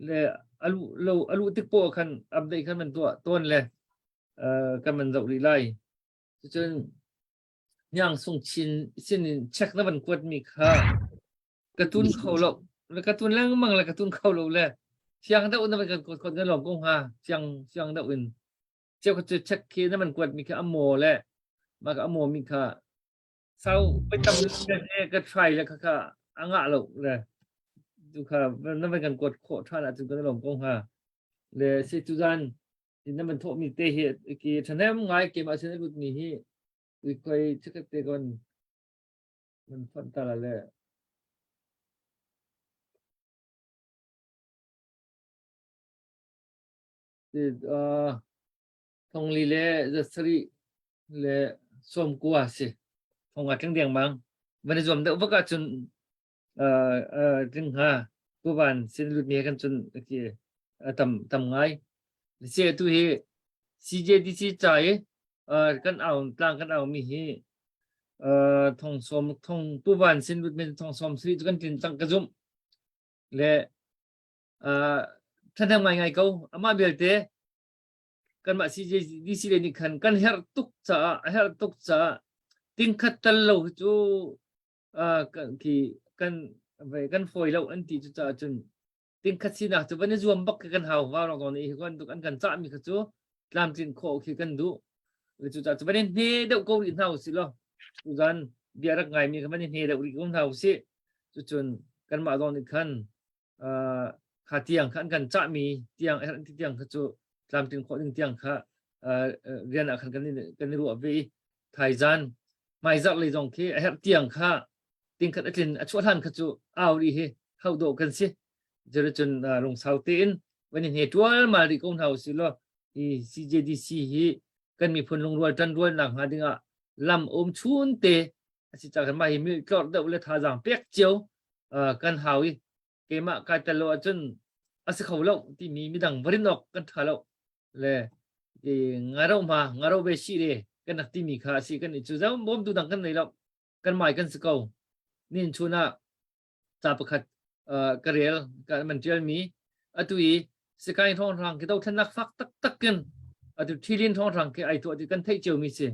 Speaker 2: le alu lo alu tik po khan update khan man tuah tawn le kan man zoh rih lai cucun nyang sung chin sin in check na van kuat mi kha ka tun kho lo le ka tun lengmang le ka tun kho lo le siang deuh na kan kuat khot lawm ko hnga siang siang deuh in cheu kha chu check khi na man kuat mi kha amo le ma ka amo mi kha sau pe tam le ka try le kha kha anga lo le tu kha na man kan kuat kho than ah cun kan lawm ko hnga le si tu zan na man thawh mi te hi ki thanem ngai ke ma sin lut mi hi koi check te kon Nan fonh ta la le. Uh, thongli le zasari le sawmkua si. Thong a tling deng mang. Van i zuam deuh vak ahcun uh, uh, tling hnga. Tuvan sin lut mi kan cun ki tam tam ngai. Se tu hi CJDC ca i uh, kan au tlang kan au mi hi thong sawm thong tuvan sin lut men thong sawm sri cu kan tlin cang ka zumh le thahnem ngai ngai ko amah belte kanmah CJDC le nih khan kan herh tuk caah a herh tuk caah tingkhat tal lo cu ki kan kan fawi lo an ti cu caah cun tingkhat sinak cu van i zuam bak khi kan hau va rong ni hi kan an kan cah mi kha cu tlamtlin khawh khi kan duh le cu cu van i hne deuh ko rih hna usih law tuzan bia rak ngai mi kha van i hne deuh rih ko hna usih cucun kanmah zong nih khan kha tiang kha an kan cah mi tiang ti tiang kha cu tlamtlin khawh ding tiang kha rian ah khan kan kan i ruah ve i thaizan hmaizarh lei zong khi a herh tiang kha tingkhat a tlin a chuah hlan kha cu au rih hi hau dawh kan si cun lungsau tein van i hne tual mal rih ko hna usih law hi CJDC hi kan miphun lungrual ṭanrual nak hnga dingah lam um chun te a si cang mah hi mil tlorh deuh le thazaang pek cio kan hau i keimah kai tel lo ahcun. a si kho lo timi midang varin awk kan ṭha lo le ngaro ma ngaro ve si le kan rak timi kha a si kan i cu zau bawmtu dang kan nei lo kan mai kan si ko nin chun ah ca pakhat ka rel ka man tial mi atu i sikai thong rang ki dothlennak fak tak tak in atu thilin thong rang ki ai tu ti kan theih cio mi si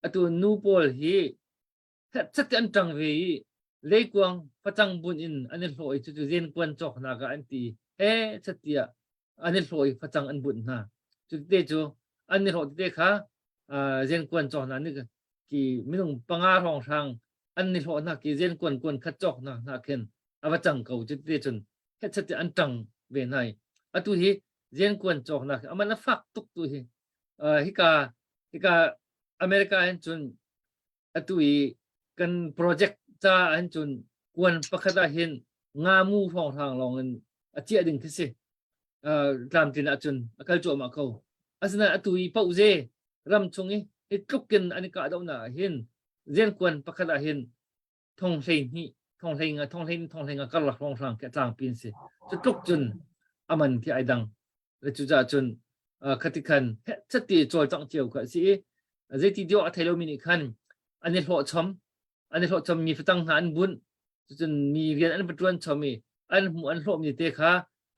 Speaker 2: atu nu pawl hi chat an ṭang ve i leikuang facang bun in an i hlawh i cucu zenkuan cawknak ah an ti he chat tiah an i hlawh i facang an bunh hna. Cu tete cu an i hlawh tete kha zenkuan cawknak nih ki minung panga hrawnghrang an i hlawh hna ki zenkuan kuan khat cawknak hna khin a va cang ko cu tete cun hetchat an ṭang ve hna i atu hi zenkuan cawknak aman a fak tuk tu hi hika hika America hin cun atu i kan project ca ahhin cun kuan pakhat ah hin ngamu hrawnghrang lawng in a ciah ding khi si. Tlamtlin ahcun a kal cuahmah ko. Asinain atu i pohze ram chung i hi tluk in an i kahdohnak ah hin zenkuan pakhat ah hin thong 12 thong 15 thong 12 thong 15 karlak hrawnghrang khi a tlangpi an si. Cu tluk cun a man khi ai dang. Le cucaah cun khati khan chatti cawlcangh cio kha a si i zeiti dio a thei lomi nih khan an i hlawh chom an i hlawh chom mi facang hna an bunh cucun mi rian an va ṭuan chom i an hmuh an hlawhmi te kha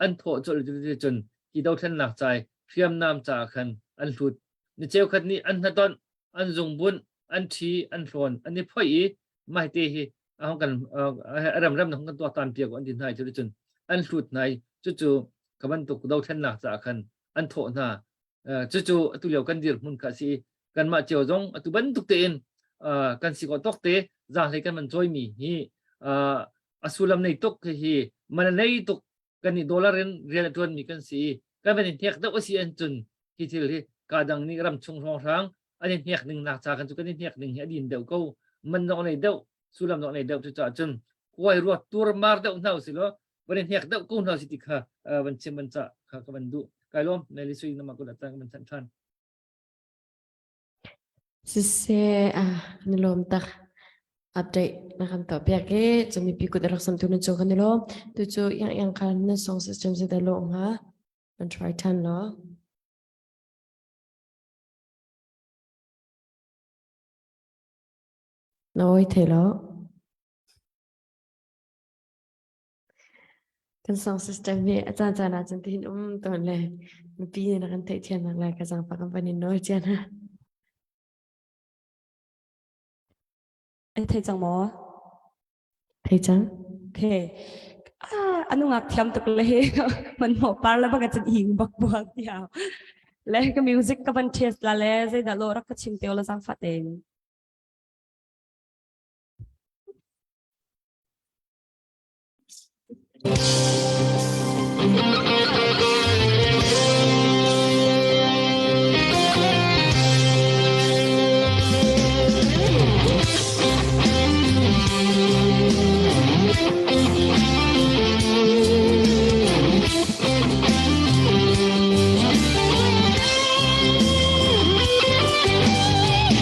Speaker 2: an thawh colh cun hi dothlennak cai hriamnam caah khan an hlut ni cheukhat nih an hnatonh an zungbunh an ṭhi an hlawn an i phoih i mah te hi ahong kan remrem na hong kan tuaktan piak an ti hna i cuticun an hlut hna i cucu ka bantuk dothlennak caah khan an thawh hna cucu atu lio kan dirhmun kha si kanmah cio zong atu bantuk tein kan si khawh tawk te zaanghlei kan van cawimi hi a sullam nei tuk hi man nei tuk kan nih dollar in rian a tuan mi kan si i kan van i hnek deuh a si an cun hi thil hi ka dang nih ram chung hrawnghrang an i hnek ning nak cha kan cu kan i hnek ning hi a din deuh ko man zong nei deuh sullam zong nei deuh cu caah cun kuai ruat tur mar deuh hna usih law van i hnek deuh ko hna si ti kha van chim van ca kha ka van duh kai lawm Mary Sui nama kut atan ka van chan than
Speaker 8: Siseh, kan i lawm tak. Update na kan tuah piak i cu mipi kut a rak samtu na cu kan i lawm. Tu cu yang yang khan na song system si dah lawh hnga. Kan try than law. Na oi thei lo. Kan song system hi a caan caan ah cun tihin um tawn le mipi nih na kan theihthiamnak lai ka zaangfah kan van in nawl cia hna.
Speaker 17: An thei cang maw?
Speaker 8: Thei cang.
Speaker 17: Okay. Ah, anu ngak thiam tuk le he man mo par le baka cun hing bak buak tiao. Le ka music ka van test la le zeidah lo rak ka chim teo la zaangfah tein.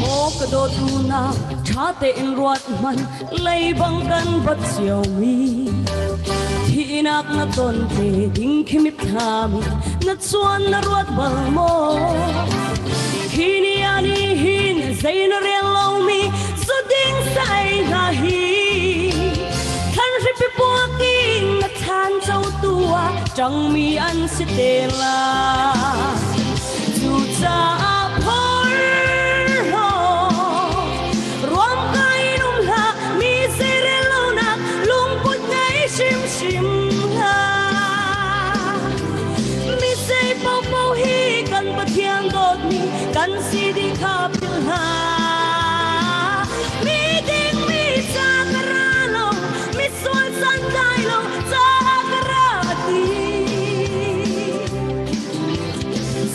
Speaker 17: Maw ka dawtu na ṭha tein ruat hmanh leibang kan bat ciomi thihnak na ton te ding khi mitthlam na chuan na ruat bal maw hi ni ah ni hin zei na rel lomi zu ding sai hna hi thlan hripi puak in na than cho tu ah ṭangmi an si te la cucaah phor ruam kai in um hlah mi zeirel lonak lungput ngei hrimhrim hlah mi zei paohpaoh hi kan Pathian dawtmi kan si dih kha philh hlah mi ding mi ca ka ra lo mi sual san tlai lo ca ka ra ti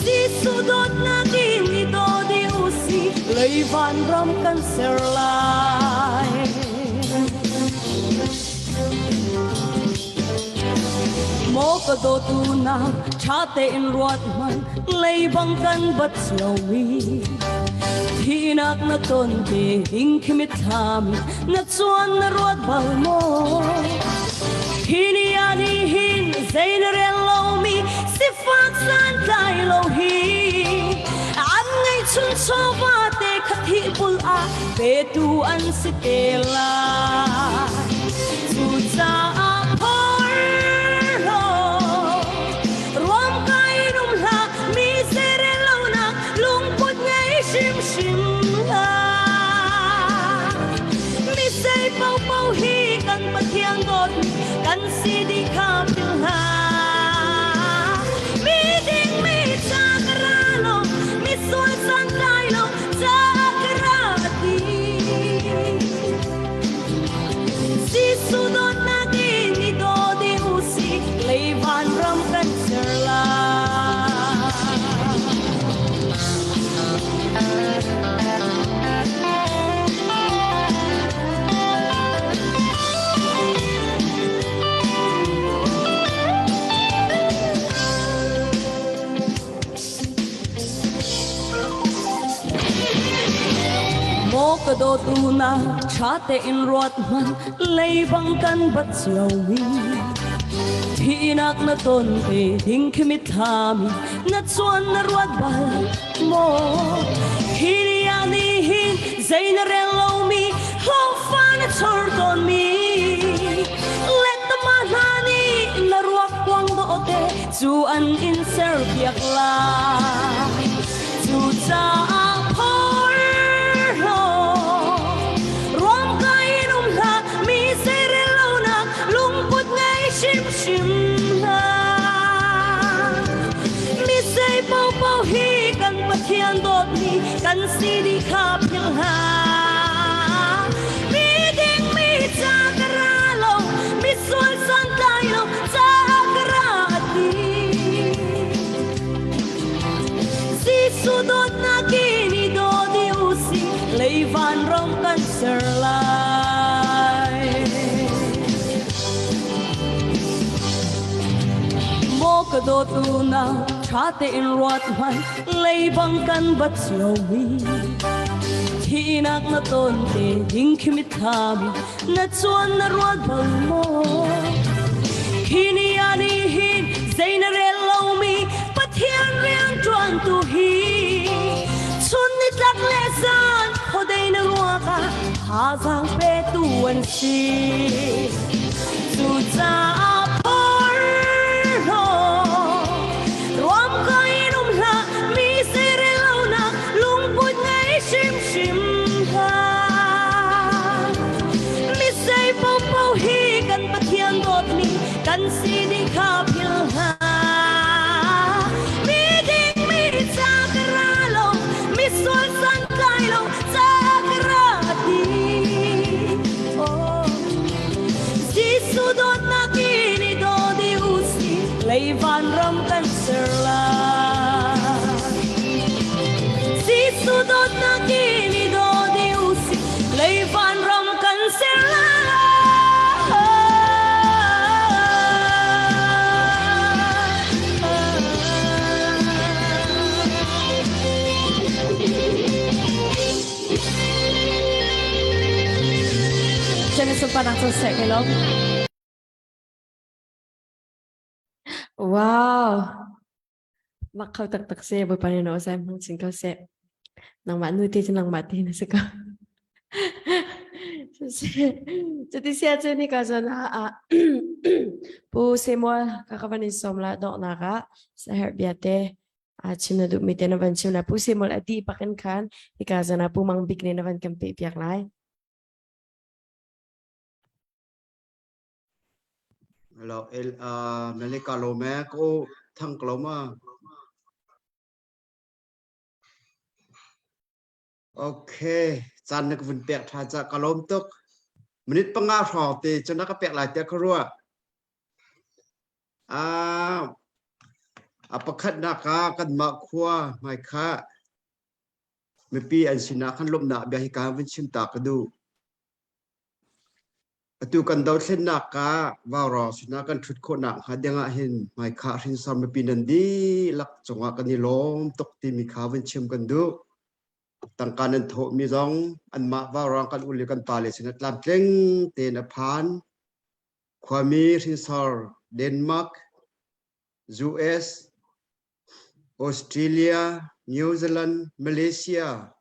Speaker 17: Jesuh dawtnak in i daw dih u si lei vanram kan ser lai. Maw ka dawtu na ṭha tein ruat hmanh leibang kan bat ciomi thihnak na ton te ding khi mitthlam na chuan na ruat bal maw hi ni ah ni hin zei na rel lo. chun chawva te kha thi bul ah petu an si te lai. Cucaah phor law ruam kai rum hlah mi zeirel lonak lungput ngei hrimhrim hlah. Mi zei paohpaoh hi kan Pathian dawtmi kan si dih kha philh hlah. Mi ding mi ca ka ra lo, mi sual santlai lo ca ka ra ti. Jesuh dawtnak in i daw ding u sih, lei vanram kan ser lai. Maw ka dawtu na ṭha tein ruat hmanh leibang kan bat cio mi thihnak na ton te ding khi mitthlam na chuan na ruat bal maw hi ni ah ni hin zei na rel lomi hlawhfa na chor tawn mi lettama hna nih na ruak kuang dawh te cu an in serpiak lai. Cucaah phor law ruamkai in um hlah mi zeirel lonak lungput ngei hrimhrim hlah. Mi zei paohpaoh hi kan Pathian dawtmi kan si dih kha philh hlah. Mi ding mi ca ka ra lo, mi sual santlai lo ca ka ra ti. Jesuh dawtnak in i daw dih u sih, lei vanram kan ser lai. Maw ka dawtu na ṭha tein ruat hmanh, leibang kan bat ciomi. Thihnak na ton te ding khi mitthlam na chuan na ruat bal maw? Khi ni ah ni hin zei na rel lomi Pathian rian ṭuantu hi chun nitlak le zan khuadei na ruak ah thazaang petu an si. Cucaah phor law ruam ko in um hlah mi zeirel lonak lungput ngei hrimhrim hlah. Mi zei paohpaoh hi kan Pathian dawtmi kan si dih kha philh hlah. Mi ding mi ca ka ra lo, mi sual santlai lo ca ka ra ti. Oh. Jesuh dawtnak in i daw dih u sih, lei vanram kan ser lai. Jesuh dawtnak in i daw dih u sih, lei vanram kan ser lai.
Speaker 5: Jangan sosek ke
Speaker 8: Wow. Mak kho taktak se Bawipa nih na osai hmang chin ko seh. Nangmah nu te cu nangmah te na si ko. Cuti sia cu ni ka zon ah Pu Samuel ka ka van in som la donghnak ah saherh bia te a chim na duhmi te na van chim la Pu Samuel a dih bak in khan hika zan ah Pu Mang Bik nih na van kan peh piak lai.
Speaker 4: Hello, el uh, Melika lo me ko thang ko ma. Okay, caan na ka vun pek tha ca ka lawm tuk. Minute panga hrawng te cun na ka pek lai tiah ka ruah. Ah, a pakhatnak ah kanmah khua hmaikhah mipi an sinah khan lawmhnak bia hi ka vun chim ta ka duh. Atu kan dothlennak ah vaurawng sinah kan ṭhut khawhnak hnga ding ah hin hmaikhah hrinsor mipi nan dihlak cungah kan i lawm tuk timi kha vun chim kan duh. Tangka nan thawhmi zong anmah vaurawng kan u le kan pale sinah tlamtling tein a phan. Khuami hrinsor Denmark, US. Australia, New Zealand, Malaysia,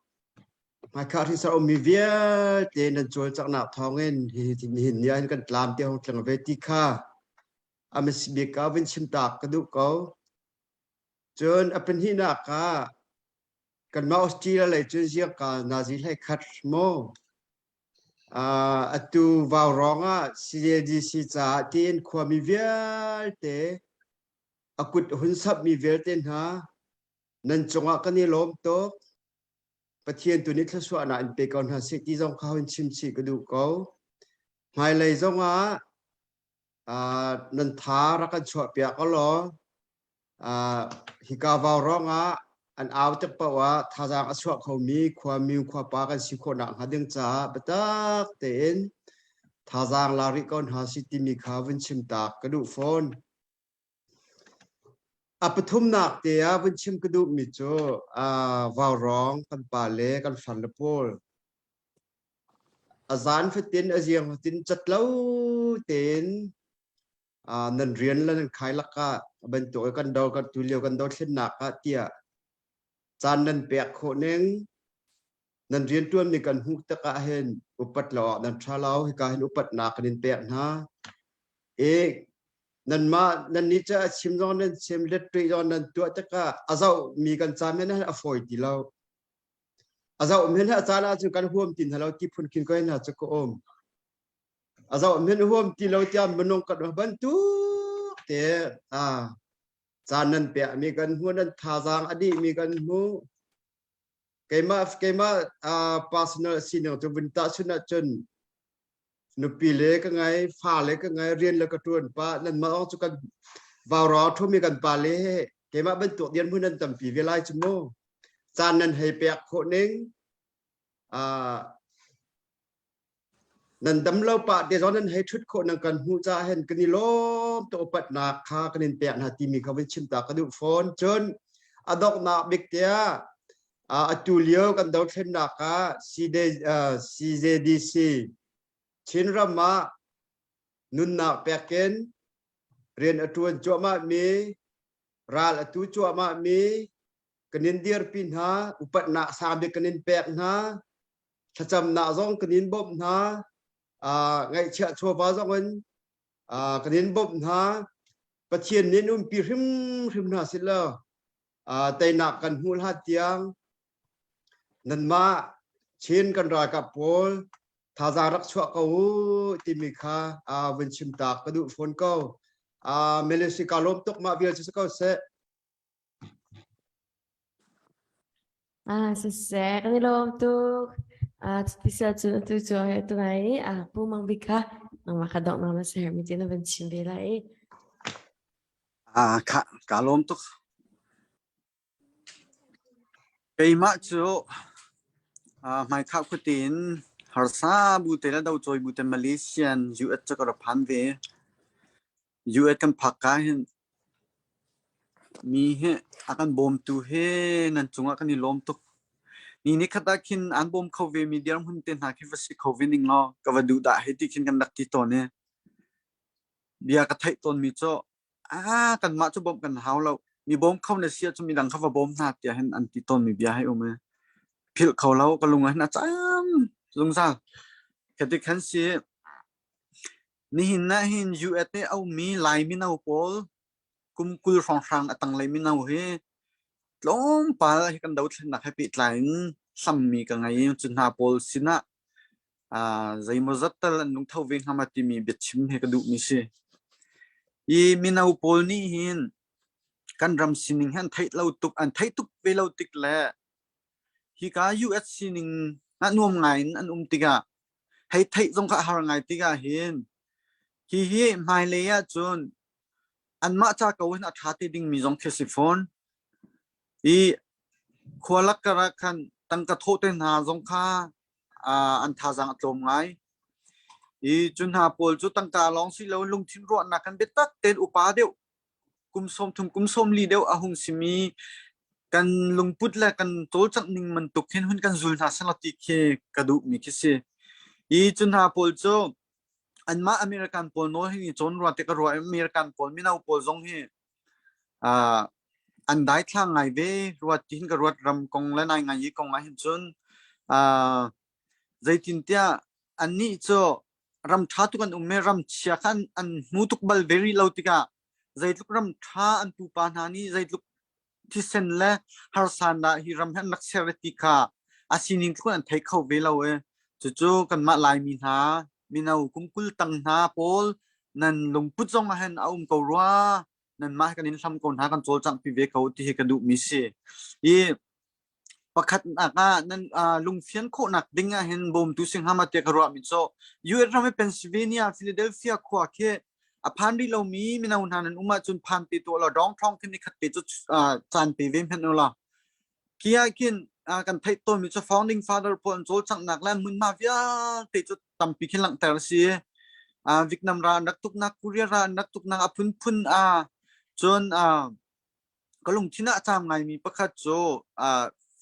Speaker 4: hmaikha hrisar ummi vialte nan cawlcanghnak thawngin nihin ni ah hin kan tlam te hong tling ve ti kha a bik ah vun chim tak ka duh ko. Cun a pahnihnak ah kanmah Australia lei cun ziangka nazi hlei khat maw atu vaurawng ah CJDC caah tiin khuami vialte a kut hun sapmi vialte hna nan cungah kan i lawm tuk. Pathian tu nih thluachuahnak in pe ko hna seh ti zong kha hun chim chih ka duh ko. Hmailei zongah nan tha rak kan chuahpiak ko law hika vaurawng ah an au tik paoh ah thazaang a chuah khomi khuami khuapa kan si khawhnak hnga ding caah biatak tein thazaang la rih ko hna si timi kha vun chim tak ka duh fawn. A pathumnak te ah vun chim ka duhmi cu vaurawng kan pa le kan farle pawl a zan fatin a ziang fatin cat lo tein nan rian le nan khai lakah bantuk i kan do kan tu lio kan dothlennak ah tiah caan nan pek khawh ning nan riantuan mi kan hmuh tikah hin upat lo ah nan tha lo hika hin upatnak kan in pek hna i nanmah nan nih cu a chim zong nan chim let tuih zong nan tuah tikah a zoh mi kan ca men a fawi ti lo a zoh men a caan ah cun kan huam ti hna lo ti phun khin ko hna cu ka um a zoh men huam ti lo tiah minung kan bantuk te a caan nan pek mi kan hmu nan thazaang a dih mi kan hmu keimah keimah uh, personal sining cu vun tahchun ahcun nupi le ka ngai fa le ka ngai rian le ka tuan pa nan mah cu kan vaurau thumi kan pa le keimah bantuk dian hmun nan tampi ve lai cu mu caan nan hei pek khawh ning uh, Nan dam lo pah te zong nan hei ṭhut khawh nan kan hmuh caah hin kan i lawm tuk upatnak kha kan in pek hna timi kha vun chim ta ka duh fawn. Cun a donghnak bik tiah atu lio kan dothlennak ah CJDC Chinram ah nunnak pek in rian a ṭuan cuahmahmi ral a tu cuahmahmi kan in dirpi hna upatnak sang bik kan in pek hna thlacamnak zong kan in bawmh hna ngaihchiah chawva zong in kan in bawmh hna Pathian nih umpi hrimhrim hna sih law teinak kan hmuh hlat tiang nanmah Chin kan ralkap pawl thazaang rak chuah ko u timi kha vun chim ta ka duh fawn ko. Malaysia ka lawm tuk mah vial cu si ko seh.
Speaker 8: Ah, siseh, kan i lawm tuk. Ah, cuti cu tu cu tu ngai ah Pu Mang Bik kha nangmah kha donghnak na sermi ti na van chim ve lai.
Speaker 13: Ah, kha ka lawm tuk. Keimah cu ah hmaikhah khuate in harsa bu te le docawi bu te Malaysian US cu ka rak phan ve. US kan phak ka hin Mi hi a kan bawmtu hi nan cungah kan i lawm tuk. Ni nikhat ah khin an bawm kho ve mi dirhmun te hna khi va si kho ve ning law ka va duh dah hei ti khin kan rak ti tawn i bia ka theih tawn mi cu ah kanmah cu bawmh kan hau lo mi bawm kho na si ahcun midang kha va bawm hna tiah hin an ti tawn mi bia hei um i philh kho lo ka lung ah hin a cam zungzal. Khati khan si Nihin ah hin US nih a ummi Lai mino pawl kum 20 hrawnghrang a tanglei mino hi tlawmpal hi kan dothlennak he pehtlai in hlammi ka ngei i cu hna pawl sinah uh, zeimawzat tal an lungtho ve hnga ma timi biachim hi ka duhmi si. Hi mino pawl nih hin kan ram sining hi an theih lo tuk an theih tuk ve lo tik le hika US sining ah nuam ngai in an um tikah hei theih zong kha a har ngai tikah hin hihi hmailei ahcun anmah ca ko hin a ṭha te dingmi zong khi si fawn. I khualak kar ah khan tangka thawh te hna zong kha an thazaang a tlawm ngai. I cu hna pawl cu tangka lawng si lo lungthin ruahnak kan biatak tein upa deuh kum 30 kum 40 deuh a hung simi kan lungput le kan cawlcangh ning bantuk hin hun kan zul hna selaw ti khi ka duhmi khi si. I cu hna pawl cu anmah American pawl nawl hi cawn rua te ka ruah American pawl mino pawl zong hi uh, an daithlang ngai ve ruat ti hin ka ruat ram kong le nai ngai i kong ah hin cun uh, zeitintiah annih cu ram ṭha tuk an um i ram chia kha an, an hmu tuk bal ve rih lo tikah zeitluk ram ṭha an pupa hna nih zeitluk thisen le harsan dah hi ram hi an rak ser ti kha a sining tluk an thei kho ve lo e cucu kanmah Laimi hna mino kum 20 tang hna pawl nan lungput zong ah hin a um ko rua nanmah kan in hlam ko hna kan cawlcangh pi ve ko ti hi ka duh mi si i pakhat nak ah nan lungfian khawhnak ding ah hin bawmtu si hnga ma tiah ka ruah mi cu US ram i Pennsylvania Philadelphia khua khi a phan rih lomi mino hna nan um ahcun phan te tuah law dong thong khin ni khat te cu caan pe ve hmanh u law khi ah khin kan theih tawnmi cu founding father pawl an cawlcanghnak le hmunhma vialte cu tampi khin langhter a si. Vietnam ra an rak tuknak, Korea ra an rak tuknak a phunphun a cun ka lungthin ah a caam ngaimi pakhat cu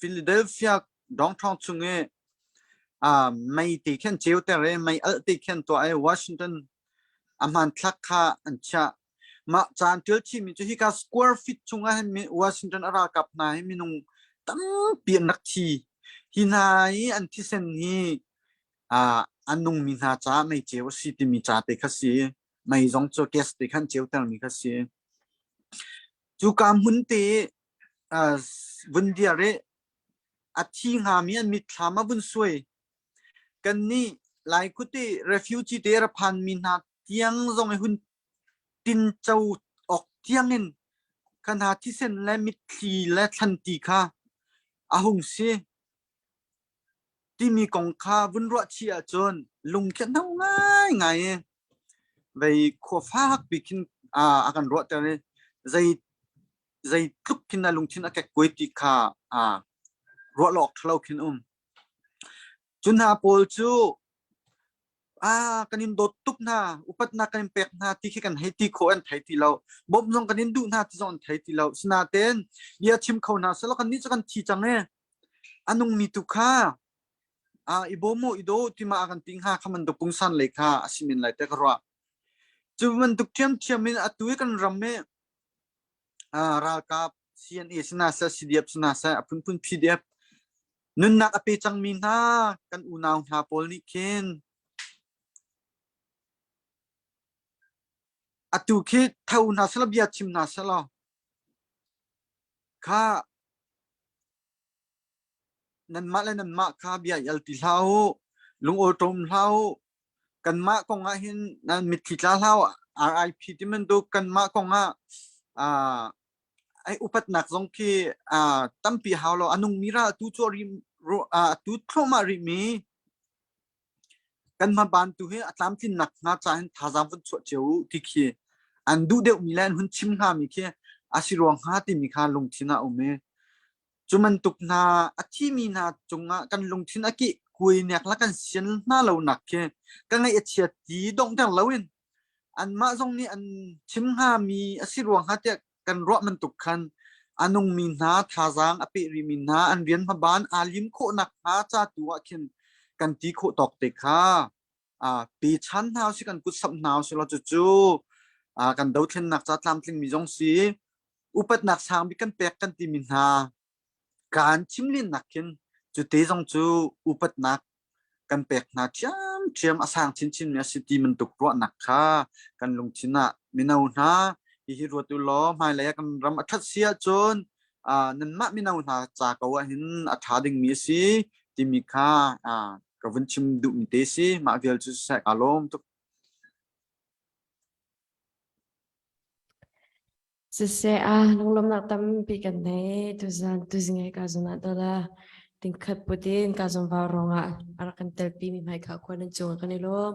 Speaker 13: Philadelphia downtown chung i mei te khin ceuter i mei alh te khin tuah i Washington a hmanthlak kha an chiah. Mah caan ṭial chihmi cu hika square feet chungah hin Washington a ralkap hna hi minung tampi an rak thi. Hi hna i an thisen hi a nungmi hna caah mei ceu a si timi ca te kha si. Mei zong cu gas te khan ceutermi kha si. Cuka hmun te vun dir i a thi hngami an mitthlam a vun suai. Kannih Laikhut i refugee te ra phanmi hna tiang zong i hun tinco awk tiangin kha hna thisen le mitthli le thlanti kha a hung si timi kong kha vun ruah chih ahcun lung khi a hno ngaingai i vei khua fak bik khin a kan ruahter i zei zeitluk khin a lungthin a kekkuai ti kha ruah lo awk ṭhalo khin um. Cu hna pawl cu ah kan in dawt tuk hna upatnak kan in pek hna ti khi kan hei ti khawh an thei ti lo bawmh zong kan in duh hna ti zong an thei ti lo sinaten bia chim kho hna selaw kan nih cu kan thi cang e a nungmi tu kha a i bawm mu i do ti ma kan ti hnga kha man pungsan lei kha a si men lai te ka ruah cu bantuk ṭhiamṭhiam in atu i kan ram i ralkap CNA sina seh CDF sina seh a phunphun PDF nunnak a pe cangmi hna kan unau hna pawl nih khin atu khi tho hna selaw bia chim hna selaw kha nanmah le nanmah kha bia i al ti hlah u lungawṭawm hlah u kanmah kong ah hin nan mitthli tla hlah u RIP ti bantuk kanmah kong ah ai upatnak zong khi tampi hau lo a nungmi ra tu cu ri tu thluahmah rih mi kan hmaban tu hi a tlamtlinnak hnga ca hin thazaang vun chuah cio u ti khi an duh deuh mi le an hun chim hnga mi khi a si ruang hnga timi kha lungthin ah um i Cu bantuk hna a thimi hna cungah kan lungthin a keh kuainek le kan sian hna lonak khi ka ngaih a chia ti donghter loin anmah zong nih an chim hngami a si ruang hnga tiah kan ruah bantuk khan a nungmi hna thazaang a peh rihmi hna an rian hmaban aa lim khawhnak hnga ca tu ah khin kan ti khawh tawk te kha pe chan hna usih kan kut samh hna usih law cucu kan dothlennak ca tlamtlingmi zong si upatnak sang bik kan pek kan timi hna kan chim lennak khin cu te zong cu upatnak kan pek hna ṭhiamṭhiam a sang chinchin mi a si ti bantuk ruahnak kha kan lungthin ah mino hna hihi ruat u law hmailei ah kan ram a ṭhat si ahcun nanmah mino hna ca ko ah hin a ṭha dingmi a si timi kha ka vun chim duhmi te si mah vial cu siseh kaa lawm tuk.
Speaker 8: Siseh a lunglawmhnak tampi kan nei tuzan tuzing ai ka zun ah dola tingkhat putin ka zon vau rongah a rak kan telpi mi hmai kha khua nan cung kan i lawm.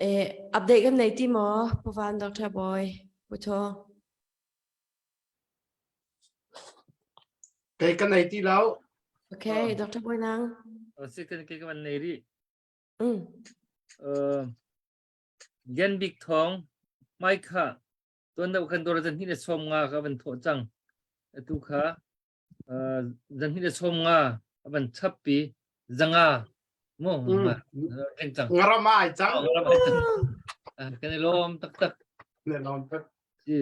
Speaker 8: Eh update kan nei ti maw Pu Van Dr. Boy Pu Tho
Speaker 6: Kei kan ei ti lo.
Speaker 8: Okay, Dr. Boy Nang.
Speaker 2: Si kan ke kan nei ri.
Speaker 8: Mm.
Speaker 2: Uh, Lian Bik Thawng, mai kha tuan deuh khan dawr zan hnih le sawm nga ka van thawh cang. Atu kha uh, zan hnih le sawm nga a van chap pi zanga mo
Speaker 6: mm. cang. Ngaram ai cang.
Speaker 2: Ngaram ai cang. Kan i lawm taktak.
Speaker 6: Ne lawm tak.
Speaker 2: Si.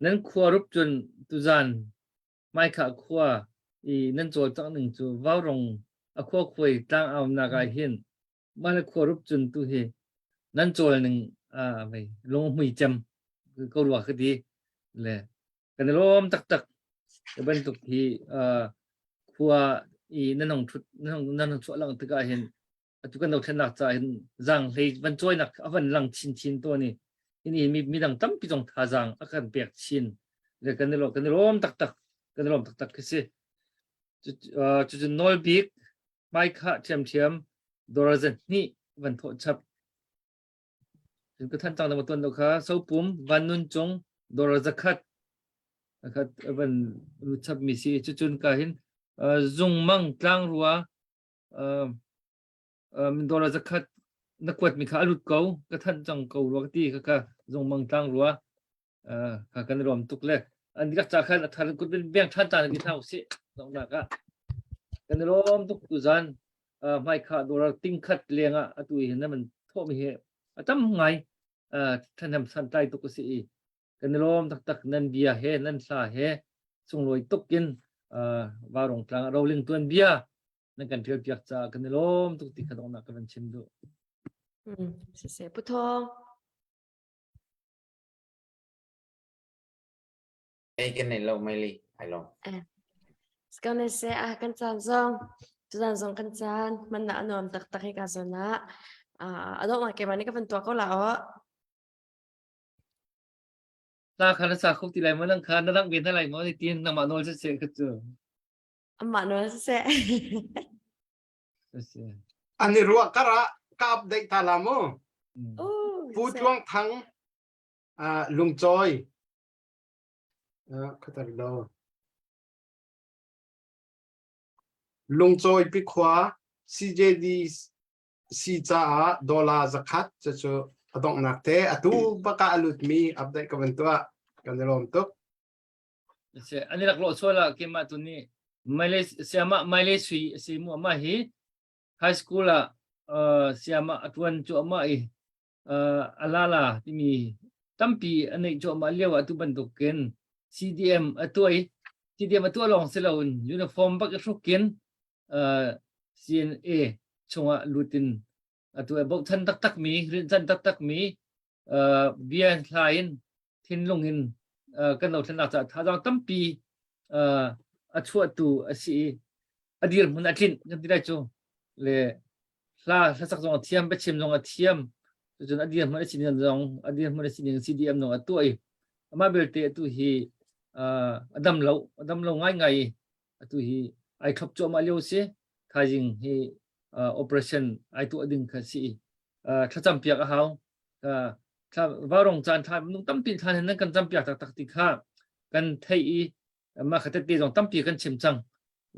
Speaker 2: Nan khua rup cun tuzan Hmaikhah khua i nan cawlcangh ning cu Vaurong a khua khuai tlangaunak ah hin mah le khua rup cun tu hi nan cawl ning ah vei lung hmui cem ko rua ka ti le kan i lawm taktak hi bantuk hi khua i nan hong thut nan hong nan hong chuah lang tikah hin atu kan dothlennak ca hin zang hlei van cawinak a van lang chinchin tawn i ini mi midang tampi zong thazaang a kan pek chin le kan i kan i lawm taktak kan i lawm taktak khi si cucun nawl bik hmaikha ṭhiamṭhiam dorazen hnih van thawh chap cun ka than cang dang tuan do kha sopum van nun cung dora zakhat khat van lut chap mi si cucun ka hin zungmang tlangrua dollar zakhat na kuat mi kha a lut ko ka thanh cang ko rua ka ti kha ka zungmang tlang rua kha kan rom tuk le an rak cha khan a thar kut bin beng than ta ni thau si nak ah kan rom tuk tu zan hmai kha dollar ting khat leng ah atu hi na man tho mi he atam ngai thanham san tai tuk si i Kan i lawm taktak nan bia he nan hla he sunglawi tuk in Vaurong tlang ah roling tuan bia nan kan ṭial piak caah kan i lawm tuk ti kha donghnak ka van chim duh.
Speaker 8: Siseh Pu Thawng.
Speaker 7: Ei kan nei lo mai li ai lo.
Speaker 8: Skane se a kan caan zong tuzan zong kan caan man na anuam taktak hi ka zon ah adok ma ke mani ka van tua ko la o
Speaker 2: Hla kha na sa kho ti lai maw nang kha na dang ve hna lai maw ti tiin nangmah nawl siseh kha cu.
Speaker 8: Amah nawl siseh.
Speaker 2: Siseh.
Speaker 6: An i ruah kar ah ka update ta la mu. Pu Tluang Thang lungcawi khatar lo. Lungcawi pikhua CJD si caah dollar zakhat cucu a donghnak te atu baka a lutmi update ka van tuah kan i lawm tuk.
Speaker 2: An i rak lawh sual ah keimah tu nih Malaysia Malay sui a si mu amah hi high school ah siamah a tuan cu amah i alala timi tampi a neih cu amah lio ah tu bantukin CDM a tuah i CDM a tuah lawng si loin uniform bak i hrukin CNA chungah lutin atu a bochan taktak mi rinhchan taktak mi bia hla in thinlung in kan dothlennak caah thazaang tampi a chuahtu a si i a dirhmun a tlinh kan ti lai cu le hla hlasak zong a thiam biachim zong a thiam cun a dirhmun a si ning zong a dirhmun a si ning CDM zong a tuah i amah belte atu hi a dam lo a dam lo ngaingai i atu hi ai thlop cuahmah lio si thaizing hi operation ai tuah ding kha si thlacam piak a hau vaurong caan tha nung tampi thlan hin nan kan cam piak taktak ti kha kan theih i mah kha tette zong tampi kan chim cang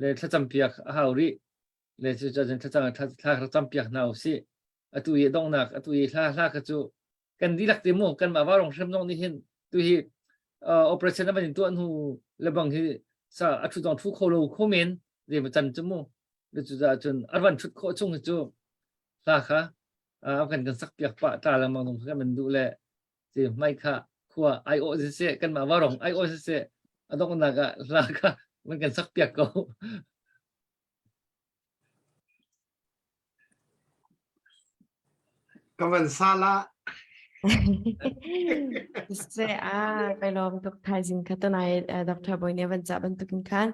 Speaker 2: le thlacam piak a hau rih le cu cun thlacam thla cam piak hna usih atu i donghnak atu i hla hla kha cu kan dihlak te mu kan mah vaurong hrim zong nih hin tu hi operation a van in tuah hnu lebang hi sa a thu zong thu kho lo kho men zei ma can cu mu cu ca cun a van thut khawh chung hi cu hla kha a kan kan sak piak pa ta lengmang dong kan man duh le ci mai kha khua ai o si se kan mah vaurong ai o si se a donghnak ah hla kha man kan sak piak ko
Speaker 6: Ka van sa la.
Speaker 8: Se a kai lawm tuk thaizing kha tunai Dr. Boy nih van cah bantukin khan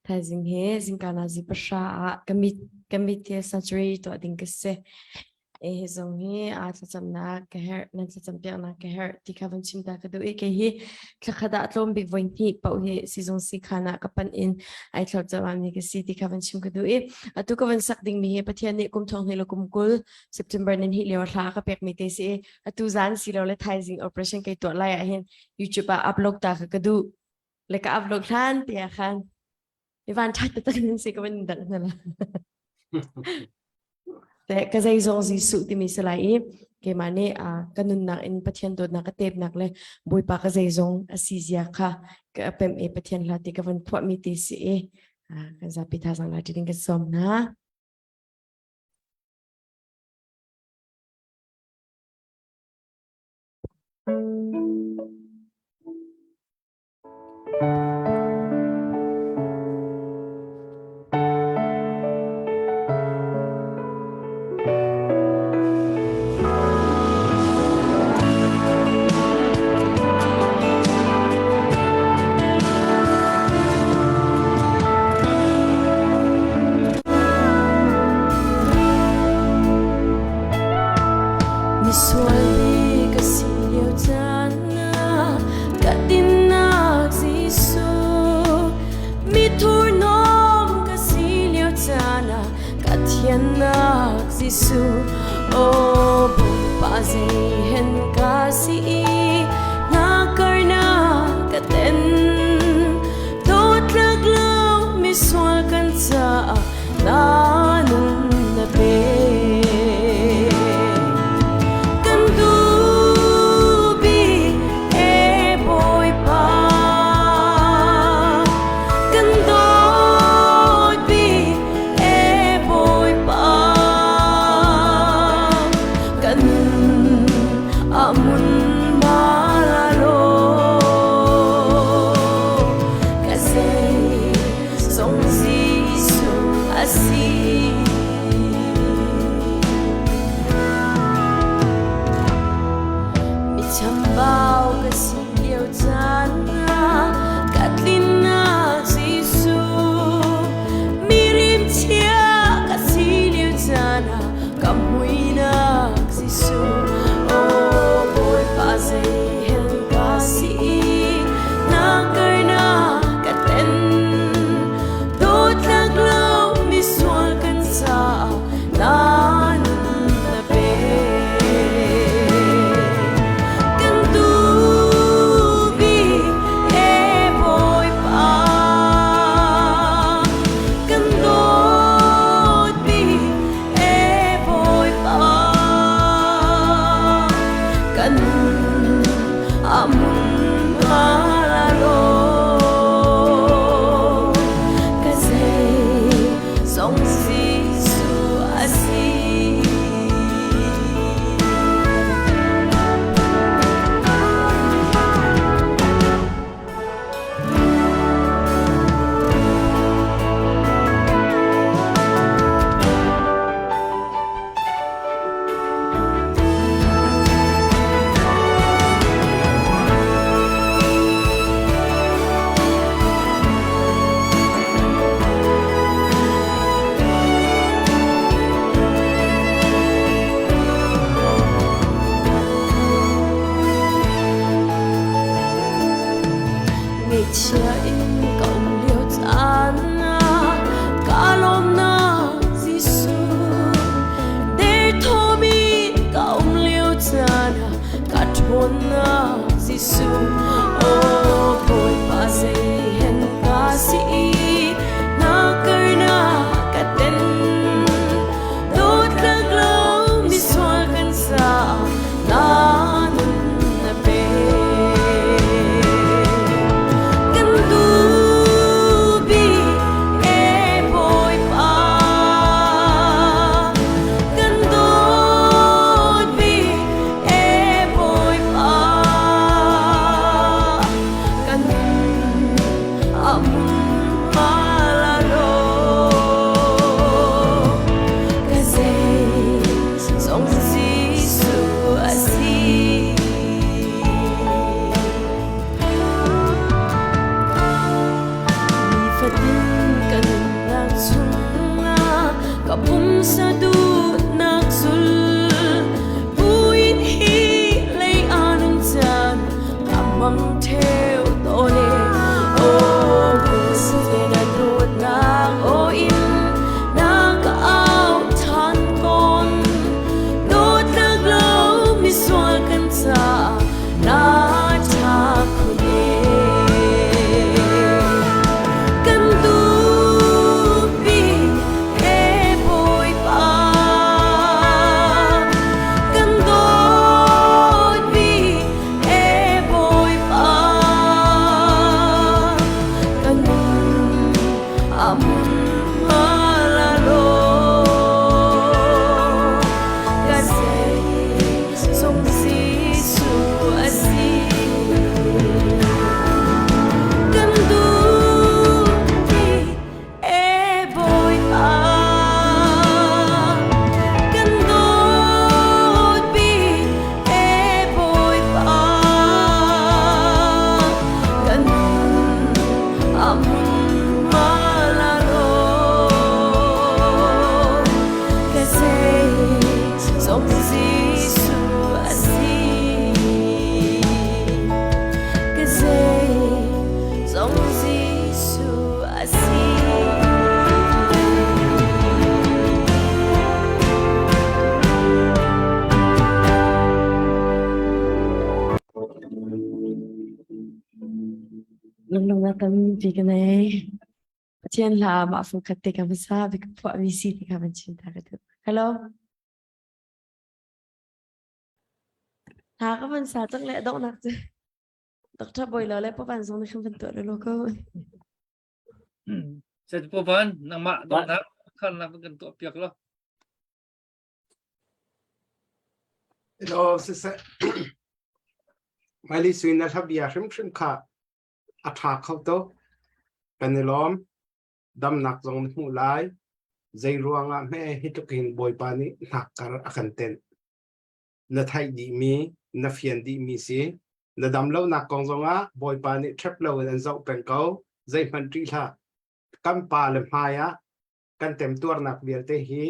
Speaker 8: thaizing he zingka na zi pahra ah kamit kamit surgery tuah ding ka si. E hi zong hi aa thlacamnak ka herh nan thlacam piaknak ka herh ti kha van chim ta ka duh i kei hi thlakhat ah tlawm bik voi hnih paoh hi sizung sikhan ah ka panh in ai thlop cawami ka si ti kha van chim ka duh i atu ka van sak dingmi hi Pathian nih kum thong hnih le kum 20 September nin hi lio hla ka pek mi te si i atu zan si lo le thaizing operation kai tuah lai ah hin YouTube ah upload ta ka ka duh le ka upload hlan ti ah khan i van ṭhat taktak nan si ka van dang hna la te ka zeizong Jesuh timi si lai i keimah nih ka nunnak in Pathian dawtnak ka tepnak le Bawipa ka zeizong a si zia kha ka pem i Pathian hla ti ka van phuahmi ti si i kan zapi thazang la ding kan sawm hna.
Speaker 1: Zei hen ka si na karna ka ten Dawtlak lo mi sual kan caah na nun na pe. Kan duhbi e Bawipa, kan dawtbi e Bawipa, kan amun malalo ka zei zong Jesuh a si. Mi chambau ka si lio caan ah ka tlinnak Jesuh. Mi rimchia ka si lio caan ah ka muinak Jesuh. Oh Bawipa zei hen ka si na karna ka ten Dawtlak lo misual kan caah na nun na pe. Kan duhbi e Bawipa, kan dawtbi e Bawipa, kan amun malalo ka zei zong Jesuh a si. Ngaihchia in ka um lio caan ah ka lawmnak Jesuh. Derthawm in ka um lio caan ah ka ṭhawnnak Jesuh. Oh Bawipa zei hen ka si na karna ka ten Dawtlak lo misual kan caah na nun na pe. Kan duhbi e Bawipa, kan dawtbi e Bawipa, kan amun malalo ka zei zong Jesuh a si. Nifatin ka nunnak chungah ka pumsa duhnak zul buin hi lei anung caan ka mang theo tawn e. Oh, te na dawtnak aw in na ka au than tawn. Dawtnak lo misual kan caah na tha khun e. Kan duhbi e Bawipa, kan dawtbi e Bawipa,
Speaker 8: Lunglawmhnak tampi ka nei. Pathian hla mah fung khat te ka hmasa bik phuah mi si ti kha van chim ta ka duh. Hello. Hla ka van sa cang le donghnak cu. Dr. Boilo le Pavan zong nih khan van tuah lo ko.
Speaker 2: Set Pavan nangmah donghnak kharnak kan tuah piak lo.
Speaker 6: Hello, siseh. Maili sui na hla bia hrimhrim kha a ṭha kho tuk. Kan i lawm. Damnak zong na hmuh lai. Zei ruangah hme hi tluk hin Bawipa nih hnakkar a kan tenh. Na theih dihmi, na fian dihmi si. Na dam lonak kong zongah Bawipa nih ṭhep loin an zoh peng ko. Zeihmanh ṭih hlah. Kan pa le hmai ah kan temtuarnak vialte hi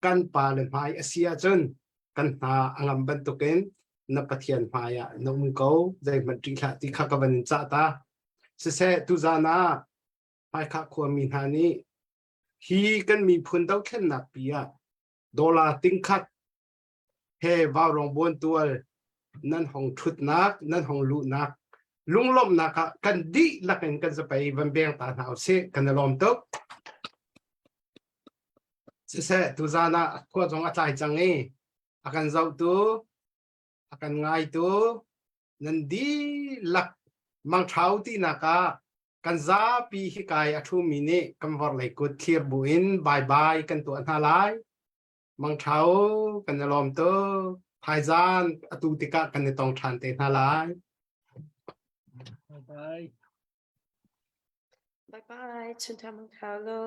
Speaker 6: kan pa le hmai a si ahcun kan hna a ngam bantukin na Pathian hmai ah na um ko zeihmanh ṭih hlah ti kha ka van in cah ta siseh tuzan ah Hmaikhah khuami hna nih hi kan miphun dothlennak pi ah dollar tingkhat he vaurawng buantual nan hong ṭhutnak nan hong luhnak lunglawmhnak ah kan dihlak in kan zapei van beng ta hna usih kan i lawm tuk siseh tuzan ah khua zong a tlai cang i a kan zohtu a kan ngaitu nan dihlak mangṭhau tinak ah kan zapi hikai a ṭhumi nih kan vorlei kut thlir buin bye bye kan tuah hna lai Mangṭha u, kan i lawm tuk. Thaizan atu tikah kan i tong ṭhan te hna lai.
Speaker 2: Bye bye.
Speaker 8: Bye bye. Chunta mangṭha lo.